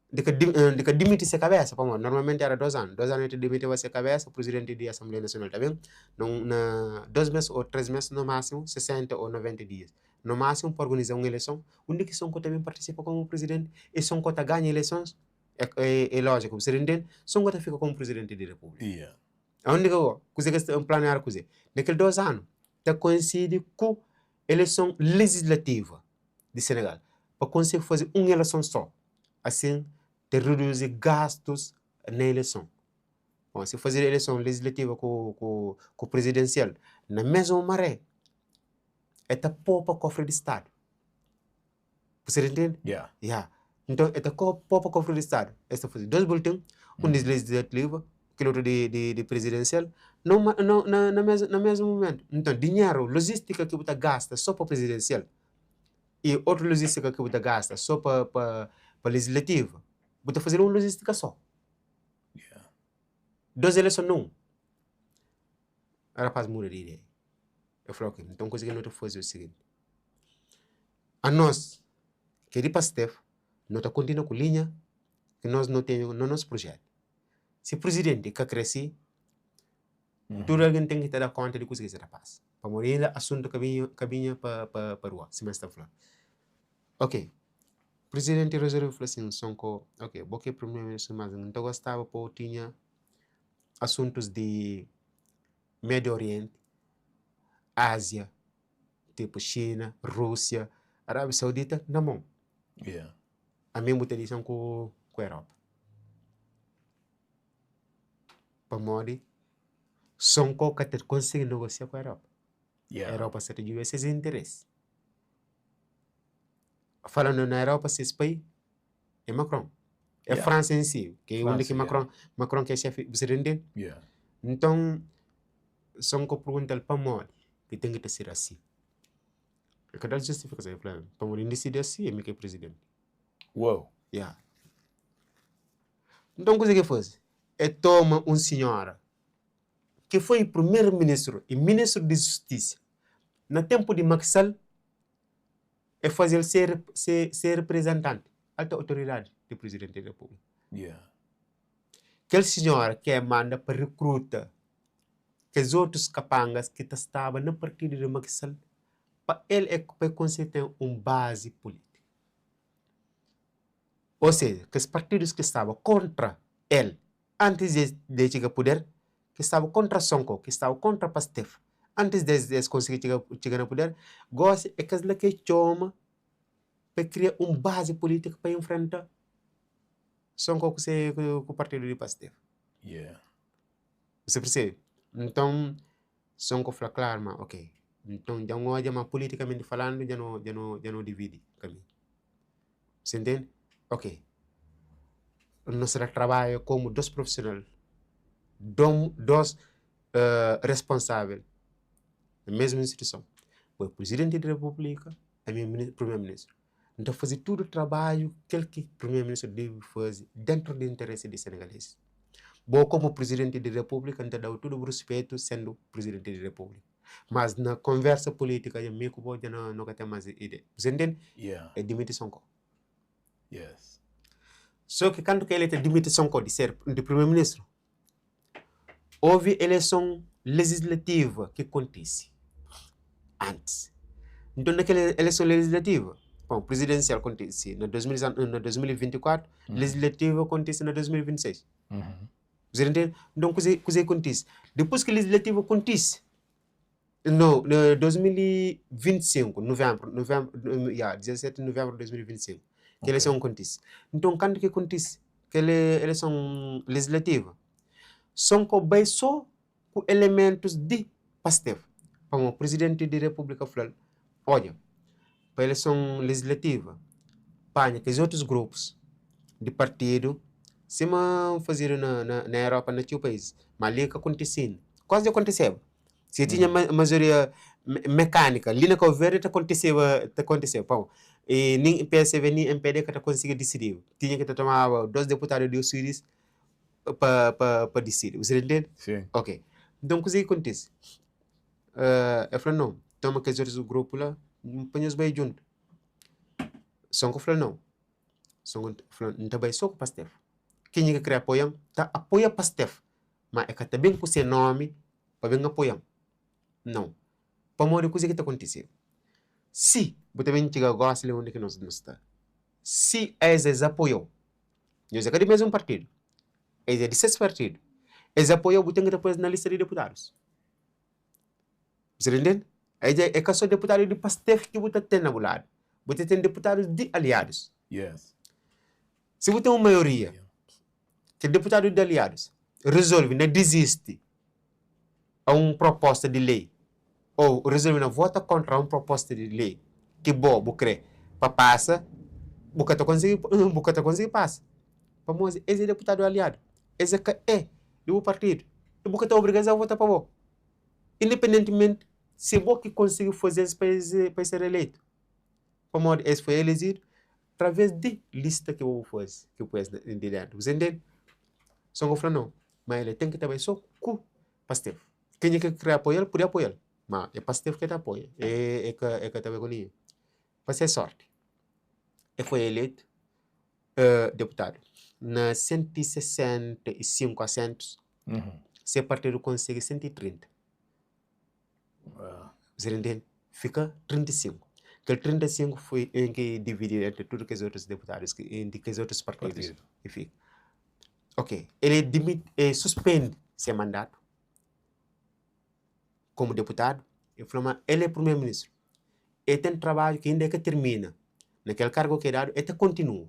di ka di ka dimiti se kabesa pamodi normalmenti era 2 anu 2 anu el ta dimitiba se kabesa presidenti di asenbleia nasional ta ben na 2 mes o 3 mes no masimu 60 o 90 dias no masimu pa organiza un eleison undi ki Sonko ta ben partisipa komu presidenti i Sonko ta ganha eleisons é é lojiku bu sta intende Sonko ta fika komu presidenti di repúblika. Aonde ki kuze ki es ta planeadu kuze? Na kel 2 anu ta koinsidi ku eleison lejislativa di Senegal pa konsigi faze un eleison so, asin ta reduzi gastus na eleison. Bon, si faze eleison lejislativa ku ku prizidensial na mesmu maré e ta popa kofri di stadu. Bu sta intende? Yeah. Yeah. Nton, e ta popa kofri di stadu. Es ta faze 2 bulletin, un di legislativa, kel otu di, di, di prezidensial, na uma, na, na, na mes, na mesmu mumentu. Nton, dinheru, lojistika ki bu ta gasta so pa prezidensial i otu lojistika ki bu ta gasta so pa, pa, pa legislativa, bu ta faze-l un lojistika so. Yeah. 2 eleison na un. Rapaz muda di ideia. El fla, ok, nton kuze ki nu ta faze é o siginti, anos ki é di Pastef, nu ta kontinua ku linha ki nos nu tene na nos projetu. Si prizidenti ka kre si, tudu algen ten ki ta da konta di kuze ki sa ta pasa, pamodi inda asuntu ka binha ka binha pa pa pa rua, sima es ta fla. Ok, prizidenti rezolve fla sin, Sonko, ok, bo ki é primeru-ministru, mas N ta gostaba pa bu tinha asuntus di Médiu Orienti, Ázia, tipu Xina, Rúsia, Arábia Saudita na mon. Yeah. Ami bu ta dixan ku ku Europa. Pamodi Sonko ka ta konsigi negosia ku Europa. Yeah. Europa sa ta djuda ses interesi. Falando na Europa ses pai é Macron. É Yeah. França em si, que é onde França, que yeah. Macron, Macron que é chefe, você entende? Yeah. Então, Sonko pergunta-l pamodi ki ten ki ta ser asi. El ka da-l justifikason, el fla, pamodi N disidi asi, é mi ki é prizidenti. Wow. Yeah. Nton, kuzê ki el faze? El toma un sinhora ki foi primeru-ministru i ministru di justisa na ténpu di Macky Sall, El faze-l ser se se reprezentanti, alta otoridadi di prizidenti di repúblika. Yeah. Kel sinhora ki el manda pa rekruta kes otus kapangas ki ta staba na partidu di Macky Sall pa el e pa el konsigi ten un bazi pulítiku. Ou seja, kes partidus ki staba kontra el antis di el txiga puder, ki staba kontra Sonko, ki staba kontra Pastef, antis di es konsigi txiga txiga na puder, gosi é kes la ki e txoma pa kria un bazi pulítiku pa infrenta Sonko ku se ku partidu di Pastef. Yeah. Bu persebe? Nton, Sonko fla klaru ma ok, nton dja N odja ma pulitikamenti falandu dja no dja no dja no dividi kaminhu. Bu ntende? Ok, no sta ta trabadja komu dos profisional, dom dos responsavel na mesmu instituison. Bo é prizidenti di repúblika, ami é primeru-ministru. N ta faze tudu trabadju kel ki primeru-ministru debe faze dentru di interesi di senegalezis. Bo komu prizidenti di repúblika, N ta da-u tudu bu ruspetu sendu prizidenti di repúblika. Mas na konversa pulítika dja mi ku bo dja no ka ten mas ideia. Bu ntende? Yeah. É dimiti Sonko. Yes. So ki kantu ki el ta dimiti Sonko di ser di primeru-ministru, Ovi eleison lejislativa ki kontise antis. Nton, na kel eleison lejislativa, bon, prizidensial kontise na 2024, lejislativa kontise na 2026. Bu sa ntende? Nton, kuze kuze ki kontise? Dipôs ki lejislativa kontise, no, na 2025, nuvenbru, nuvenbru, ya, 17 di nuvenbru di 2025, ki eleison kontise. Nton, kantu ki kontise kel eleison lejislativa, Sonko bai so ku elementus di Pastef. Pamodi Prizidenti di Repúblika fla-l, Odja, pa ileson lejislativa, panha kes otus grupus di partidu, sima fazedu na Europa na txeu país. Ma li ka kontise inda. Kuazi dja kontiseba. Si tinha majoria mekanika li na Kau Verdi ta kontiseba, ta kontiseba. Pamodi nin PSB nin MPD ka ta konsigi disidiba. Tinha ki ta tomaba dos deputadu di Osiris pa disidi. Bu sta intende? Sim. Ok. Nton kuzê ki kontise? El fla nau, toma kes otus grupu la pa nhos bai djuntu. Sonko fla nau. Sonko fla N ta bai so ku Pastef. Kenha ki kre apoia-m ta apoia Pastef, ma e ka ta ben ku se nomi pa ben apoia-m. Nau. Pamodi kuzê ki ta kontise? Si bu ta ben txiga gosi li undi ki nos nu sta, si es es apoia-u, Nhos é ka di mesmu partidu. Es é di ses partidu. Es apoia-u, bu ten ki ta poi-s na lista di deputadus. Bu sta intende? Es é ka so deputadu di Pastef ki bu ta ten na bu ladu. Bu ta ten deputadus di aliadus. Yes. Si bu ten un maioria, kel deputadu di aliadus rezolve na dizisti a un proposta di lei ou rezolve na vota kontra un proposta di lei ki bo bu kre pa pasa, bu ka ta konsigi bu ka ta konsigi pasa. Pamodi es é deputadu aliadu, es é ka é di bu partidu i bu ka ta obriga es a vota pa bo, independentimenti si bo ki konsigi faze-s pa es pa es ser eleitu. Pamodi es foi elejidu através di lista ki bo bu faze, ki bu poi es di dentu. Bu sta intende? So N fla nau, ma el ten ki ta bai so ku Pastef. Kenha ki kre apoia-l pode apoia-l, ma é Pastef ki ta apoia, e ka ta bai ku ninhun. Pa se sorti, e foi eleitu deputadu na 165 asentus, se partidu konsigi 130. Você entende? Fika 35. Kel 35 foi em ki divididu entre tudu kes otus deputadus, entre kes otus partidus. Partidu. E fika. Ok, el dimiti, el suspende se mandatu komu deputadu, el fla ma el é primeru-ministru, el ten trabadju ki inda el ka tirmina na kel kargu ki el dadu, el ta kontinua.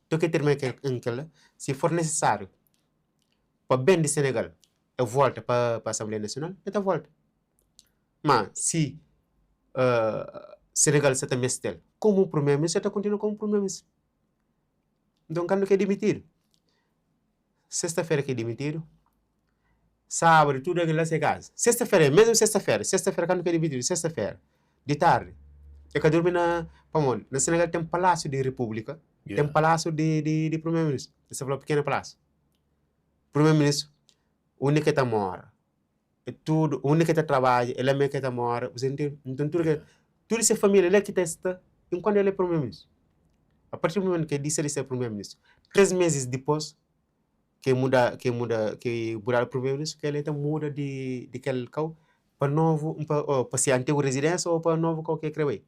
Te ki el tirmina kel kel-la, si for nisisáriu pa ben di Senegal el volta pa Asenbleia Nasional, el ta volta. Ma si Senegal sa ta meste-l komu primeru-ministru, el ta kontinua komu primeru-ministru. Nton, kandu ki el dimitidu? Sesta-fera ki el dimitidu, sábadu tudu algen la se kaza. Sesta-fera, mesmu sesta-fera, sesta-fera kandu ki el dimitidu, sesta-fera di tardi, el ka durmi na, pamodi na Senegal ten palásiu di repúblika, ten palásiu di primeru-ministru, es ta fla pikenu palásiu. Primeru-ministru, undi ki el ta mora, é tudu, undi ki el ta trabadja, é la mê ki el ta mora, bu ntende? Nton tudu ke, tudu se familia la ki ta sta enkuantu el é primeru-ministru. A partir di mumentu ki el disa di ser primeru-ministru, 3 mezis dipôs ki el muda, ki el muda, ki mudadu primeru-ministru, kel el ta muda di di kel kau pa novu, pa ô pa se antigu rezidénsia ô pa novu kau ki el kre bai.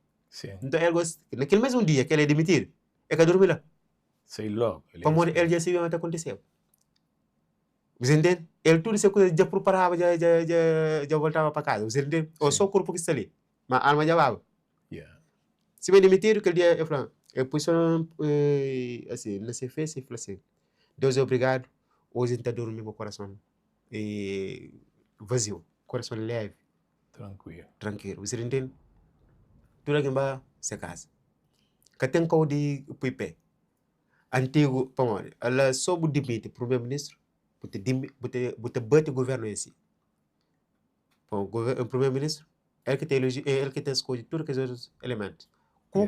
Nton el gosi, na kel mesmu dia ki el é dimitidu, el ka durmi la. Sai logu. El é Pamodi el dja sabia ma ta kontiseba. Bu ntende? El tudu se kuzas dja purparaba, dja dja dja dja voltaba pa kaza. Bu ntende? Ô Sim. so korpu ki sta li, ma alma dja baba. Yeah. Si ben dimitidu, kel dia el fla, el pui so asi na se fes, el fla si, Deus obrigadu, oji N ta durmi ku korason vaziu, korason levi. Trankuilu. Trankuilu. Bu ntende? Tudu algen ba se kaza. Ka ten kau di pui pe. Antigu, pamodi ala so bu dimiti prumeru-ministru, bu ta dimi, bu ta bu ta bati guvernu en si. Pamodi guver prumeru-ministru el ki ta ileji el ki ta skodje tudu kes otus elementus ku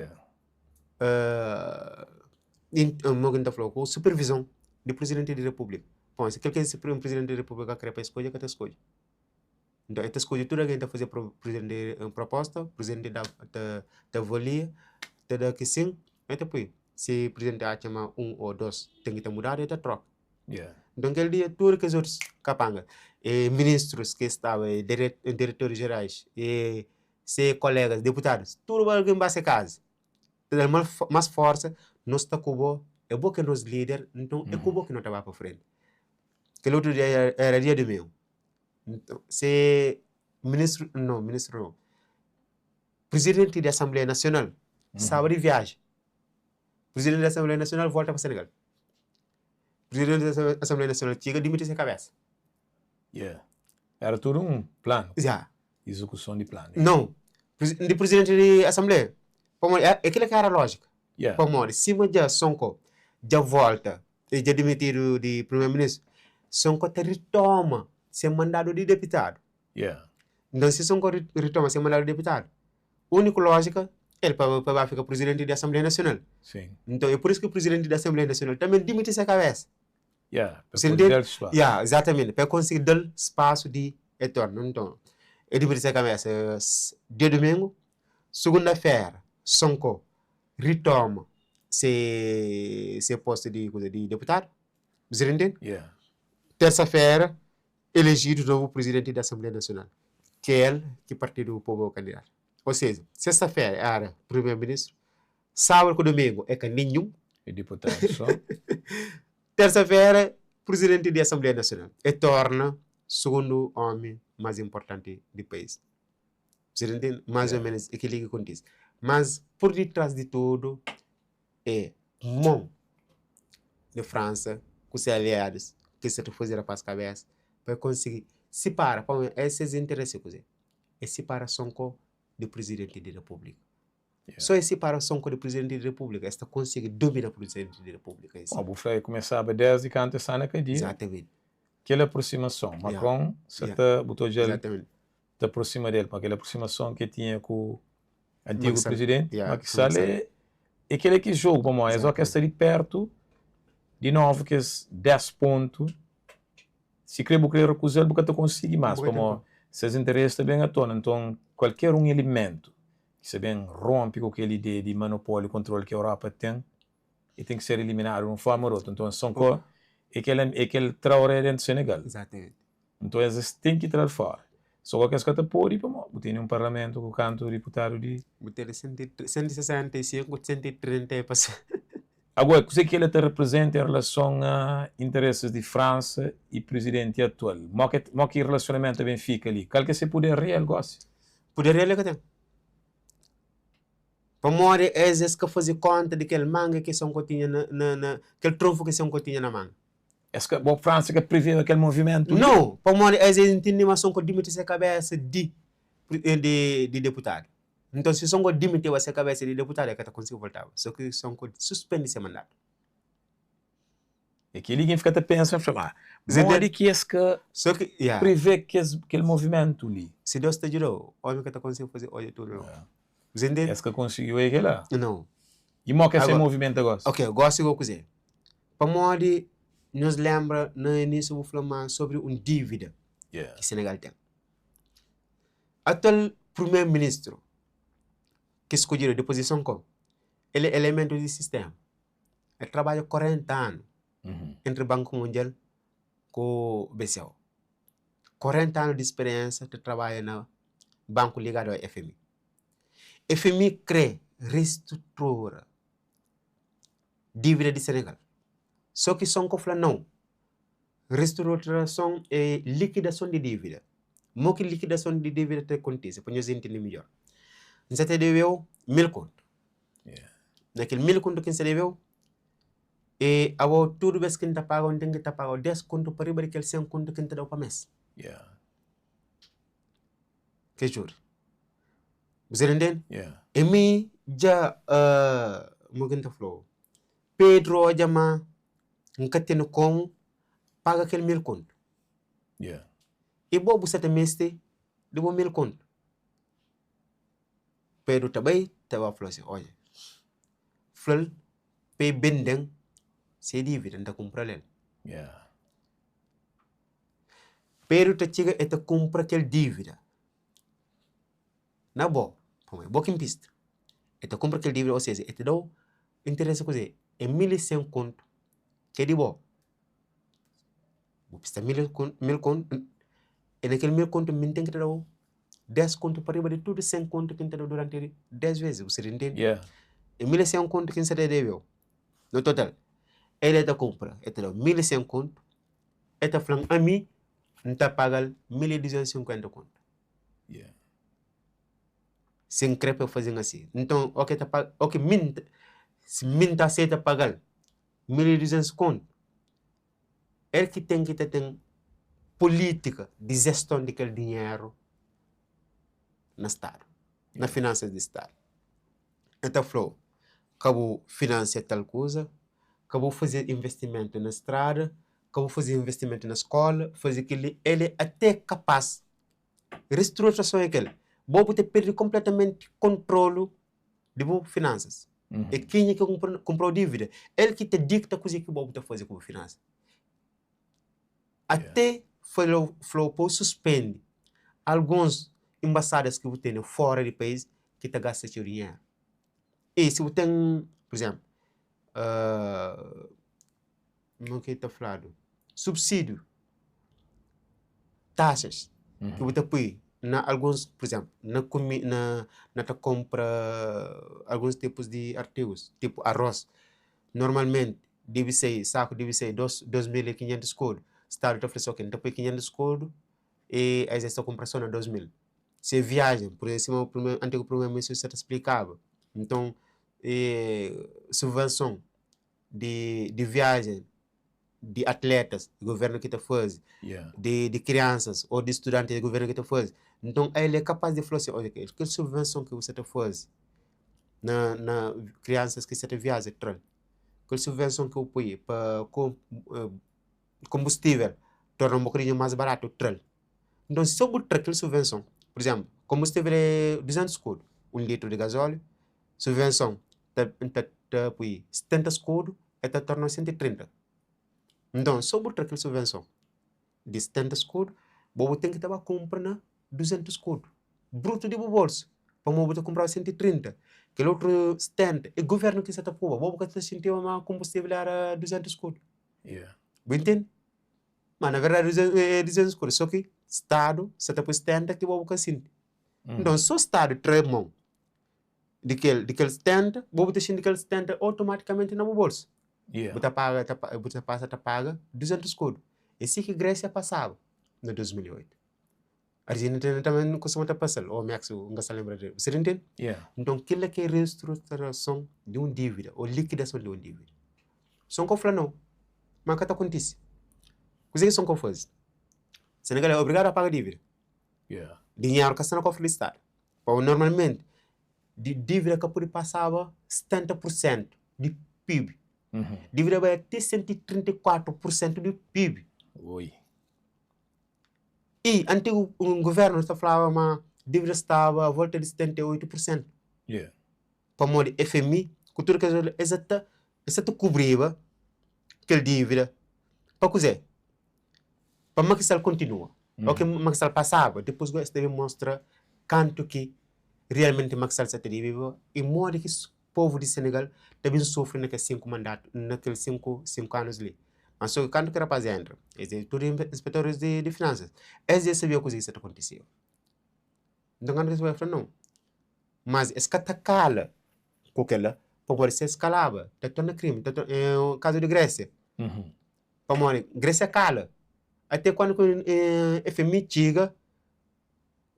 mo ki N ta fla ku supervizon di prizidenti di repúblika. Pamodi si kel ki prizidenti di repúblika kre pa el skodje, el ka ta skodje. Nton, el ta skodje tudu algen ta faze prizidenti un proposta, prizidenti da ta ta avalia, ta da ki sin, el ta pui. Si prizidenti atxa ma un ô dos ten ki ta mudadu, el ta troka. Nton, kel dia tudu kes otus kapanga, e ministrus ki staba, e diretoris jerais, e se kolegas deputadus, tudu algen ba se kaza. Ta da mas forsa, no sta ku bo, é bo ki é nos lider, nton é ku bo ki no ta ba pa frenti. Kel otu dia era dia dumingu. Nton, se ministru, no, ministru no, prizidenti di Asenbleia Nasional staba di viaji. Prizidenti di Asenbleia Nasional volta pa Senegal. Prizidenti di Asenbleia Nasional txiga, dimiti se kabesa. Yeah. Era tudu un planu. Ya. Izekuson di planu. Nau, di prizidenti di asenbleia. Pamodi é kila ki éra lójika. Yeah. Pamodi sima dja Sonko dja volta, e dja dimitidu di primeru-ministru, Sonko ta ritoma se mandadu di deputadu. Yeah. Nton si Sonko ritoma se mandadu di deputadu, úniku lójika el pa pa ba fika prizidenti di Asenbleia Nasional. Sim. Nton é pur isu ki prizidenti di Asenbleia Nasional tanbe dimiti se kabesa. Yeah, pa Você pode entende? da-l spasu. Yeah, exatamente, pa el konsigi da-l spasu di el torna. Nton, el dimiti se kabesa dia dumingu, sugunda-fera Sonko ritoma se se postu di kuza di deputadu. Você entende? Yeah. Tersa-fera elejidu novu prizidenti di Asenbleia Nasional, ki é el ki Partidu Pobu é kandidatu. Ou seja, sesta-fera éra primeru-ministru, sábadu ku dumingu é ka ninhun. É diputadu só. Tersa-fera, prizidenti di Asenbleia Nasional é torna sugundu omi más inportanti di país. Você ta intende? Más ou Yeah. ménus é kel-li ki kontise. Mas pur ditrás di tudu é mon di Fransa ku se aliadus ki sta ta faze rapaz kabesa pa el konsigi sipara, pamodi es ses interesi é kuzê? É sipara Sonko di prizidenti di repúblika. Yeah. Só es sipara Sonko di prizidenti di repúblika es ta konsigi dumina prizidenti di repúblika em si. Bom, bu fla e kumesaba desdi kantu e sta na kadia. Exatamente. Kel aproximason, Yeah. Macron sa Yeah. ta, bu ta odja-l Exatamente. ta aproxima del, pa kel aproximason ki el tinha ku antigu Macky Sall. prizidenti Yeah, Macky Sall Macky Sall. é é kel-la ki jogu pamodi es óki es sta di pertu di novu kes 10 pontu si kre bu kre rekuza-l bu ka ta konsigi más Bu ka ten pamodi ses interesi ta ben a tona nton kualker un elementu ki sta ben ronpi ku kel ideia di monopóliu kontroli ki Europa ten e ten ki ser eliminadu di un forma ô di otu nton Sonko é kel é kel Traoré dentu Senegal. Exatamente. Nton es ten ki tra-l fora. So ki es ka ta pode pamodi bu tene un parlamentu ku kantu diputadu di. Bu tene 165, 130 e pa. Agora, kuzê ki el ta reprezenta en relason a interesis di Fransa y prizidenti atual? Mo ki mo ki relasionamentu ta ben fika li? Kal ki é se puder real gosi? Puder real el ka ten. Pamodi es es ka faze konta di kel manga ki Sonko tinha na na na kel trunfu ki Sonko tinha na manga. Es ka, bo Fransa ka preveba kel movimentu li? Nau, pamodi es es ntende ma Sonko dimiti se kabesa di di di deputadu. Nton si Sonko dimiteba se kabesa di deputadu el ka ta konsigi voltaba. So ki Sonko suspendi se mandatu. É kel-li ki N fika ta pensa, N fla, ma modi ki es ka So ki, ya. prevê kes kel movimentu li? Si Deus ta djuda-u, omi ka ta konsigi faze odja tudu nau. Você ntende? Es ka konsigi oja kel-la. Nau. I mo ki é se Agora, movimentu gosi? Ok, gosi go kuzê? Pamodi nhos lenbra na inísiu bu fla ma sobri un dívida Yeah. ki Senegal ten. Atual primeru-ministru ki skodjedu dipôs di Sonko, el é elementu di sistéma. El trabadja 40 anu entri Banku Mundial ku BCEAO. 40 anu di speriénsa ta trabadja na banku ligadu a FMI. FMI krê restrutura dívida di Senegal. Só ki Sonko fla nau. Restruturason é likidason di dívida. Mo ki likidason di dívida ta kontise? Pa nhos intende midjór. N sa ta debe-u 1000 kontu. Na kel 1000 kontu ki N sa debe-u, e abo tudu bes ki N ta paga-u, N ten ki ta paga-u 10 kontu pa riba di kel 100 kontu ki N ta da-u pa mes. Ke juri. Bu sa ta intende? E mi dja, mo ki N ta fla-u? Pedru odja ma N ka tene komu paga kel 1000 kontu. I bo bu sa ta meste di bo 1000 kontu. Pedru ta bai ta ba fla si, Odja, fla-l pa e bende-m se dívida, N ta kunpra-l el. Pedru ta txiga e ta kunpra kel dívida na bo, pamodi é bo ki npista. E ta kunpra kel dívida, ô seja, e ta da-u interesi kuzê? É 1100 kontu ki é di bo. Bu pista 1000 kontu, e na kel 1000 kontu mi N ten ki ta da-u 10 kontu pa riba di tudu 100 kontu ki N ta da-u duranti 10 vezes, bu sta ta intende? É 1100 kontu ki N sta ta debe-u no total. El e ta kunpra, e ta da-u 1100 kontu, e ta fla-m ami N ta paga-l 1250 kontu. Si N kre pa el faze-m asi. Nton, óki el ta paga, óki mi N ta, si mi N ta aseta paga-l 1200 kontu, el ki ten ki ta ten pulítika di jeston di kel dinheru. na stadu, na finansas di stadu. El ta fla-u ka bu finansia tal kuza, ka bu faze investimentu na strada, ka bu faze investimentu na skola, faze kel-li. El é até kapás, restruturason é kel, bo bu ta perde konpletamenti kontrolu di bu finansas. É kenha ki kunpra-u dívida, el ki ta dikta kuzê ki bo bu ta faze ku bu finansa. Até fla-u fla-u pa-u suspende alguns enbasadas ki bu tene fora di país ki ta gasta txeu dinheru. I si bu ten, pur izénplu, mo ki ta fladu, subsídiu, taxas ki bu ta pui na alguns, pur izénplu, na kumi na na ta kunpra alguns tipus di artigus, tipu arroz, normalmenti debe sai, saku debe sai dos 2500 skodu, stadu ta fla si, ok, N ta pui 500 skodu i es ta kunpra so na 2000. Se viajen, pur izénplu, sima prime antigu primeru ministru sa ta splikaba, nton subvenson di di viajen di atletas governu ki ta faze, di di kriansas ô di studantis governu ki ta faze. Nton el é kapaz di fla si, odja kel subvenson ki bu sa ta faze na na kriansas ki sa ta viaja tra-l, kel subvenson ki bu poi pa konbustível torna un bokadinhu más baratu tra-l. Nton si so bu tra kel subvenson, pur izénplu konbustível é 200 skudu un litru di gazólio, subvenson ta ta ta pui 70 skudu el ta torna 130. Nton so bu tra kel subvenson di 70 skudu bo bu ten ki ta ba kunpra na 200 skudu brutu di bu bolsu pamodi bu ta kunpraba 130 kel utru 70 é guvernu ki sa ta poba bo bu ka ta xintiba ma konbustível éra 200 skudu bu intende? Ma na verdadi é 200 skudu so ki stadu sa ta pui 70 ki bo bu ka sinti. Nton so stadu tra mon di kel di kel 70, bo bu ta xinti kel 70 otomatikamenti na bu bolsu. Bu ta paga ta bu ta pasa ta paga 200 skudu. É si ki Grésia pasaba na 2008. Arjentina tanbe kustuma ta pasal, ô Méxiku, N ka sta lenbra dretu. Bu sta intende? Nton kila ki é restruturason di un dívida ô likidason di un dívida. Sonko fla nau, ma ka ta kontise. Kuzê ki Sonko faze? Senegal é obrigadu a paga dívida. Dinheru ka sta na kofri di stadu. Pamodi normalmenti di dívida ka pode pasaba 70 pur sentu di PIB. Dívida bai até 134 pur sentu di PIB. Oi. I antigu guvernu ta flaba ma dívida staba a volta di 78 pur sentu. Pamodi FMI ku tudu kes otu es ta es ta kubriba kel dívida pa kuzê? Pa Macky Sall kontinua. O ki Macky Sall pasaba, dipôs es ta ben mostra kantu ki realmenti Macky Sall sa ta dibeba i modi ki povu di Senegal ta ben sufri na kes 5 mandatu, na kel 5, 5 anus li. Ma so ki kantu ki rapaz entra, es é tudu inspetoris di di finansas, es dja sabia kuzê ki sa ta kontiseba. Nton kantu ki es bai fla nau, mas es ka ta kala ku kel-la, pamodi si es kalaba ta torna krimi, ta torna, kazu di Grésia. Pamodi Grésia kala ate kandu ki FMI txiga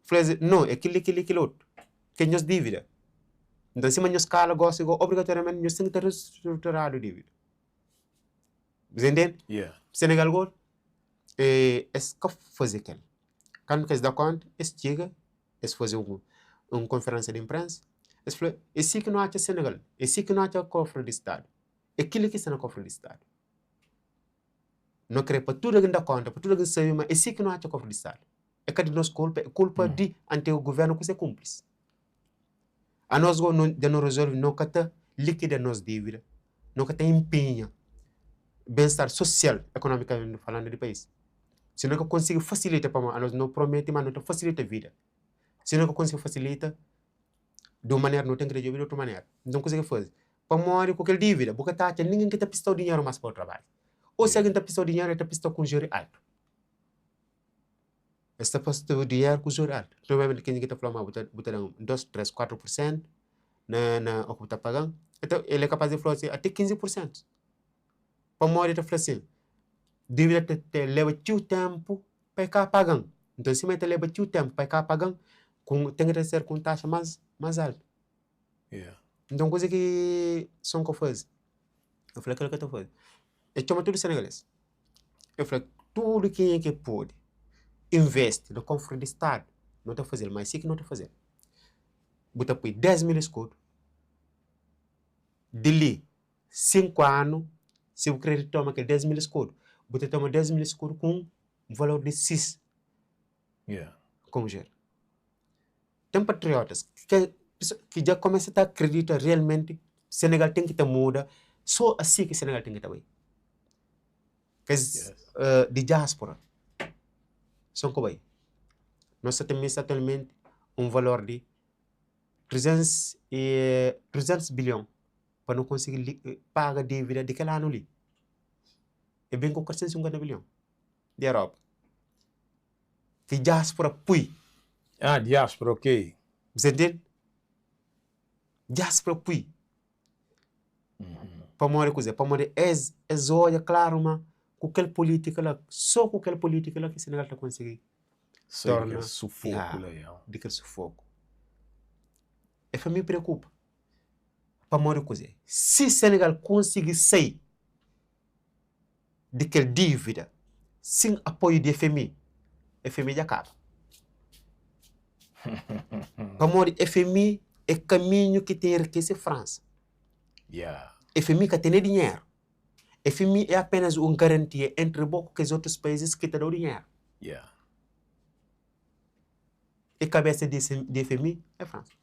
fla-s no é kel-li, kel-li, kel otu ki é nhos dívida. Nton sima nhos kala gósi go obrigatoriamenti nhos ten ki ta restruturadu dívida. Bu ta intende? Senegal go es ka faze kel. Kandu ki es da konta es txiga es faze un konferensia di inprensa es fla é si ki nu atxa Senegal, é si ki nu atxa kofri di stadu, é kel-li ki sta na kofri di stadu. No kre pa tudu algen da konta, pa tudu algen sabe ma é si ki no atxa kofri di stadu. É ka di nos kulpa, é kulpa di antigu guvernu ku se kunplis. Anos go no dja no rezolve, no ka ta likida nos dívida, no ka ta inpinha ben-star sosial, ekonomikamenti falandu, di país. Si no ka konsigi fasilita, pamodi anos no prometi ma no ta fasilita vida. Si no ka konsigi fasilita di un manera, no ten ki ta djobe di otu manera. Nton kuze ki faze? Pamodi ku kel dívida bu ka ta atxa ningen ki ta pista-u dinheru más pa bu trabadja. Ô si algen ta pista-u dinheru, el ta pista-u ku un juri altu. Es ta pista-u dinheru ku juri altu. Normalmenti kenha ki ta fla ma bu ta bu ta da-m dos, três, kuatru pur sentu na na o ki bu ta paga-m, el ta el é kapás di fla-u si ate 15 pur sentu. Pamodi el ta fla sin, dívida ta ta leba txeu ténpu pa e ka paga-m. Nton sima el ta leba txeu ténpu pa e ka paga-m, ku ten ki ta ser ku un taxa más más altu. Nton kuze ki Sonko faze? El fla kel ki el ta faze. El txoma tudu senegalês, el fla tudu kenha ki pode investi na kofri di stadu, no ta faze-l, ma é si ki no ta faze-l. Bu ta pui 10 mil eskudu. Di li 5 anu, si bu krê ritoma kel 10 mil eskudu, bu ta toma 10 mil eskudu ku un valor di 6 Yeah. Komu jer. Ten patriotas ki ki dja kumesa ta akredita realmenti Senegal ten ki ta muda, so asi ki Senegal ten ki ta bai. Kes di diaspora son ku bai. Nos sa ta meste atualmenti un valor di 300 e 300 bilhon pa nu konsigi paga dívida di kel anu li. E ben ku 450 bilhon di Europa. Ki diaspora pui. Ah, diaspora, ok. Bu ntende? Diaspora pui. Pamodi kuzê? Pamodi es es odja klaru ma ku kel pulítika la, sô ku kel pulítika la ki Senegal ta konsigi Sai di torna kel sufoku ya, la, ya. di kel sufoku. E fla mi preokupa. Pamodi kuzê? Si Senegal konsigi sai di kel dívida sin apoiu di FMI, FMI dja kaba. Pamodi FMI é kaminhu ki ta enrikese Fransa. Yeah. FMI ka tene dinheru. FMI é apenas un garantia entri bo ku kes otus países ki ta dau dinheru. Yeah. E kabesa di di FMI é Fransa.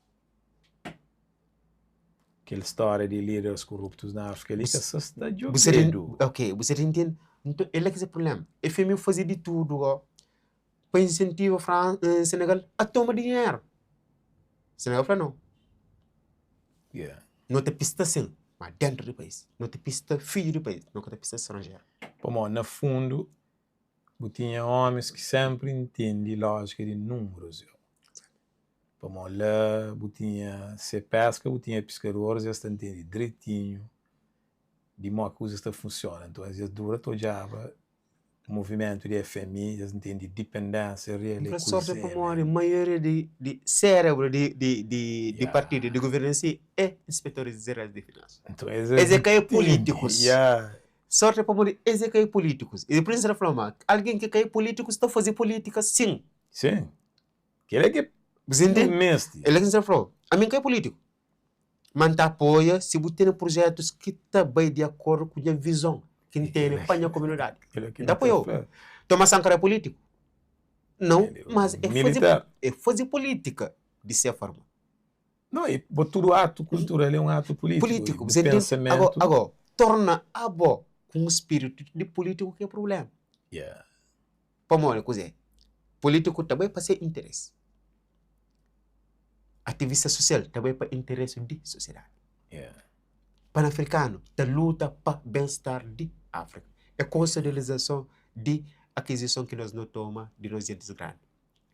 Kel stória di líderes koruptus na Áfrika li ka sa sta Bu sa djobedu. Ok, bu sa ta intende? Nton, el la ki se prubléma. FMI faze di tudu go pa insentiva Fran Senegal a toma dinheru. Senegal fla nau. Yeah. No ta pista sin, ma dentru di país. No ta pista fidju di país, no ka ta pista stranjeru. Pamodi na fundu bu tinha omis ki sempri ntende lójika di númerus yo. Pamodi la bu tinha se peska, bu tinha piskadoris, es ta ntende dritinhu di mo ki kuzas ta funsiona. Nton es dura ta odjaba movimentu di FMI, es ntende dipendénsia real N é fla sorti kuzê pamodi mesmu. maioria di di sérebru di di di di Ya. partidu di guvernu en si é inspetoris jerais di finansa. Nton es Es é ka é ntende, pulítikus. ya. Sorti pamodi es é ka é pulítikus. I pur isu N ta fla ma algen ki ka é pulítikus ta faze pulítika sin. Sin. Kel-la ki Bu nu ntende? meste. El é ki N ta fla-u. Ami N ka é pulítiku. Ma N ta apoia si bu tene prujetus ki ta bai di akordu ku nha vizon ki N tene pa nha komunidadi. Kel-la ki N nu ta ta apoia-u. fla. Thomas Sankara é pulítiku? Nau, El é mas un é faze militar. é faze pulítika di se forma. Nau, e bo tudu atu kultural é un atu pulítiku. E Pulítiku, bu bu ntende? Ago, pensamentu. ago, torna abo ku un spiritu di pulítiku ki é prubléma. Yeah. Pamodi kuzê? Pulítiku ta bai pa se interesi. Ativista sosial ta bai pa interesi di sosiedadi. Yeah. Panafrikanu ta luta pa ben-star di Afrika. É konsolidalizason di akizison ki nos no toma di nos gentis grandi.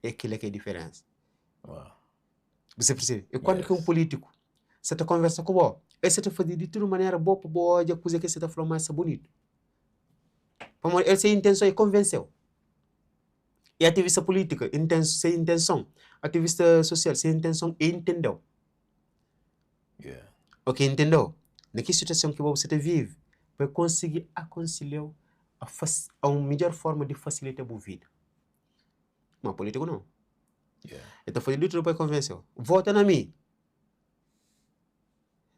É kila ki é diferensa. Wow. Bu sa persebe? É kuandu ki un Yes. pulítiku sa ta konversa ku bo, el sa ta faze di tudu manera bo pa bo odja kuze ki el sa ta fla ma sta bunitu. Pamodi el se intenson é konvenseu. E ativista pulítika, inten se intenson, ativista sosial, se intenson é intendeu. Yeah. Ok, intendeu? Na ki situason ki bo bu sa ta vive, pa el konsigi akonselhau a fas a un midjor forma di fasilita bu vida. Ma pulítiku nau. Yeah. El ta faze di tudu pa el konvenseu. Vota na mi.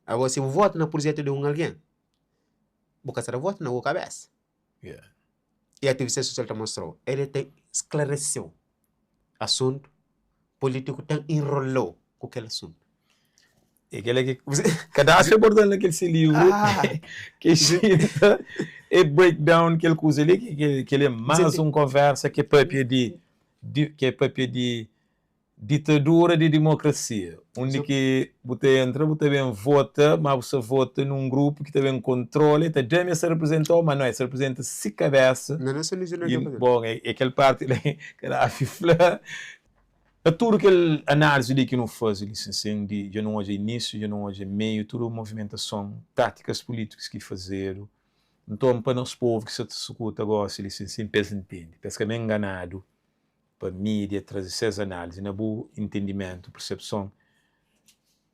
Agora, si bu vota na prujetu di un algen, bu ka sta ta vota na bu kabesa. Yeah. E ativista sosial ta mostrau, el ta sklareseu asuntu, pulitiku ta enrolau ku kel asuntu. E kel ki Kadhafi abordal na kel se livru Ah! ki xinta e breakdown kel kuza li ki kel é más un konversa ki papia di di ki papia di Ditadura di dimokrasia, undi ki bu ta entra, bu ta ben vota, ma bu sta vota nun grupu ki ta ben kontrola, e ta da ma es ta reprezenta-u, ma no, es ta reprezenta si kabesa. I, bon, e kel parti la ki Kadafi fla. Na tudu kel análisi li ki nu faze li, sin sin, di dja nu odja inísiu, dja nu odja meiu, tudu movimentason, tátikas pulítikus ki fazedu, nton, pa nos povu ki sa ta sukuta gosi li, sin sin, pa es ntende, pa es ka ben nganadu pa mídia traze ses análise. Na bu entendimentu, persepson,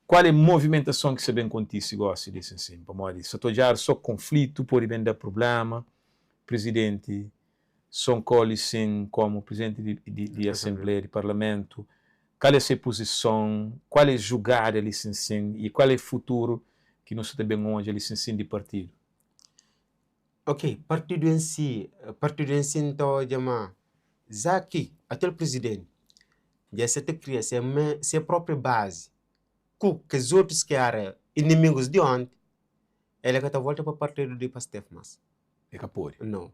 kual é movimentason ki sta ben kontise gosi li sin sin? Pamodi sa ta odjadu so konflitu, pode ben da prublema, prizidenti Sonko li sin komu prizidenti di, di, di asenbleia, di parlamentu, Kal é se puzison, kual é jugada li sin sin y kual é futuru ki nu sa ta ben odja li sin sin di partidu? Ok, partidu en si, partidu en si N ta odja ma za ki atual prizidenti dja sa ta kria se me se propriu bazi ku kes otus ki era inimigus di onti, el ka ta volta pa partidu di Pastef mas. E ka pode. Nau.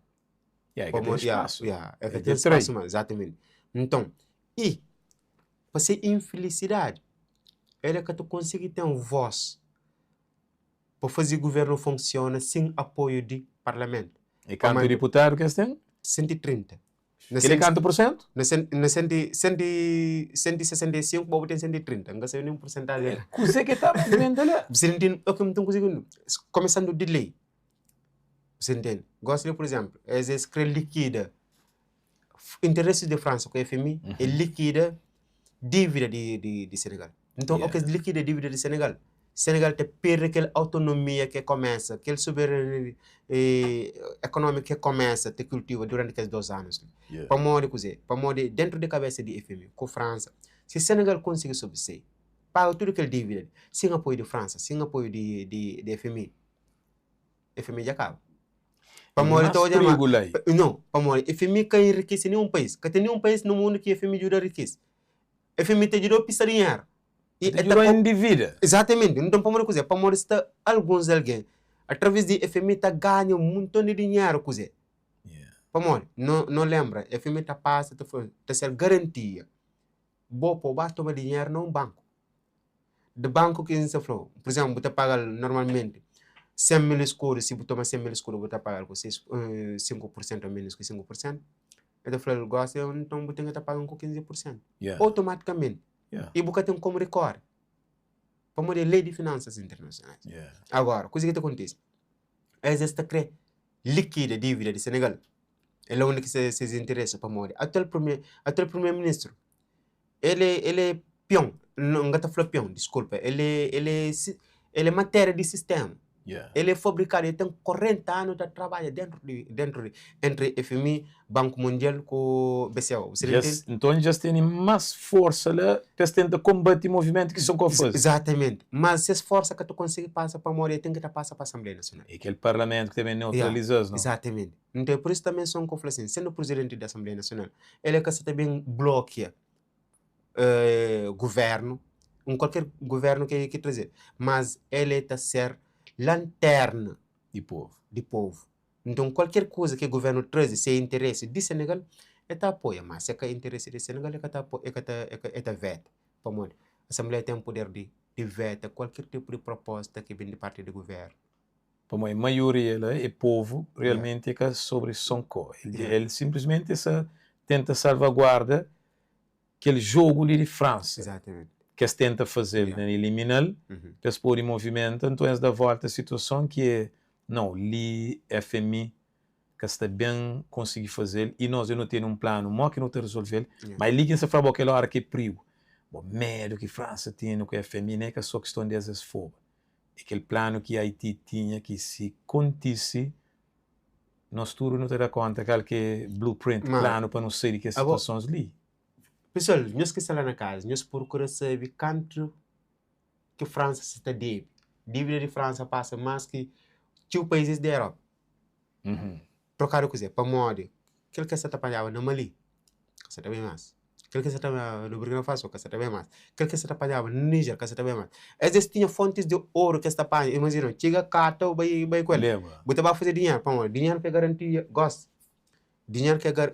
Ya, e ka ten spasu. Ya, e ka ten spasu mas, exatamente. Nton, i pa se infilisidadi, el ka ta konsigi ten vos pa faze guvernu funsiona sen apoiu di parlamentu. E kantu diputadu ki es ten? 130. Kel-li é kantu pur sentu? Na 165, bo bu ten 130. N ka sabe nen pursentajen. Kuzê ki ta movimenta la? Bu ntende? Ok, nton kuzê ki Komesandu di lei. Bu ntende? Gosi li, pur izénplu, es es kre likida interesis di Fransa ku FMI, e likida dívida di Senegal. Nton, o kes likida dívida di Senegal, Senegal ta perde kel autonomia ke komesa, kel soberania ekonómiku ke komesa ta kultiva duranti kes dos anus li. Pamodi kuzê? Pamodi dentru di kabesa di FMI ku Fransa, si Senegal konsigi sobrisai, paga tudu kel dívida li, sen apoiu di Fransa, sen apoiu di FMI, FMI dja kaba. Pamodi ta odja ma, nau, pamodi FMI ka enrikisi ninhun país. Ka ten ninhun país na mundu ki FMI djuda rikisi. FMI ta djuda-u pisa dinheru. E ta djuda-u endivida. Exatamente. Nton, pamodi kuzê? Pamodi sta alguns algen, atraves di FMI ta ganha un monton di dinheru. Kuzê? Pamodi? No, no lenbra, FMI ta pasa ta fla, ta ser garantia bo pa bu ba toma dinheru na un banku. Di banku ki N sta fla-u, pur izénplu, bu ta paga-l normalmenti 100 mil eskudu, si bu toma 100 mil eskudu bu ta paga-l ku 5 pursentu o ménus ki 5%. El ta fla-l, gósi nton bu ten ki ta paga-m ku 15%. Otomatikamenti. I bu ka ten komu rikore. Pamodi é lei di finansas internasionais. Agora, kuze ki ta kontise? Es es ta kre likida dívida di Senegal. É la undi ki sta ses interesi pamodi atual prime atual primeru-ministru el é el é pion, N ka ta fla pion, diskulpa, el é el é el é matéria di sistéma. El é fabrikadu, el ten 40 anu ta trabadja dentru di dentru di entri FMI, Banku Mundial ku BCAO. Bu ntende? Nton dja es tene más forsa la pa es tenta konbati movimentu ki Sonko faze. Izatamenti. Má ses forsa ka ta konsigi pasa pamodi el ten ki ta pasa pa Asenbleia Nasional. É kel parlamentu ki ta ben neutraliza-s, no? Izatamenti. Nton é pur isu tanbe Sonko fla sin, sendu prizidenti di Asenbleia Nasional, el é ka sa ta ben blokia guvernu, un kualker guvernu ki ki traze, mas el é ta ser lanterna di povu. Di povu. Nton kualker kuza ki guvernu traze, se é interesi di Senegal, el ta apoia, ma se ka interesi di Senegal, el ka ta apoia, el ka ta, el ta veta. Pamodi Asenbleia ten puder di di veta kualker tipu di proposta ki ben di parti di guvernu. Pamodi maioria la é povu, realmenti é ka sobri Sonko. El simplesmenti el sa tenta salvaguarda kel jogu li di Fransa ki es tenta faze-l na elimina-l pa es pode movimenta, nton es da volta situason ki é nau li FMI ka sta ben konsigi faze-l i nos dja nu tene un planu mo ki nu ta rezolve-l, ma é li ki N sta fla bo kel ora ki é prigu bo medu ki Fransa tene ku FMI ne ka so kiston di es es foba é kel planu ki Haiti tinha ki si kontise Nos tudu nu ta da konta kal ki é blueprint, planu pa nu sai di kes situasons li. Pesoal, nhos ki sta la na kaza, nhos prokura sabe kantu ki Fransa sa ta debe. Dívida di Fransa pasa más ki txeu paízis di Europa. Trokadu kuzê? Pamodi kel ki es sa ta panhaba na Mali ka sa ta ben más. Kel ki sa ta panhaba na Burkina Faso ka sa ta ben más. Kel ki sa ta panhaba na Niger ka sa ta ben más. Es es tinha fontis di oru ki es ta panha. Imajina, txiga kata bu bai bai ku el. Bu ta ba faze dinheru. Pamodi? Dinheru ka é garantia. Gosi, dinheru ka é gar,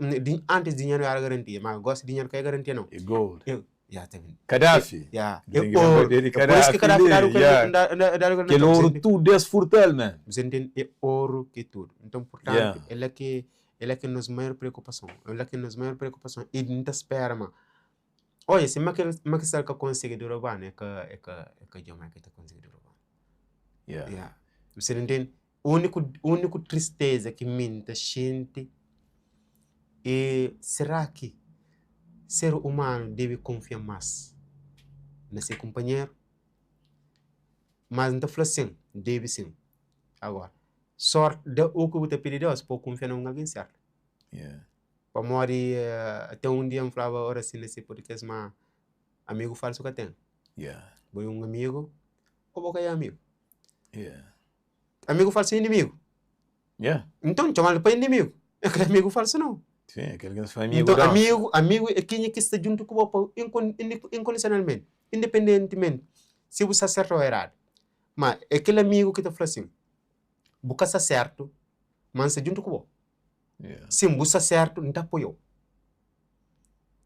antis dinheru éra garantia, má gosi dinheru ka é garantia nau. É gold. É, ya, ta ben. Kadafi. Ya, é oru. É pur isu ki Kadafi dadu kel, dadu kel. Kel oru tudu es furta-l, man. Bu ntende? É oru ki é tudu. Nton, purtantu, é la ki El é ki nos maior preokupason. El é ki nos maior preokupason. I N ta spera ma, oja, si Macky Sall ka konsigi derubanu, é ka, é ka, é ka Diomaye ki ta konsigi derubanu. Yeah. Yeah. Bu sta ntende? Úniku, úniku tristeza ki mi N ta xinti é, sera ki ser umanu debe kunfia más na se kunpanheru? Mas N ta fla sin, debe sin. Agora, Sort da u ki bu ta pidi Deus pa bu kunfia na un algen sertu. Yeah. Pamodi até un dia N flaba Oracy na se podcast ma Amigu falsu ka ten. Yeah. Bo é un amigu ô bo ka é amigu? Yeah. Amigu falsu é inimigu. Yeah. Nton, txoma-l pa inimigu. É ka amigu falsu nau. Sim, é kel ki nos fla amigu Nton, dansa. amigu, amigu é kenha ki sta djuntu ku bo pa inkondisionalmenti, independentimenti si bu sta sertu ô eradu. Ma é kel amigu ki ta fla sin, Bu ka sta sertu, ma N sta djuntu ku bo. Yeah. Sin, bu sta sertu, N ta apoia-u.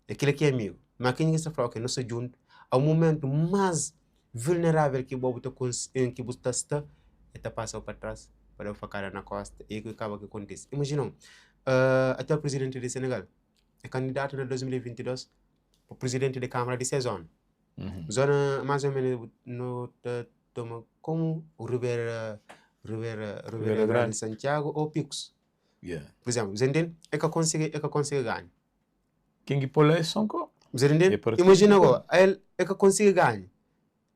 É kila ki é amigu. Ma kenha ki sta fla, ok, nu sta djuntu, a un mumentu más vulnerável ki bo bu ta ki bu ta sta, el ta pasa-u pa tras pa da-u fakada na kósta i ki kaba ki kontise. Imajina-u, atual prizidenti di Senegal é kandidatu na 2022 pa prizidenti di kámara di se zóna. Zóna más ô ménus nu ta toma komu Rubera, Rubera, Rubera Grandi, Santiagu ô Pikus. Yeah. Por exemplo, você entende? É ka konsigi, é ka konsigi ganha. Ken ki pô la é Sonko. Você entende? É partido Imagina di agora, el é ka konsigi ganha.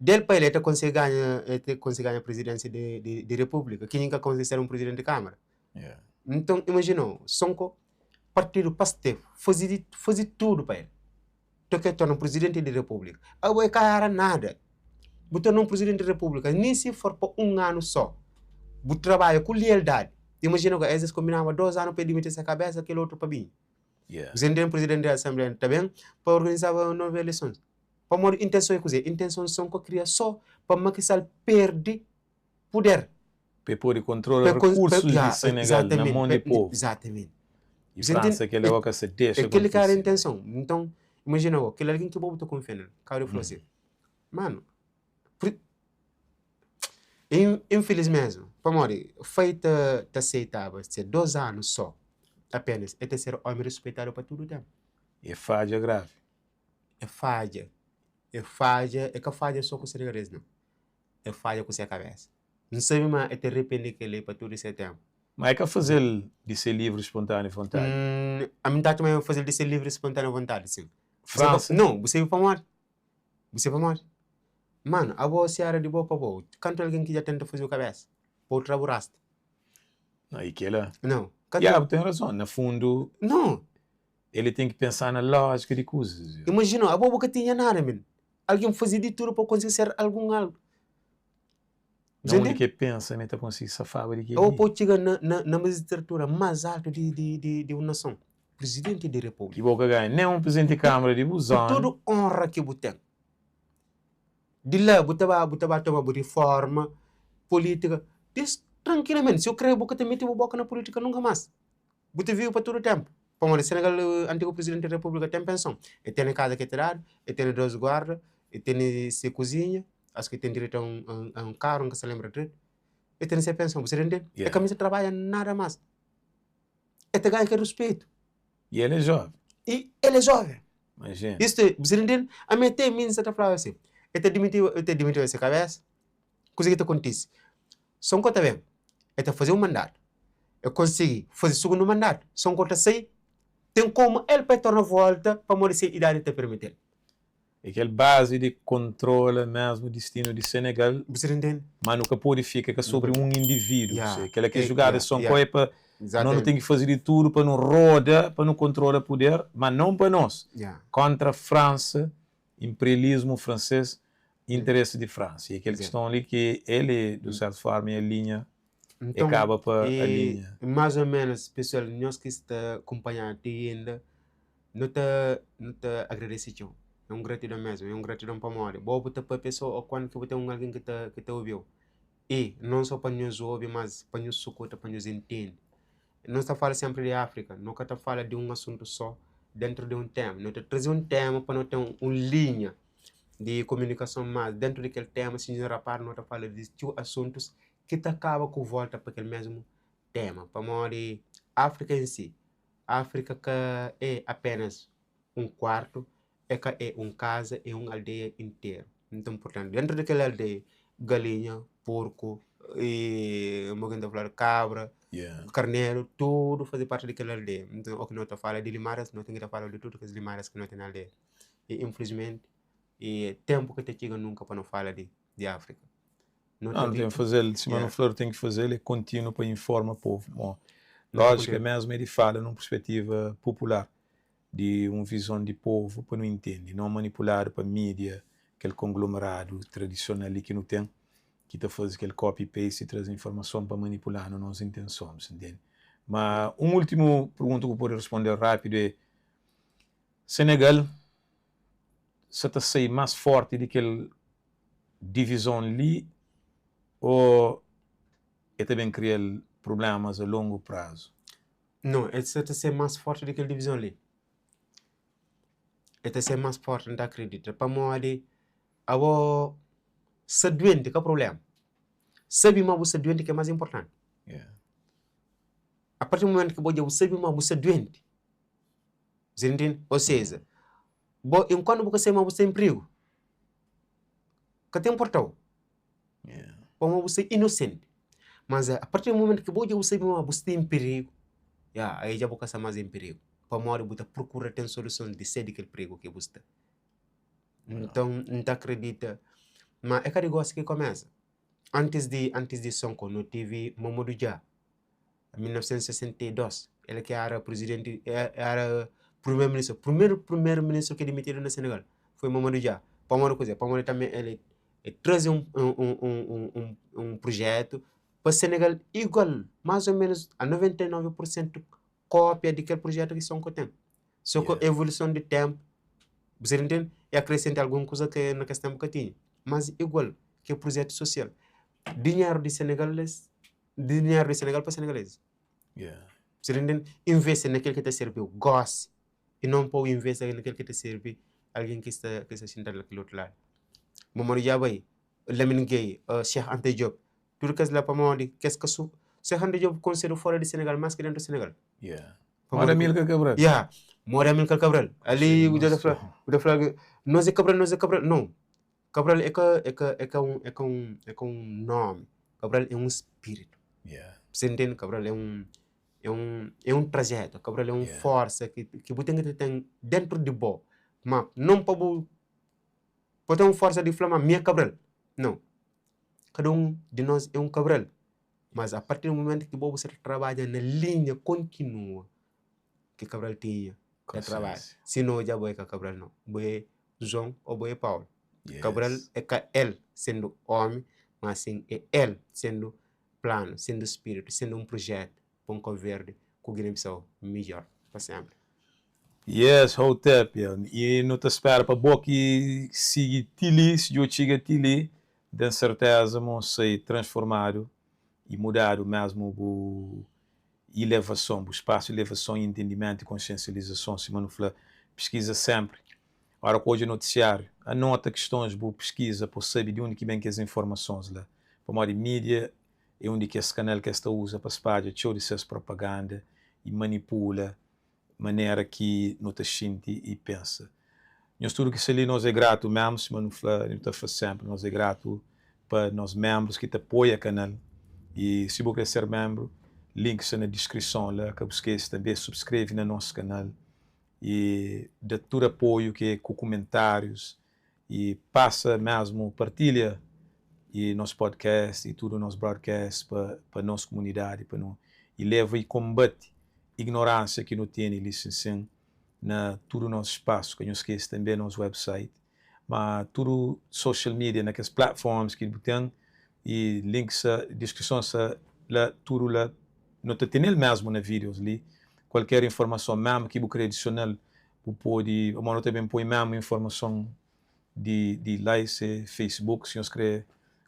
Del pa el, el ta konsigi ganha, el ta konsigi ganha presidência de, de, de república. Ken ka konsigi ser un presidente de câmara. Yeah. Então, imagina, Sonko, partido Pastef, fazi de, fazi tudo pa el. To ke torna un presidente de república. Abo é ka era nada. Bu torna un presidente de república, nem se for pa un ano só. Bu trabalha ku lealdade. Imagina agora, es kombinaba 2 anu pa el dimiti se kabesa, kel outro pa binha. Yeah. Você entende? Presidente da Assembleia ta ben pa organizaba novu eleições. Pamodi intenson é kuzê? Intenson son ka kria só pa Macky Sall perde puder. Pa el pode kontrola Pa kon- rekursus pa- ya, di Senegal na exatamente, mon di pa- povu. Exatamente. E Você França entende? kel oka ka sa dexa É kel ki era kontise. intenson. Nton, imajina go, kel algen ki bo bu ta kunfia nel, kaba di fla si, manu, pri- in- infilis mesmu, pamodi fai ta ta seitaba se 2 anu so, apenas, el ta ser omi respeitadu pa tudu tenpu. E fadja gravi. E fadja, e fadja, e ka fadja so ku senegalês nau, e fadja ku se kabesa. N sabe ma e ta repende kel-li pa tudu se tenpu. Ma e ka faze-l di se livri spontániu vontadi? Ami N ta atxa ma e faze-l di se livri spontániu vontadi, sin. Fransa? Nau, bu sabe pamodi? Bu sabe pamodi? Manu, abo si era di bo pa bo, kantu algen ki dja tenta faze-u kabesa pa bu tra bu rasta? Nau, i kel-la? Nau. Kantu. Ya, bu ten razon. Na fundu. Nau. Ele ten ki pensá na lójika di kuzas. Imajina, abo bu ka tinha nada, men. Algen faze di tudu pa konsigi ser algun algu. Na undi ki e pensa ma e ta konsigi safaba di kel-li? Abo pode txiga na, na, na magistratura más altu di, di, di, di un nason, prizidenti di repúblika. Ki bo ka ganha nen un prizidenti di kámara di bu zóna. Ku tudu onra ki bu ten. Di la bu ta ba, bu ta ba toma bu riforma pulítika. Dis trankilamenti, si bu kre bu ka ta mete bu boka na pulítika nunka más. Bu ta vive pa tudu tenpu. Pamodi Senegal, antigu prizidenti di repúblika ten penson, e tene kaza ki ta dadu, e tene dos guarda, e tene se kuzinha, asu ki ten direitu a un a un karu, N ka sta lenbra dretu. E tene se penson, bu sta ntende? E ka meste trabadja nada mas. E ta ganha kel ruspetu. I el é joven. I el é joven. Imajina. Istu é, bu sta ntende? Ami ate mi N sta ta flaba asin, e ta dimitiba, e ta dimitiba se kabesa, kuza ki ta kontise? Sonko ta ben, e ta faze un mandatu, e konsigi faze sugundu mandatu, Sonko ta sai, ten komu el pa e torna volta pamodi se idadi ta permiti-l. É kel bazi di kontrola mesmu distinu di Senegal, Bu sta ntende? ma nu ka pode fika ka sobri un individu, Ya, se kel-la ki é e, jugada ya, Sonko ya. é pa no nu ten ki faze di tudu pa nu roda, pa nu kontrola puder, ma non pa nos, Ya. kontra Fransa Imperialismu fransês, interesi di Fransa. E é kel kiston li ki el e, di un sertu forma, e alinha, e kaba pa alinha. Nton, más o ménus, pesoal, nhos ki sta kunpanhadu ti inda, nu ta nu ta agradese txeu. É un gratidon mésmu, é un gratidon pamodi bo bu ta pâpia sô ô kandu ki bu ten un algen ki ta ki ta obi-u. I non sô pa nhos obi, mas pa nhos sukuta, pa nhos intende. Nu sta fala senpri di Afrika, nu ka ta fala di un asuntu só dentru di un tema. Nu ta traze un tema pa nu ten un linha di komunikason, mas dentru di kel tema, si nu rapara, nu ta fala di txeu asuntus ki ta kaba ku volta pa kel mesmu tema. Pamodi Afrika en si, Afrika ka é apenas un kuartu, é ka é un kaza, é un aldeia interu. Nton, purtantu, dentru di kel aldeia, galinha, porku, i mo ki N ta fladu, kabra, karneru, tudu faze parti di kel aldeia. Nton, o ki no ta fala di limárias, no ten ki ta fala di tudu kes limárias ki no ten na aldeia. I infilismenti, tenpu ka ta txiga nunka pa no fala di Afrika. No ta ten ki faze-l, sima no fla, nu ten ki faze-l é kontinu pa informa povu. Mo, lójika mesmu é di fala nun perspetiva popular. Di un vizon di povu pa nu intende, non manipuladu pa mídia, kel konglomeradu tradisional li ki nu ten, ki ta faze kel copy paste i traze informason pa manipula-nu nos intenson, ntende? Ma un últimu pergunta ku pode responde rápidu é: Senegal sa ta sai más forti di kel divizon li ô e ta ben kria-l prublémas a longu prazu? Não, el sa ta ser más forti di kel divizon li. El ta ser más forti, N ta akredita. Pamodi abo sta duenti ka prubléma. Sabe ma bu sta duenti ki é más inportanti. A partir di mumentu ki bo dja bu sabe ma bu sta duenti, bu sta intende? Ou seja, bo enkuantu bu ka sabe ma bu sta en prigu, ka ta inportau. Pamodi bu sta inosenti. Mas a partir di mumentu ki bo dja bu sabe ma bu sta en pirigu, ya, aí dja bu ka sta mas en pirigu. Pamodi bu ta prokura ten soluson di sai di kel pirigu ki bu sta. Nton, N ta akredita ma é ka di gosi ki kumesa. Antis di antis di Sonko no tevi Mamadou Dia, 1962, el ki éra prizidenti, éra primeru-ministru, primeru primeru-ministru ki dimitidu na Senegal foi Mamadou Dia. Pamodi kuzê? Pamodi tanbe el El traze un un prujetu pa Senegal igual, más o ménus a 99 pur sentu kópia di kel prujetu ki Sonko ten. Sô ku evoluson di ténpu, bu sa ta ntende? E akresenta algun kuza ki na kes ténpu ka tinha, mas igual ki prujetu sosial. Dinheru di senegales, dinheru di Senegal pa senegalezis. Bu sa ta ntende? Investi na kel ki ta sirbi-u gósi. I non pa-u investa na kel ki ta sirbi algen ki sta ki sta xintadu na kel otu ladu. Mamadou Dia bai, Lamine Gueye, Cheikh Anta Diop, tudu kes la pamodi kes ka su Cheikh Anta Diop konsedu fora di Senegal mas ki dentu Senegal. Yeah. Moda Amilcar Cabral. Yeah, moda Amilcar Cabral. Ali bu ta fla, bu ta fla nos é Cabral, nos é Cabral. Non, Cabral é ka é ka é ka un é ka un é ka un nomi. Cabral é un spiritu. Yeah. Bu ta ntende? Cabral é un É un é un trajetu, Cabral é un forsa ki ki bu ten ki ta ten dentru di bo, ma non pa bu pa ten un forsa di fla ma mi é Cabral, nau, kada un di nos é un Cabral, mas a partir di mumentu ki bo bu sta ta trabadja na linha kontinua ki Cabral tinha ta trabadja, si no dja bo é ka Cabral nau, bo é João ô bo é Paulo, Cabral é ka el sendu omi, ma sin é el sendu planu, sendu spiritu, sendu un prujetu pa un Kau Verdi ku Guiné-Bissau midjor pa senpri. Yes, Hotep, i nu ta spera pa bo ki sigi ti li, si djo txiga ti li, N ten serteza ma bu sai transformadu i mudadu mesmu bu ilevason, bu spasu di ilevason i entendimentu i konsiensializason, sima nu fla, piskiza senpri. Ora ku odja notisiáriu, anota kistons bu piskiza pa bu sabe di undi ki ben kes informasons la. Pamodi mídia é un di kes kanal ki es ta uza pa spadja txeu di ses propaganda i manipula manera ki nu ta xinti i pensa. Nhos tudu ki sta li, nos é gratu mésmu, sima nu fla i nu ta fla sénpri, nos é gratu pa nos ménbrus ki ta apoia kanal. I si bu krê ser ménbru, link sta na diskrison la. Ka bu skese tanbê subskreve na nos kanal i da tudu apoiu ki é ku kumentárius i pasa mésmu partilha i nos podcast i tudu nos broadcast pa pa nos kumunidadi pa nu ileva i konbati ignoránsia ki nu tene li sin sin na tudu nos spasu. Ka nhos skese tanbe nos website ma tudu social media na kes platforms ki bu ten i link sta diskrison sta la tudu la no ta tenel mesmu na videos li kualker informason mesmu ki bu kre adisional bu pode pamodi no ta ben poi mesmu informason di di Laise Facebook si nhos kre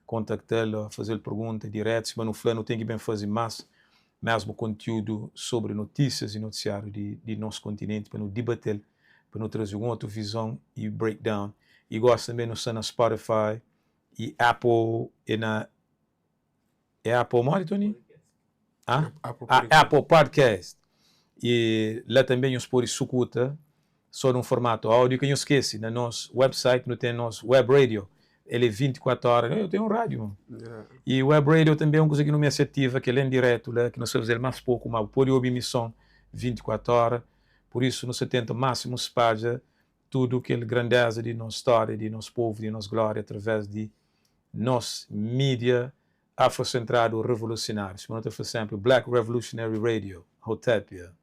kontaktal o fazel pergunta diretu sima nu fla nu ten ki ben faze mas mesmu kontiudu sobri notisias i notisiariu di di nos kontinenti pa nu dibatel pa nu traze un otu vizon i breakdown i gosi tanbe nu sta na Spotify i Apple e na é Apple modi Tony? Ah? Apple Ah, Podcast. Apple Podcast. E la tanbe nhos pode sukuta so nun formatu áudiu. Ka nhos skese, na nos website nu ten nos web radio. El é 24 óra. Eu tenho um rádio. Yeah. E web radio tanbe é un kuza ki nu meste ativa, kel en diretu la, ki nu sta faze-l más poku, ma bu pode obi emison 24 óra. Pur isu, nu sta tenta másimu spadja tudu kel grandeza di nos stória, di nos povu, di nos glória através di nos mídia afrosentradu revolusionáriu. Sima nu ta fla sénpri, Black Revolutionary Radio, Hotepia.